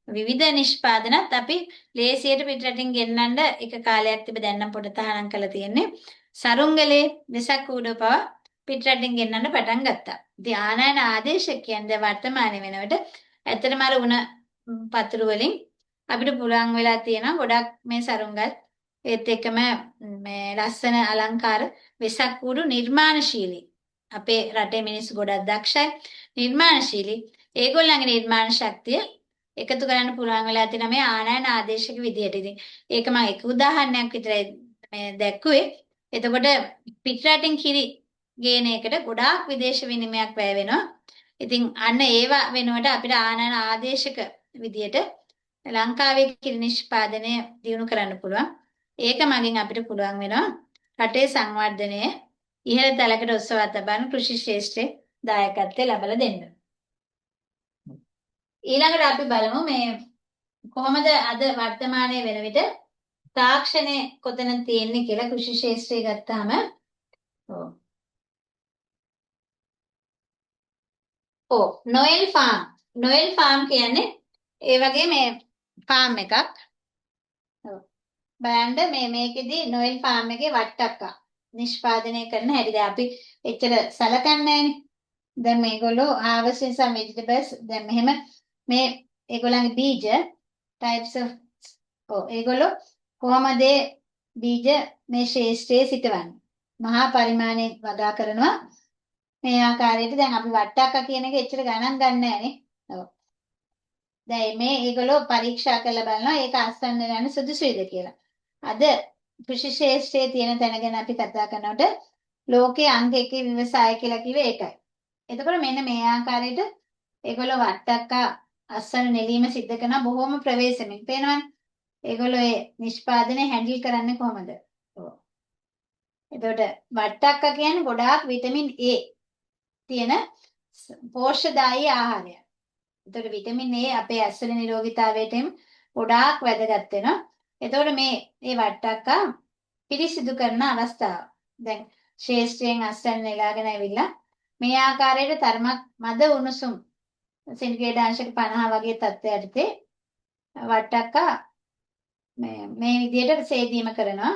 විවිධ නිෂ්පාදනත් අපි ලේසියට පිට රටින් ගෙන්නන්න එක කාලයක් තිබ්බ. දැන් නම් පොඩ තහනම් කරලා තියෙන්නේ. සරුංගලේ වෙසක් කූඩුව පවා පිට රටින් ගෙන්නන්න පටන් ගත්තා. ඉතින් ආනයන ආදේශ කියන්නේ වර්තමානයේ වෙනකොට ඇත්තටම අර උණ පතුරු වලින් අපිට පුළුවන් වෙලා තියෙනවා ගොඩක් මේ සරුංගල් ඒත් එක්කම මේ ලස්සන අලංකාර වෙසක් කූඩු නිර්මාණශීලී. අපේ රටේ මිනිස්සු ගොඩක් දක්ෂයි, නිර්මාණශීලී. ඒගොල්ලන්ගේ නිර්මාණ ශක්තිය එකතු කරන්න පුළුවන් වෙලා තියෙනවා මේ ආනයන ආදේශක විදියට. ඉතින් ඒක මම එක උදාහරණයක් විතරයි මේ දැක්කුවේ. එතකොට පිට රටින් කිරි ගේන එකට ගොඩාක් විදේශ විනිමයක් වැය වෙනවා. ඉතින් අන්න ඒවා වෙනුවට අපිට ආනයන ආදේශක විදියට ලංකාවේ කිරි නිෂ්පාදනය දියුණු කරන්න පුළුවන්. ඒක මගින් අපිට පුළුවන් වෙනවා රටේ සංවර්ධනය ඉහළ තලකට ඔසවා තබන කෘෂි ක්ෂේත්‍රයේ දායකත්වය ලබා දෙන්න. ඊළඟට අපි බලමු මේ කොහොමද අද වර්තමානයේ වෙන විට තාක්ෂණය කොතන තියෙන්නේ කියලා කෘෂි ක්ෂේත්‍රය ගත්තාම. ඔව්. ඔව්, නොයෙල් ෆාම්. නොයෙල් ෆාම් කියන්නේ ඒ වගේ මේ ෆාම් එකක්. ඔව්. බලන්න මේ මේකෙදි නොයෙල් ෆාම් එකේ වට්ටක්කා නිෂ්පාදනය කරන හැටි. දැන් අපි එච්චර සලකන්නේ නැහනේ. දැන් මේගොල්ලෝ harvesting some vegetables. දැන් මෙහෙම මේ ඒගොල්ලන්ගේ බීජ types of, ඔව්, ඒගොල්ලෝ කොහොමද බීජ මේ ශේෂ්ත්‍රයේ සිටවන්නේ? මහා පරිමාණයෙන් වගා කරනවා මේ ආකාරයට. දැන් අපි වට්ටක්කා කියන එක එච්චර ගණන් ගන්න නෑනේ. ඔව්. දැන් මේ ඒගොල්ලෝ පරීක්ෂා කරලා බලනවා ඒක අස්සන්න යන සුදුසුයිද කියලා. අද කෘෂි ශේෂ්ත්‍රයේ තියෙන තැන ගැන අපි කතා කරනකොට ලෝකයේ අංක එකේ ව්‍යවසාය කියලා කිව්වේ ඒකයි. එතකොට මෙන්න මේ ආකාරයට ඒගොල්ලෝ වට්ටක්කා අස්සන නෙලීම සිද්ධ කරන බොහොම ප්‍රවේශමෙන්. පේනවනේ. ඒගොල්ලෝ ඒ නිෂ්පාදනය හැන්ඩල් කරන්නේ කොහොමද? ඔව්. එතකොට වට්ටක්කා කියන්නේ ගොඩාක් විටමින් A තියෙන පෝෂ්‍යදායී ආහාරයක්. එතකොට විටමින් A අපේ ඇස්වල නිරෝගීතාවයට ගොඩාක් වැදගත් වෙනවා. එතකොට මේ වට්ටක්කා පිරිසිදු කරන අවස්ථාව. දැන් ශේෂ්ත්‍රයෙන් අස්සන් නෙලාගෙන ඇවිල්ලා මේ ආකාරයට තරමක් මද උණුසුම් සෙන්ටිග්‍රේඩ් අංශක 50 වගේ තත්ත්වයට යටතේ වට්ටක්කා මේ මේ විදියට සේදීම කරනවා.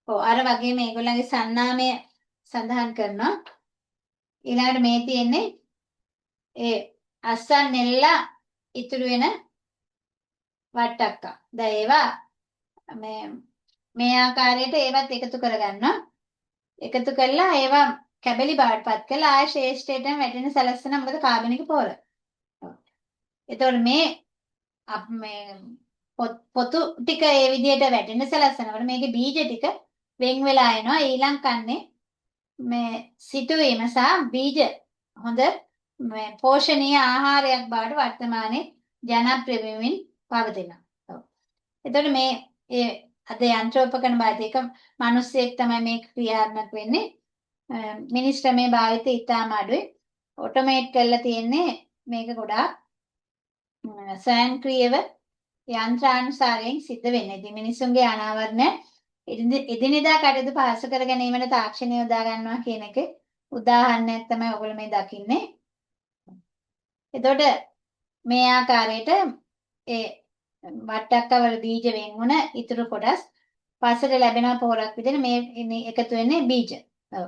ඔව්, අර වගේ මේගොල්ලන්ගේ සන්නාමය සඳහන් කරනවා. ඊළඟට මේ තියෙන්නේ ඒ අස්සන් නෙල්ලා ඉතුරු වෙන වට්ටක්කා. දැන් ඒවා මේ මේ ආකාරයට ඒවත් එකතු කරගන්නවා. එකතු කරලා ඒවා කැබලි බවට පත් කරලා ආය ශේෂ්ත්‍රයටම වැටෙන සලස්සන, මොකද කාබනික පොහොර. එතකොට මේ මේ පොතු ටික ඒ විදිහට වැටෙන සලස්සනකොට මේකේ බීජ ටික වෙන් වෙලා එනවා. ඊළඟ කන්නේ මේ සිටුවීම සහ බීජ හොඳ මේ පෝෂණීය ආහාරයක් බවට වර්තමානයේ ජනප්‍රිය වෙමින් පවතිනවා. ඔව්. එතකොට මේ ඒ අද යන්ත්‍රෝපකරණ භාවිතය එක මිනිස්සෙක් තමයි මේක ක්‍රියාත්මක වෙන්නේ. මිනිස් ශ්‍රමයේ භාවිතය ඉතාම අඩුයි. ඔටෝමේට් කරලා තියෙන්නේ මේක ගොඩාක් ස්වයංක්‍රීයව යන්ත්‍රානුසාරයෙන් සිද්ධ වෙන්නේ. ඉතින් මිනිසුන්ගේ අනාවරණ එදිනෙදා කටයුතු පහසු කර ගැනීමට තාක්ෂණය යොදා ගන්නවා කියන එක උදාහරණයක් තමයි ඔයගොල්ලෝ මේ දකින්නේ. එතකොට මේ ආකාරයට ඒ වට්ටක්කවල බීජ වෙන් වුණ ඉතුරු කොටස් පස්සට ලැබෙන පොහොරක් විදිහට මේ එකතු වෙන්නේ බීජ. ඔව්.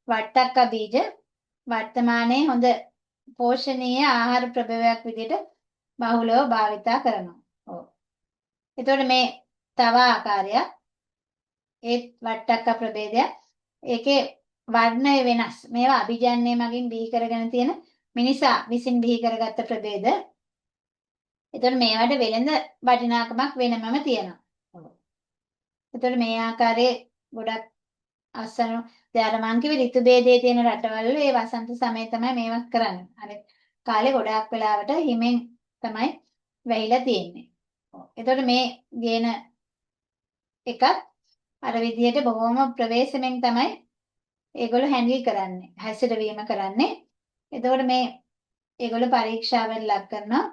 වට්ටක්ක බීජ වර්තමානයේ හොඳ පෝෂණීය ආහාර ප්‍රභේදයක් විදිහට බහුලව භාවිතා කරනවා. ඔව්. එතකොට මේ තව ආකාරයක් ඒත් වට්ටක්ක ප්‍රභේදයක්. ඒකේ වර්ණය වෙනස්. මේවා අභිජන්‍ය මගින් බිහි කරගෙන තියෙන මිනිසා විසින් බිහි කරගත්ත ප්‍රභේද. එතකොට මේවට වෙළඳ වටිනාකමක් වෙනමම තියෙනවා. ඔව්. එතකොට මේ ආකාරයේ ගොඩක් අස්වනු දැන් අර මං කිව්වේ ඍතු භේදයේ තියෙන රටවල් වල ඒ වසන්ත සමය තමයි මේවා කරන්නේ. අනිත් කාලේ ගොඩාක් වෙලාවට හිමෙන් තමයි වැහිලා තියෙන්නේ. එතකොට මේ ගේන එකත් අර විදිහට බොහොම ප්‍රවේශමෙන් තමයි ඒගොල්ලෝ හැන්ඩල් කරන්නේ. හැසිරවීම කරන්නේ. එතකොට මේ ඒගොල්ලෝ පරීක්ෂාවට ලක් කරනවා.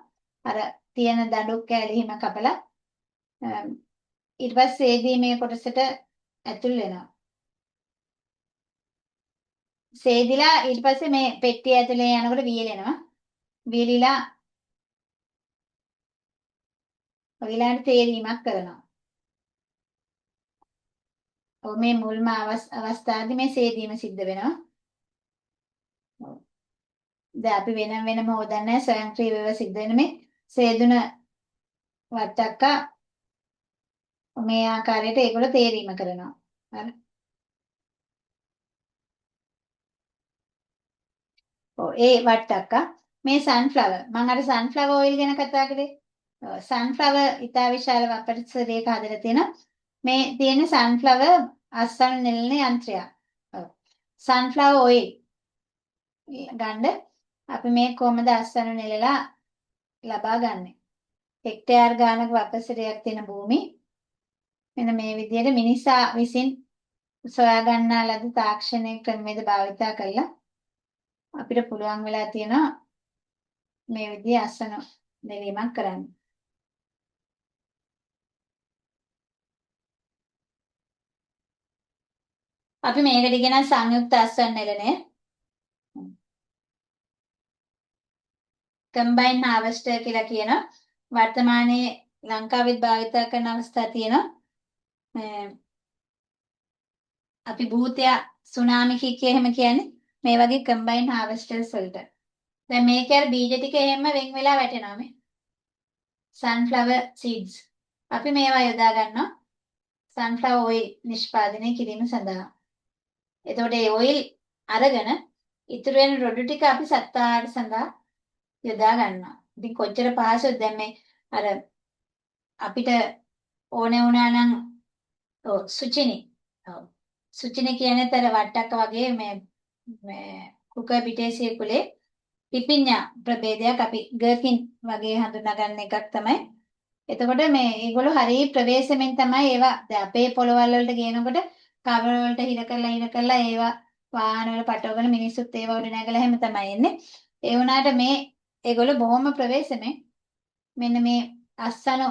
අර තියෙන දඬු කෑලි හිම කපලා ඊට පස්සේ සේදීමේ කොටසට ඇතුල් වෙනවා. සේදිලා ඊට පස්සේ මේ පෙට්ටිය ඇතුලේ යනකොට වියලෙනවා. වියලිලා ඊළඟට තේරීමක් කරනවා. ඔව් මේ මුල්ම අවස්ථාවේදී මේ සේදීම සිද්ධ වෙනවා. ඔව්. දැන් අපි වෙනම වෙනම හොදන්නේ නැහැ, ස්වයංක්‍රීයව ඒවා සිද්ධ වෙන මේ සේදුන වට්ටක්කා මේ ආකාරයට ඒගොල්ලෝ තේරීම කරනවා. හරි. ඔව් ඒ වට්ටක්කා මේ සන්ෆ්ලවර් මම අර සන්ෆ්ලවර් ඔයිල් ගැන කතා කරේ. ඔව් සන්ෆ්ලවර් ඉතා විශාල වපරිසරයක හදලා තියෙනවා. මේ තියෙන සන්ෆ්ලවර් අස්සන් නෙලන යන්ත්‍රයක්. ඔව්. සන්ෆ්ලවර් ඔයිල් ගන්න අපි මේ කොහොමද අස්වනු නෙලලා ලබා ගන්නෙ? හෙක්ටයාර් ගානක වපසරයක් තියෙන භූමි මෙන්න මේ විදිහට මිනිසා විසින් සොයා ගන්නා ලද තාක්ෂණික ක්‍රමවේද භාවිතා කරලා අපිට පුළුවන් වෙලා තියෙනවා මේ විදිහේ අස්වනු නෙලීමක් කරන්න. අපි මේකට කියන සංයුක්ත අස්වනු නෙලනය. කම්බයින් හාවස්ටර් කියලා කියනවා. වර්තමානයේ ලංකාවෙත් භාවිතා කරන අවස්ථා තියෙනවා. අපි භූතයා සුනාමි කික් එහෙම කියන්නේ මේ වගේ කම්බයින් හාවස්ටර්ස් වලට. දැන් මේකේ අර බීජ ටික එහෙම වෙන් වෙලා වැටෙනවා මේ. සන්ෆ්ලවර් සීඩ්ස්. අපි මේවා යොදා ගන්නවා සන්ෆ්ලවර් ඔයිල් නිෂ්පාදනය කිරීම සඳහා. එතකොට ඒ ඔයිල් අරගෙන ඉතුරු වෙන රොඩු ටික අපි සත්තාහාර සඳහා යොදා ගන්නවා. ඉතින් කොච්චර පහසුද දැන් මේ අර අපිට ඕනේ වුණා නම් ඔව් සුචිනි. ඔව් සුචිනි කියන්නේ අර වට්ටක්ක වගේ මේ මේ කුකර්බිටේසිය කුලේ පිපිඤ්ඤා ප්‍රභේදයක් අපි ගර්කින් වගේ හඳුනා ගන්න එකක් තමයි. එතකොට මේ ඒගොල්ලෝ හරිය ප්‍රවේශමෙන් තමයි ඒවා දැන් අපේ පොළවල් වලට ගේනකොට කවර වලට හිර කරලා හිර කරලා ඒවා වාහන වල පටවගෙන මිනිස්සුත් ඒවා උඩ නැගලා එහෙම තමයි එන්නේ. ඒ වුණාට මේ ඒගොල්ලෝ බොහොම ප්‍රවේශමෙන් මෙන්න මේ අස්වනු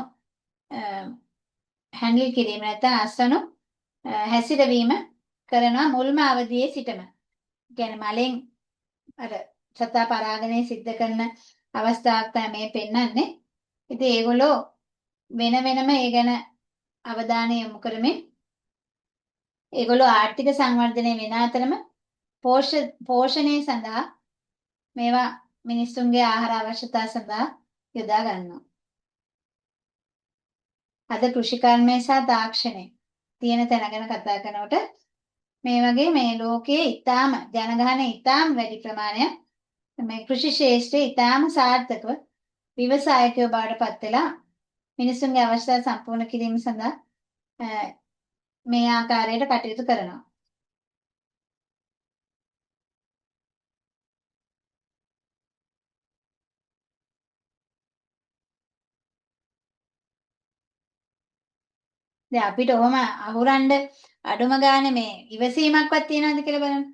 හැන්ඩල් කිරීම නැත්නම් අස්වනු හැසිරවීම කරනවා මුල්ම අවදියේ සිටම. කියන්නේ මලෙන් අර සතා පරාගණය සිද්ධ කරන අවස්ථාවක් තමයි මේ පෙන්වන්නේ. ඉතින් ඒගොල්ලෝ වෙන වෙනම ඒ ගැන අවධානය යොමු කරමින් ඒගොල්ලෝ ආර්ථික සංවර්ධනය වෙන අතරම පෝෂණය සඳහා මේවා මිනිස්සුන්ගේ ආහාර අවශ්‍යතා සඳහා යොදා ගන්නවා. අද කෘෂිකර්මය සහ තාක්ෂණය තියෙන තැන ගැන කතා කරනකොට මේ වගේ මේ ලෝකයේ ඊටාම ජනගහනය ඊටාම වැඩි ප්‍රමාණයක් මේ කෘෂි ක්ෂේත්‍රයේ ඊටාම සාර්ථකව ව්‍යවසායකයෝ බවට පත් වෙලා මිනිසුන්ගේ අවශ්‍යතා සම්පූර්ණ කිරීම සඳහා මේ ආකාරයට කටයුතු කරනවා. දැන් අපිට ඔහොම අහුරන්න අඩුම ගානේ මේ ඉවසීමක්වත් තියනවද කියලා බලන්න.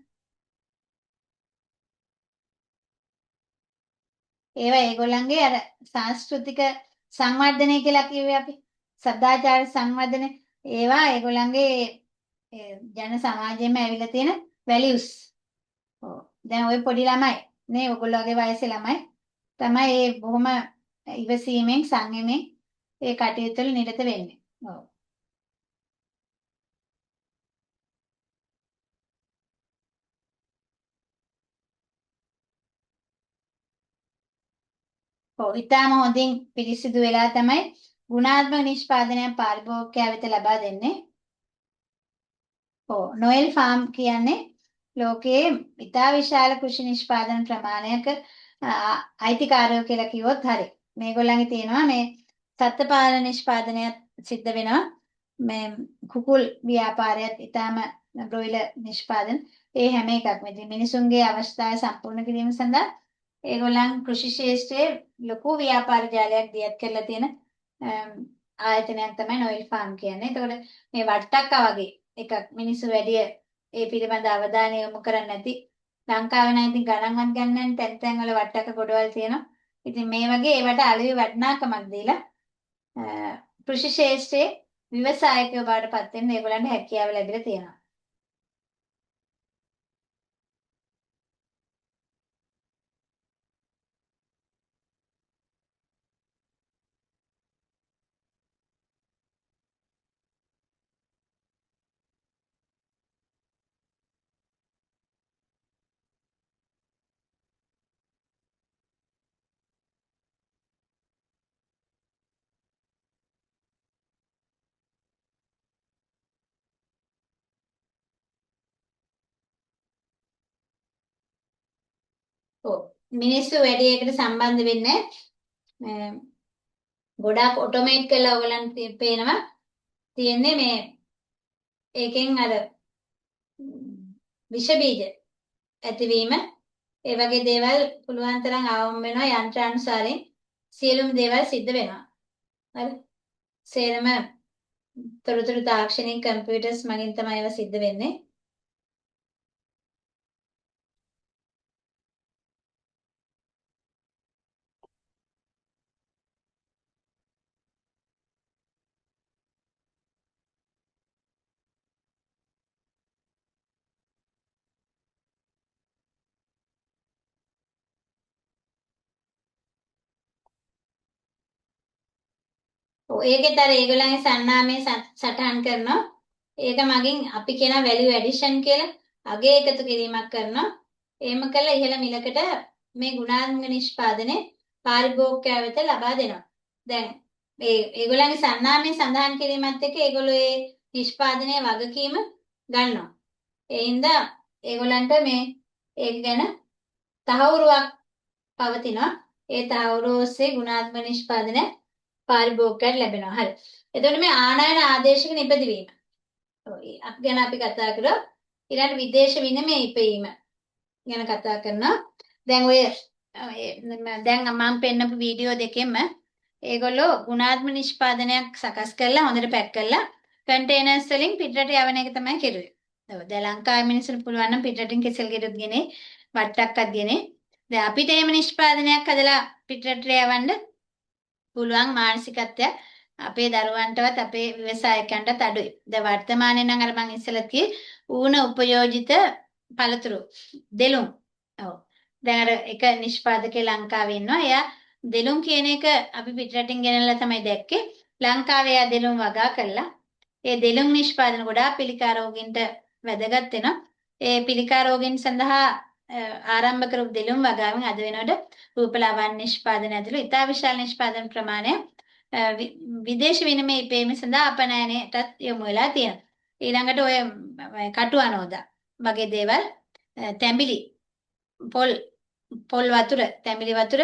ඒවා ඒගොල්ලන්ගේ අර සංස්කෘතික සංවර්ධනය කියලා කිව්වේ අපි. සදාචාර සංවර්ධනය ඒවා ඒගොල්ලන්ගේ ජන සමාජයෙම ඇවිල්ලා තියෙන වැලියුස්. ඔව්. දැන් ඔය පොඩි ළමයි නේ ඔයගොල්ලෝගේ වයසේ ළමයි තමයි ඒ බොහොම ඉවසීමෙන් සංයමෙන් ඒ කටයුතු වල නිරත වෙන්නේ. ඔව්. ඔව් ඉතාම හොඳින් පිරිසිදු වෙලා තමයි ගුණාත්මක නිෂ්පාදනයක් පාරිභෝගිකයා වෙත ලබා දෙන්නේ. ඔව් නොයෙල් ෆාම් කියන්නේ ලෝකයේ ඉතා විශාල කෘෂි නිෂ්පාදන ප්‍රමාණයක අයිතිකාරයෝ කියලා කිව්වොත් හරි. මේගොල්ලන්ගේ තියෙනවා මේ සත්ත්ව පාලන නිෂ්පාදනයත් සිද්ධ වෙනවා. මේ කුකුල් ව්‍යාපාරයත් ඉතාම බ්‍රොයිලර් නිෂ්පාදන ඒ හැම එකක්ම. ඉතින් මිනිසුන්ගේ අවශ්‍යතාවය සම්පූර්ණ කිරීම සඳහා ඒගොල්ලන් කෘෂි ක්ෂේත්‍රයේ ලොකු ව්‍යාපාර ජාලයක් දියත් කරලා තියෙන ආයතනයක් තමයි නොයිල් ෆාම් කියන්නේ. එතකොට මේ වට්ටක්කා වගේ එකක් මිනිස්සු වැඩි ඒ පිළිබඳ අවධානය යොමු කරන්නේ නැති ලංකාවේ නම් ඉතින් ගණන්වත් ගන්න නැහැ තැන් තැන් වල වට්ටක්ක ගොඩවල් තියෙනවා. ඉතින් මේ වගේ ඒවට අලෙවි වටිනාකමක් දීලා කෘෂි ක්ෂේත්‍රයේ ව්‍යවසායකයෝ බවට පත් වෙන්න ඒගොල්ලන්ට හැකියාව ලැබිලා තියෙනවා. ඔව් මිනිස්සු වැඩි එකට සම්බන්ධ වෙන්නේ ගොඩාක් ඔටෝමේට් කරලා ඔයගලන්ට පේනවා තියෙන්නේ මේ ඒකෙන් අර විෂ බීජ ඇතිවීම ඒ වගේ දේවල් පුළුවන් තරම් අවම වෙනවා යන්ත්‍රානුසාරයෙන් සියලුම දේවල් සිද්ධ වෙනවා. හරි. සේරම තොරතුරු තාක්ෂණික කම්පියුටර්ස් මගින් තමයි ඒවා සිද්ධ වෙන්නේ. ඔව් ඒකෙත් අර ඒගොල්ලන්ගේ සන්නාමය සටහන් කරනවා. ඒක මගින් අපි කියන වැලියු ඇඩිෂන් කියලා අගය එකතු කිරීමක් කරනවා. එහෙම කළා ඉහළ මිලකට මේ ගුණාත්මක නිෂ්පාදනය පාරිභෝගිකයා වෙත ලබා දෙනවා. දැන් මේ ඒගොල්ලන්ගේ සන්නාමය සඳහන් කිරීමත් එක්ක ඒගොල්ලෝ ඒ නිෂ්පාදනයේ වගකීම ගන්නවා. ඒ හින්දා ඒගොල්ලන්ට මේ ඒක ගැන තහවුරුවක් පවතිනවා. ඒ තහවුරුව ඔස්සේ ගුණාත්මක නිෂ්පාදනය පාරිභෝගිකයන්ට ලැබෙනවා. හරි. එතකොට මේ ආනයන ආදේශක නිපදවීම. ඔව් ගැන අපි කතා කරා. ඊළඟ විදේශ විනිමය ඉපයීම ගැන කතා කරනවා. දැන් ඔය දැන් මම පෙන්නපු වීඩියෝ දෙකෙන්ම ඒගොල්ලෝ ගුණාත්මක නිෂ්පාදනයක් සකස් කරලා හොඳට පැක් කරලා කන්ටේනර්ස් වලින් පිටරට යවන එක තමයි කෙරුවේ. ඔව් දැන් ලංකාවේ මිනිස්සුන්ට පුළුවන් නම් පිටරටින් කෙසෙල් ගෙඩියක් ගෙනේ වට්ටක්කක් ගෙනේ. දැන් අපිට එහෙම නිෂ්පාදනයක් හදලා පිටරට යවන්න පුළුවන් මානසිකත්වයක් අපේ දරුවන්ටවත් අපේ ව්‍යවසායකයන්ටත් අඩුයි. දැන් වර්තමානයේ නම් අර මං ඉස්සෙල්ලත් කිව්වේ ඌන උපයෝජිත පළතුරු දෙලුම්. ඔව්. දැන් අර එක නිෂ්පාදකයෙක් ලංකාවේ ඉන්නවා. එයා දෙලුම් කියන එක අපි පිටරටින් ගෙනල්ලා තමයි දැක්කේ. ලංකාවේ එයා දෙලුම් වගා කරලා ඒ දෙලුම් නිෂ්පාදන ගොඩාක් පිළිකා රෝගීන්ට වැදගත් වෙනවා. ඒ පිළිකා රෝගීන් සඳහා ආරම්භ කරපු දෙලුම් වගාවෙන් අද වෙනකොට රූපලාවන්‍ය නිෂ්පාදන ඇතුළු ඉතා විශාල නිෂ්පාදන ප්‍රමාණය විදේශ විනිමය ඉපයීම සඳහා අපනයනයටත් යොමු වෙලා තියෙනවා. ඊළඟට ඔය කටු අනෝදා වගේ දේවල් තැඹිලි පොල් පොල් වතුර තැඹිලි වතුර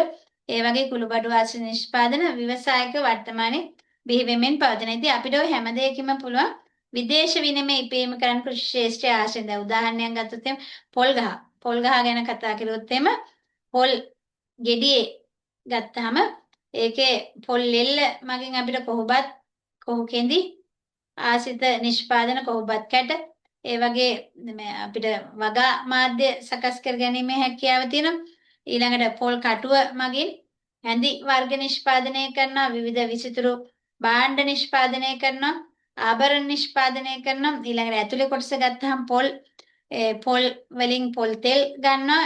ඒ වගේ කුළුබඩු ආශ්‍රිත නිෂ්පාදන ව්‍යවසායක වර්තමානයේ බිහි වෙමින් පවතින. ඉතින් අපිට ඔය හැම දෙයකින්ම පුළුවන් විදේශ විනිමය ඉපයීම කරන්න කෘෂි ක්ෂේත්‍රය ආශ්‍රිත. දැන් උදාහරණයක් ගත්තොත් එහෙම පොල් ගහ. පොල් ගහ ගැන කතා කළොත් එහෙම පොල් ගෙඩියේ ගත්තාම ඒකේ පොල් ලෙල්ල මගින් අපිට කොහුබත් කොහු කෙඳි ආශ්‍රිත නිෂ්පාදන කොහුබත් කැට ඒ වගේ මේ අපිට වගා මාධ්‍ය සකස් කර ගැනීමේ හැකියාව තියෙනවා. ඊළඟට පොල් කටුව මගින් හැඳි වර්ග නිෂ්පාදනය කරනවා, විවිධ විසිතුරු භාණ්ඩ නිෂ්පාදනය කරනවා, ආභරණ නිෂ්පාදනය කරනවා. ඊළඟට ඇතුලේ කොටස ගත්තාම පොල් පොල් වලින් පොල් තෙල් ගන්නවා,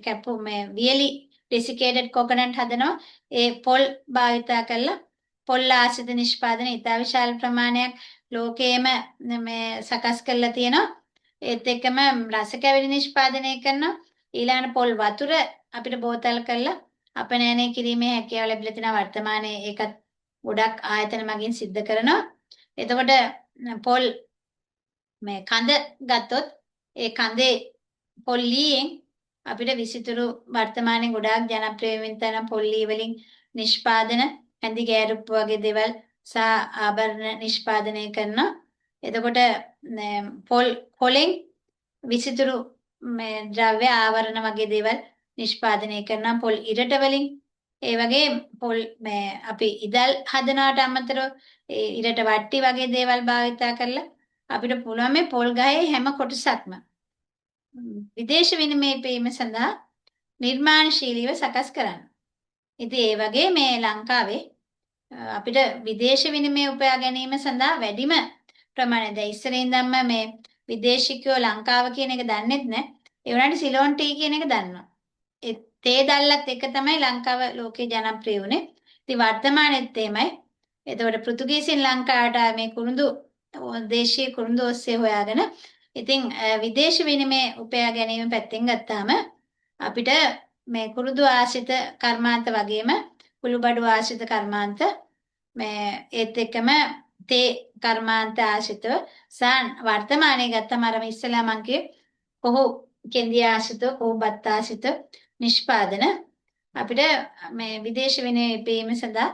කැපු මේ වියලි ඩෙසිකේටඩ් කොකනට් හදනවා. ඒ පොල් භාවිතා කරලා පොල් ආශ්‍රිත නිෂ්පාදන ඉතා විශාල ප්‍රමාණයක් ලෝකයේම මේ සකස් කරලා තියෙනවා. ඒත් එක්කම රස කැවිලි නිෂ්පාදනය කරනවා. ඊළඟට පොල් වතුර අපිට බෝතල් කරලා අපනයනය කිරීමේ හැකියාව ලැබිලා තියෙනවා වර්තමානයේ. ඒකත් ගොඩක් ආයතන මගින් සිද්ධ කරනවා. එතකොට පොල් මේ කඳ ගත්තොත් ඒ කඳේ පොල් ලීයෙන් අපිට විසිතුරු වර්තමානයේ ගොඩාක් ජනප්‍රිය වෙමින් තියෙන පොල් ලී වලින් නිෂ්පාදන ඇඳි ගෑරුප්පු වගේ දේවල් සහ ආභරණ නිෂ්පාදනය කරනවා. එතකොට පොල් කොලෙන් විසිතුරු මේ ද්‍රව්‍ය ආවරණ වගේ දේවල් නිෂ්පාදනය කරනවා පොල් ඉරට වලින්. ඒ වගේ පොල් මේ අපි ඉදල් හදනවට අමතරව ඒ ඉරට වට්ටි වගේ දේවල් භාවිතා කරලා අපිට පුළුවන් මේ පොල් ගහේ හැම කොටසක්ම විදේශ විනිමය ඉපයීම සඳහා නිර්මාණශීලීව සකස් කරන්න. ඉතින් ඒ වගේ මේ ලංකාවේ අපිට විදේශ විනිමය උපයා ගැනීම සඳහා වැඩිම ප්‍රමාණය දැන් ඉස්සර ඉඳන්ම මේ විදේශිකයෝ ලංකාව කියන එක දන්නෙත් නෑ. ඒ වුණාට සිලෝන් ටී කියන එක දන්නවා. ඒ තේ දැල්ලත් එක තමයි ලංකාව ලෝකේ ජනප්‍රිය වුණේ. ඉතින් වර්තමානෙත් එහෙමයි. එතකොට පෘතුගීසින් ලංකාවට මේ කුරුඳු දේශීය කුරුඳු ඔස්සේ හොයාගෙන ඉතින් විදේශ විනිමය උපයා ගැනීම පැත්තෙන් ගත්තාම අපිට මේ කුරුඳු ආශ්‍රිත කර්මාන්ත වගේම කුළුබඩු ආශ්‍රිත කර්මාන්ත මේ ඒත් එක්කම තේ කර්මාන්ත ආශ්‍රිතව සහ වර්තමානයේ ගත්තම අර ඉස්සෙල්ලා මං කිව්වේ කොහු කෙන්දිය ආශ්‍රිතව කොහු බත් ආශ්‍රිත නිෂ්පාදන අපිට මේ විදේශ විනිමය ඉපයීම සඳහා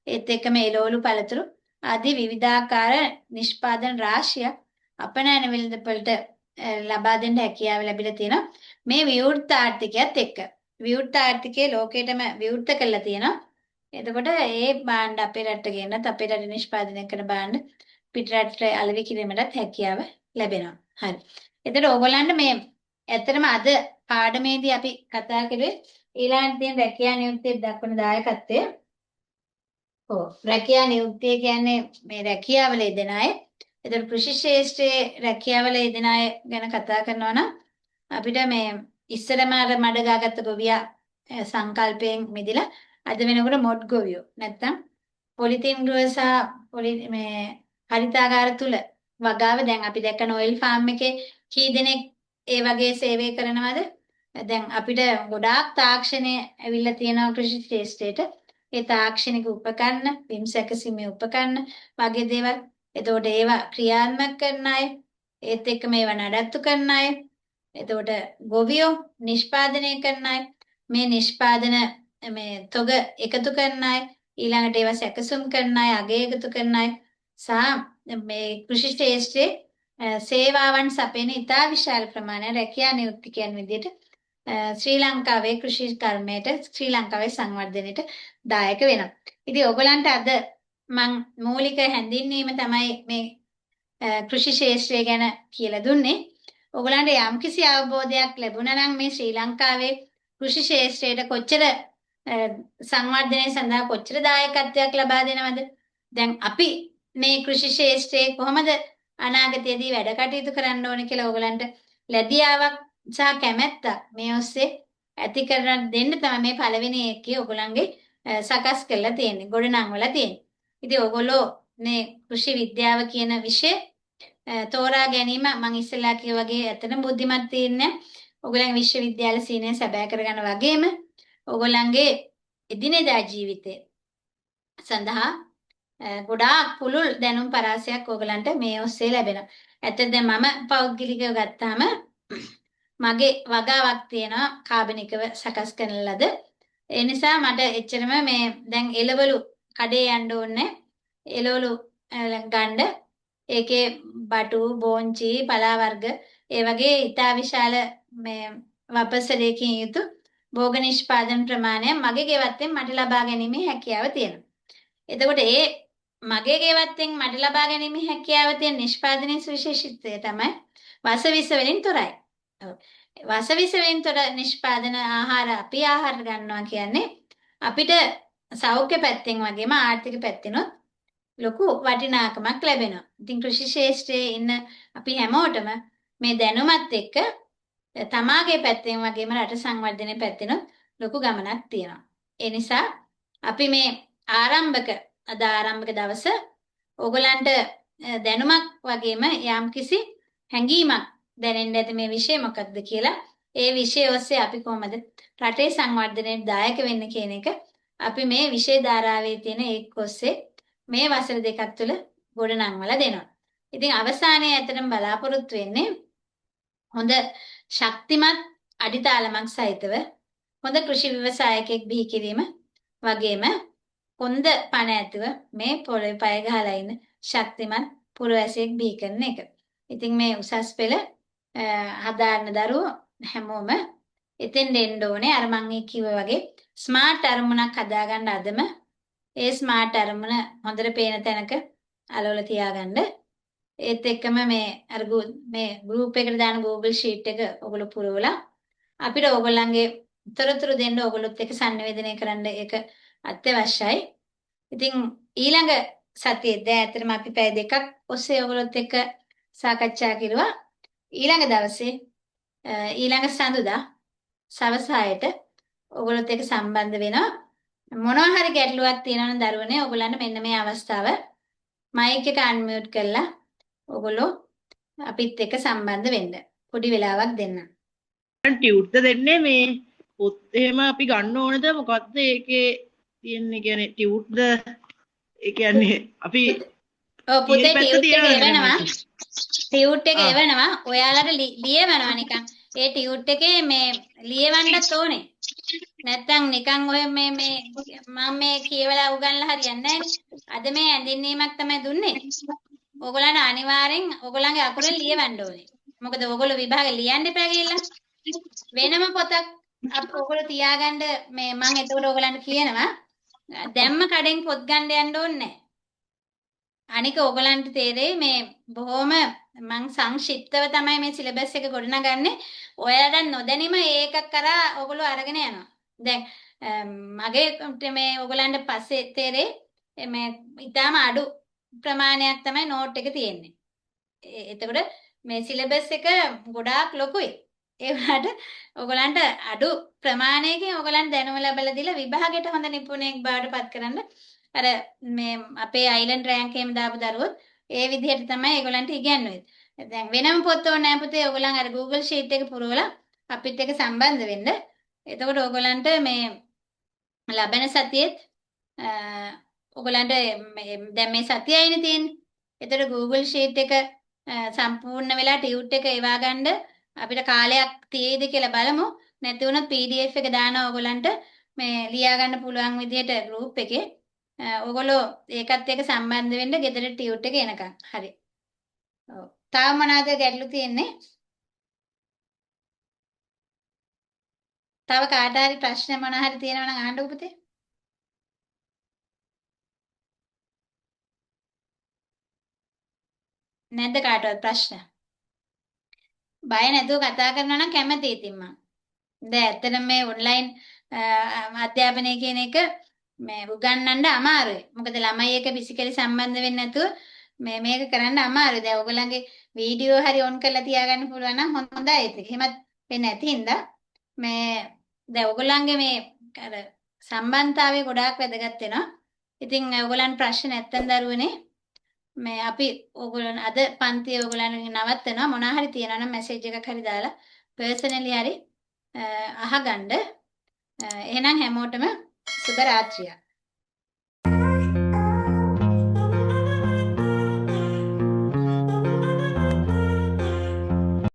ඒත් එක්කම එළවලු පළතුරු ආදී විවිධාකාර නිෂ්පාදන රාශියක් අපනයන වෙළඳපොළට ලබා දෙන්න හැකියාව ලැබිලා තියෙනවා මේ විවෘත ආර්ථිකයත් එක්ක. විවෘත ආර්ථිකය ලෝකෙටම විවෘත කරලා තියෙනවා. එතකොට ඒ භාණ්ඩ අපේ රටට ගෙන්නත් අපේ රටේ නිෂ්පාදනය කරන භාණ්ඩ පිට රටට අලෙවි කිරීමටත් හැකියාව ලැබෙනවා. හරි. එතකොට ඕගොල්ලන්ට මේ ඇත්තටම අද පාඩමේදී අපි කතා කළේ ඊළඟට තියෙන රැකියා නියුක්තියට දක්වන දායකත්වය. ඔව්, රැකියා නියුක්තිය කියන්නේ මේ රැකියාවල යෙදෙන අය. එතකොට කෘෂි ක්ෂේත්‍රයේ රැකියාවල යෙදෙන අය ගැන කතා කරනවා නම් අපිට මේ ඉස්සරම අර මඩ ගාගත්ත ගොවියා සංකල්පයෙන් මිදිලා අද වෙනකොට මොඩ් ගොවියෝ නැත්තම් පොලිතින් ගෘහ සහ පොලි මේ හරිතාගාර තුල වගාව දැන් අපි දැක්ක නොයෙල් ෆාම් එකේ කී දෙනෙක් ඒ වගේ සේවය කරනවද? දැන් අපිට ගොඩාක් තාක්ෂණය ඇවිල්ලා තියෙනවා කෘෂි ක්ෂේත්‍රයට. ඒ තාක්ෂණික උපකරණ, බිම් සැකසීමේ උපකරණ වගේ දේවල්. එතකොට ඒවා ක්‍රියාත්මක කරන අය, ඒත් එක්කම ඒවා නඩත්තු කරන අය, එතකොට ගොවියෝ නිෂ්පාදනය කරන අය, මේ නිෂ්පාදන මේ තොග එකතු කරන අය, ඊළඟට ඒවා සැකසුම් කරන අය, අගය එකතු කරන අය සහ මේ කෘෂි ක්ෂේත්‍රයේ සේවාවන් සපයන ඉතා විශාල ප්‍රමාණයක් රැකියා නියුක්තිකයන් විදිහට ශ්‍රී ලංකාවේ කෘෂි කර්මයට ශ්‍රී ලංකාවේ සංවර්ධනයට දායක වෙනවා. ඉතින් ඔයගලන්ට අද මං මූලික හැඳින්වීම තමයි මේ කෘෂි ක්ෂේත්‍රය ගැන කියලා දුන්නේ. ඔයගලන්ට යම්කිසි අවබෝධයක් ලැබුණා නම් මේ ශ්‍රී ලංකාවේ කෘෂි ක්ෂේත්‍රයට කොච්චර සංවර්ධනය සඳහා කොච්චර දායකත්වයක් ලබා දෙනවද? දැන් අපි මේ කෘෂි ක්ෂේත්‍රයේ කොහොමද අනාගතයේදී වැඩ කටයුතු කරන්න ඕන කියලා ඔයගලන්ට ලැබියාවක් සහ කැමැත්තක් මේ ඔස්සේ ඇති කරලා දෙන්න තමයි මේ පළවෙනි එකේ ඔයගලන්ගේ සකස් කරලා තියෙන්නේ, ගොඩනංවලා තියෙන්නේ. ඉතින් ඔයගොල්ලෝ මේ කෘෂි විද්‍යාව කියන විෂය තෝරා ගැනීම මං ඉස්සෙල්ලා කිව්වා වගේ ඇත්තටම බුද්ධිමත් තීරණයක්. ඔයගොල්ලන්ගේ විශ්වවිද්‍යාල සීනය සැබෑ කරගන්න වගේම ඔයගොල්ලන්ගේ එදිනෙදා ජීවිතය සඳහා ගොඩාක් පුළුල් දැනුම් පරාසයක් ඔයගලන්ට මේ ඔස්සේ ලැබෙනවා. ඇත්තට දැන් මම පෞද්ගලිකව ගත්තාම මගේ වගාවක් තියෙනවා කාබනිකව සකස් කරන ලද. ඒ නිසා මට එච්චරම මේ දැන් එළවලු කඩේ යන්න ඕනේ. එළවලු ගන්න. ඒකේ බටු, බෝංචි, පලා වර්ග ඒ වගේ ඉතා විශාල මේ වපසරයකින් යුතු භෝග නිෂ්පාදන ප්‍රමාණය මගේ ගෙවත්තෙන් මට ලබා ගැනීමේ හැකියාව තියෙනවා. එතකොට ඒ මගේ ගෙවත්තෙන් මට ලබා ගැනීමේ හැකියාව තියෙන නිෂ්පාදනයේ සුවිශේෂීත්වය තමයි වසවිස වලින් තොරයි. ඔව්. වසවිස වලින් තොර නිෂ්පාදන ආහාර අපි ආහාර ගන්නවා කියන්නේ අපිට සෞඛ්‍ය පැත්තෙන් වගේම ආර්ථික පැත්තෙනුත් ලොකු වටිනාකමක් ලැබෙනවා. ඉතින් කෘෂි ක්ෂේත්‍රයේ ඉන්න අපි හැමෝටම මේ දැනුමත් එක්ක තමාගේ පැත්තෙන් වගේම රට සංවර්ධනයේ පැත්තෙනුත් ලොකු ගමනක් තියෙනවා. ඒ නිසා අපි මේ ආරම්භක අද ආරම්භක දවස ඕගොල්ලන්ට දැනුමක් වගේම යම්කිසි හැඟීමක් දැනෙන්න ඇති මේ විෂය මොකක්ද කියලා. ඒ විෂය ඔස්සේ අපි කොහොමද රටේ සංවර්ධනයට දායක වෙන්න කියන එක අපි මේ විෂය ධාරාවේ තියෙන එක් ඔස්සේ මේ වසර දෙකක් තුළ ගොඩනංවලා දෙනවා. ඉතින් අවසානයේ ඇත්තටම බලාපොරොත්තු වෙන්නේ හොඳ ශක්තිමත් අඩිතාලමක් සහිතව හොඳ කෘෂි ව්‍යවසායකයෙක් බිහි කිරීම වගේම හොඳ පණ ඇතිව මේ පොළොවේ පය ගහලා ඉන්න ශක්තිමත් පුරවැසියෙක් බිහි කරන එක. ඉතින් මේ උසස් පෙළ හදාරන දරුවෝ හැමෝම එතෙන් එන්න ඕනේ. අර මං ඒ කිව්වා වගේ ස්මාර්ට් අරමුණක් හදාගන්න අදම ඒ ස්මාර්ට් අරමුණ හොඳට පේන තැනක අලවල තියාගන්න. ඒත් එක්කම මේ අර මේ ගෲප් එකට දාන Google Sheet එක ඔයගොල්ලෝ පුරවලා අපිට ඕගොල්ලන්ගේ තොරතුරු දෙන්න ඕගොල්ලොත් එක්ක සංනිවේදනය කරන්න ඒක අත්‍යවශ්‍යයි. ඉතින් ඊළඟ සතියේ දැන් ඇත්තටම අපි පැය දෙකක් ඔස්සේ ඔයගොල්ලොත් එක්ක සාකච්ඡා කරුවා. ඊළඟ දවසේ ඊළඟ සඳුදා සවස් 6ට ඔයගොල්ලොත් එක්ක සම්බන්ධ වෙනවා. මොනවා හරි ගැටලුවක් තියෙනවා නම් දරුවනේ ඔයගොල්ලන්ට මෙන්න මේ අවස්ථාව මයික් එක අන්මියුට් කරලා ඔයගොල්ලෝ අපිත් එක්ක සම්බන්ධ වෙන්න. පොඩි වෙලාවක් දෙන්න. ටියුට්ද දෙන්නේ මේ පොත් එහෙම අපි ගන්න ඕනද මොකද්ද ඒකේ තියෙන්නේ කියන්නේ ටියුට්ද ඒ කියන්නේ අපි ඔව් පුතේ ටියුට් එක එවනවා. ටියුට් එක එවනවා. ඔයාලට ලියවනවා නිකන්. ඒ ටියුට් එකේ මේ ලියවන්නත් ඕනේ. නැත්තම් නිකන් ඔය මේ මේ මම මේ කියවලා උගන්ලා හරියන්නේ නැහැ. අද මේ ඇඳින්වීමක් තමයි දුන්නේ. ඕගොල්ලන් අනිවාර්යෙන් ඕගොල්ලන්ගේ අකුරෙන් ලියවන්න ඕනේ. මොකද ඕගොල්ලෝ විභාග ලියන්න එපා කියලා. වෙනම පොතක් ඕගොල්ලෝ තියාගන්න මේ මං එතකොට ඕගොල්ලන්ට කියනවා දැම්ම කඩෙන් පොත් ගන්න යන්න ඕනේ නැහැ. අනික ඕගොල්ලන්ට තේරෙයි මේ බොහොම මං සංක්ෂිප්තව තමයි මේ සිලබස් එක ගොඩනගන්නේ. ඔයාලට නොදැනීම ඒකක් කරා ඕගොල්ලෝ අරගෙන යනවා. දැන් මගේ මේ ඕගොල්ලන්ට පස්සේ තේරෙයි මේ ඊටාම අඩු ප්‍රමාණයක් තමයි නෝට් එක තියෙන්නේ. එතකොට මේ සිලබස් එක ගොඩාක් ලොකුයි. ඒ වුණාට ඕගොල්ලන්ට අඩු ප්‍රමාණයකින් ඕගොල්ලන් දැනුම ලැබලා දීලා විභාගයට හොඳ නිපුණයෙක් බවට පත් කරන්න අර මේ අපේ අයිලන්ඩ් රෑන්ක් එකේම දාපු දරුවොත් ඒ විදිහට තමයි ඒගොල්ලන්ට ඉගැන්වුවේ. දැන් වෙනම පොත් ඕනේ නෑ පුතේ. ඕගොල්ලන් අර Google Sheet එක පුරවලා අපිත් එක්ක සම්බන්ධ වෙන්න. එතකොට ඕගොල්ලන්ට මේ ලබන සතියේත් ඕගොල්ලන්ට දැන් මේ සතියයිනේ තියෙන්නේ. එතකොට Google Sheet එක සම්පූර්ණ වෙලා ටියුට් එක එවා ගන්න අපිට කාලයක් තියෙයිද කියලා බලමු. නැති වුණොත් PDF එක දානවා ඕගොල්ලන්ට මේ ලියා ගන්න පුළුවන් විදිහට ගෲප් එකේ. ඕගොල්ලෝ ඒකත් එක්ක සම්බන්ධ වෙන්න ගෙදර ටියුට් එක එනකන්. හරි. ඔව්. තව මොනවාද ගැටලු තියෙන්නේ? තව කාට හරි ප්‍රශ්න මොන හරි තියෙනවා නම් අහන්නකෝ පුතේ. නැද්ද කාටවත් ප්‍රශ්න? බය නැතුව කතා කරනවා නම් කැමතියි ඉතින් මං. දැන් ඇත්තටම මේ ඔන්ලයින් අධ්‍යාපනය කියන එක මේ උගන්වන්න අමාරුයි. මොකද ළමයි එක්ක ෆිසිකලි සම්බන්ධ වෙන්නේ නැතුව මේ මේක කරන්න අමාරුයි. දැන් ඔයගොල්ලන්ගේ වීඩියෝ හරි ඔන් කරලා තියාගන්න පුළුවන් නම් හොඳයි ඒක. එහෙමත් වෙන්නේ නැති හින්දා මේ දැන් ඔයගොල්ලන්ගේ මේ අර සම්බන්ධතාවය ගොඩාක් වැදගත් වෙනවා. ඉතින් ඔයගොල්ලන් ප්‍රශ්න නැත්තම් දරුවනේ මේ අපි ඔයගොල්ලන් අද පන්තිය ඔයගොල්ලන් නවත්තනවා. මොනවා හරි තියෙනවා නම් මැසේජ් එකක් හරි දාලා පර්සනලි හරි අහගන්න. එහෙනම් හැමෝටම සුබ රාත්‍රියක්.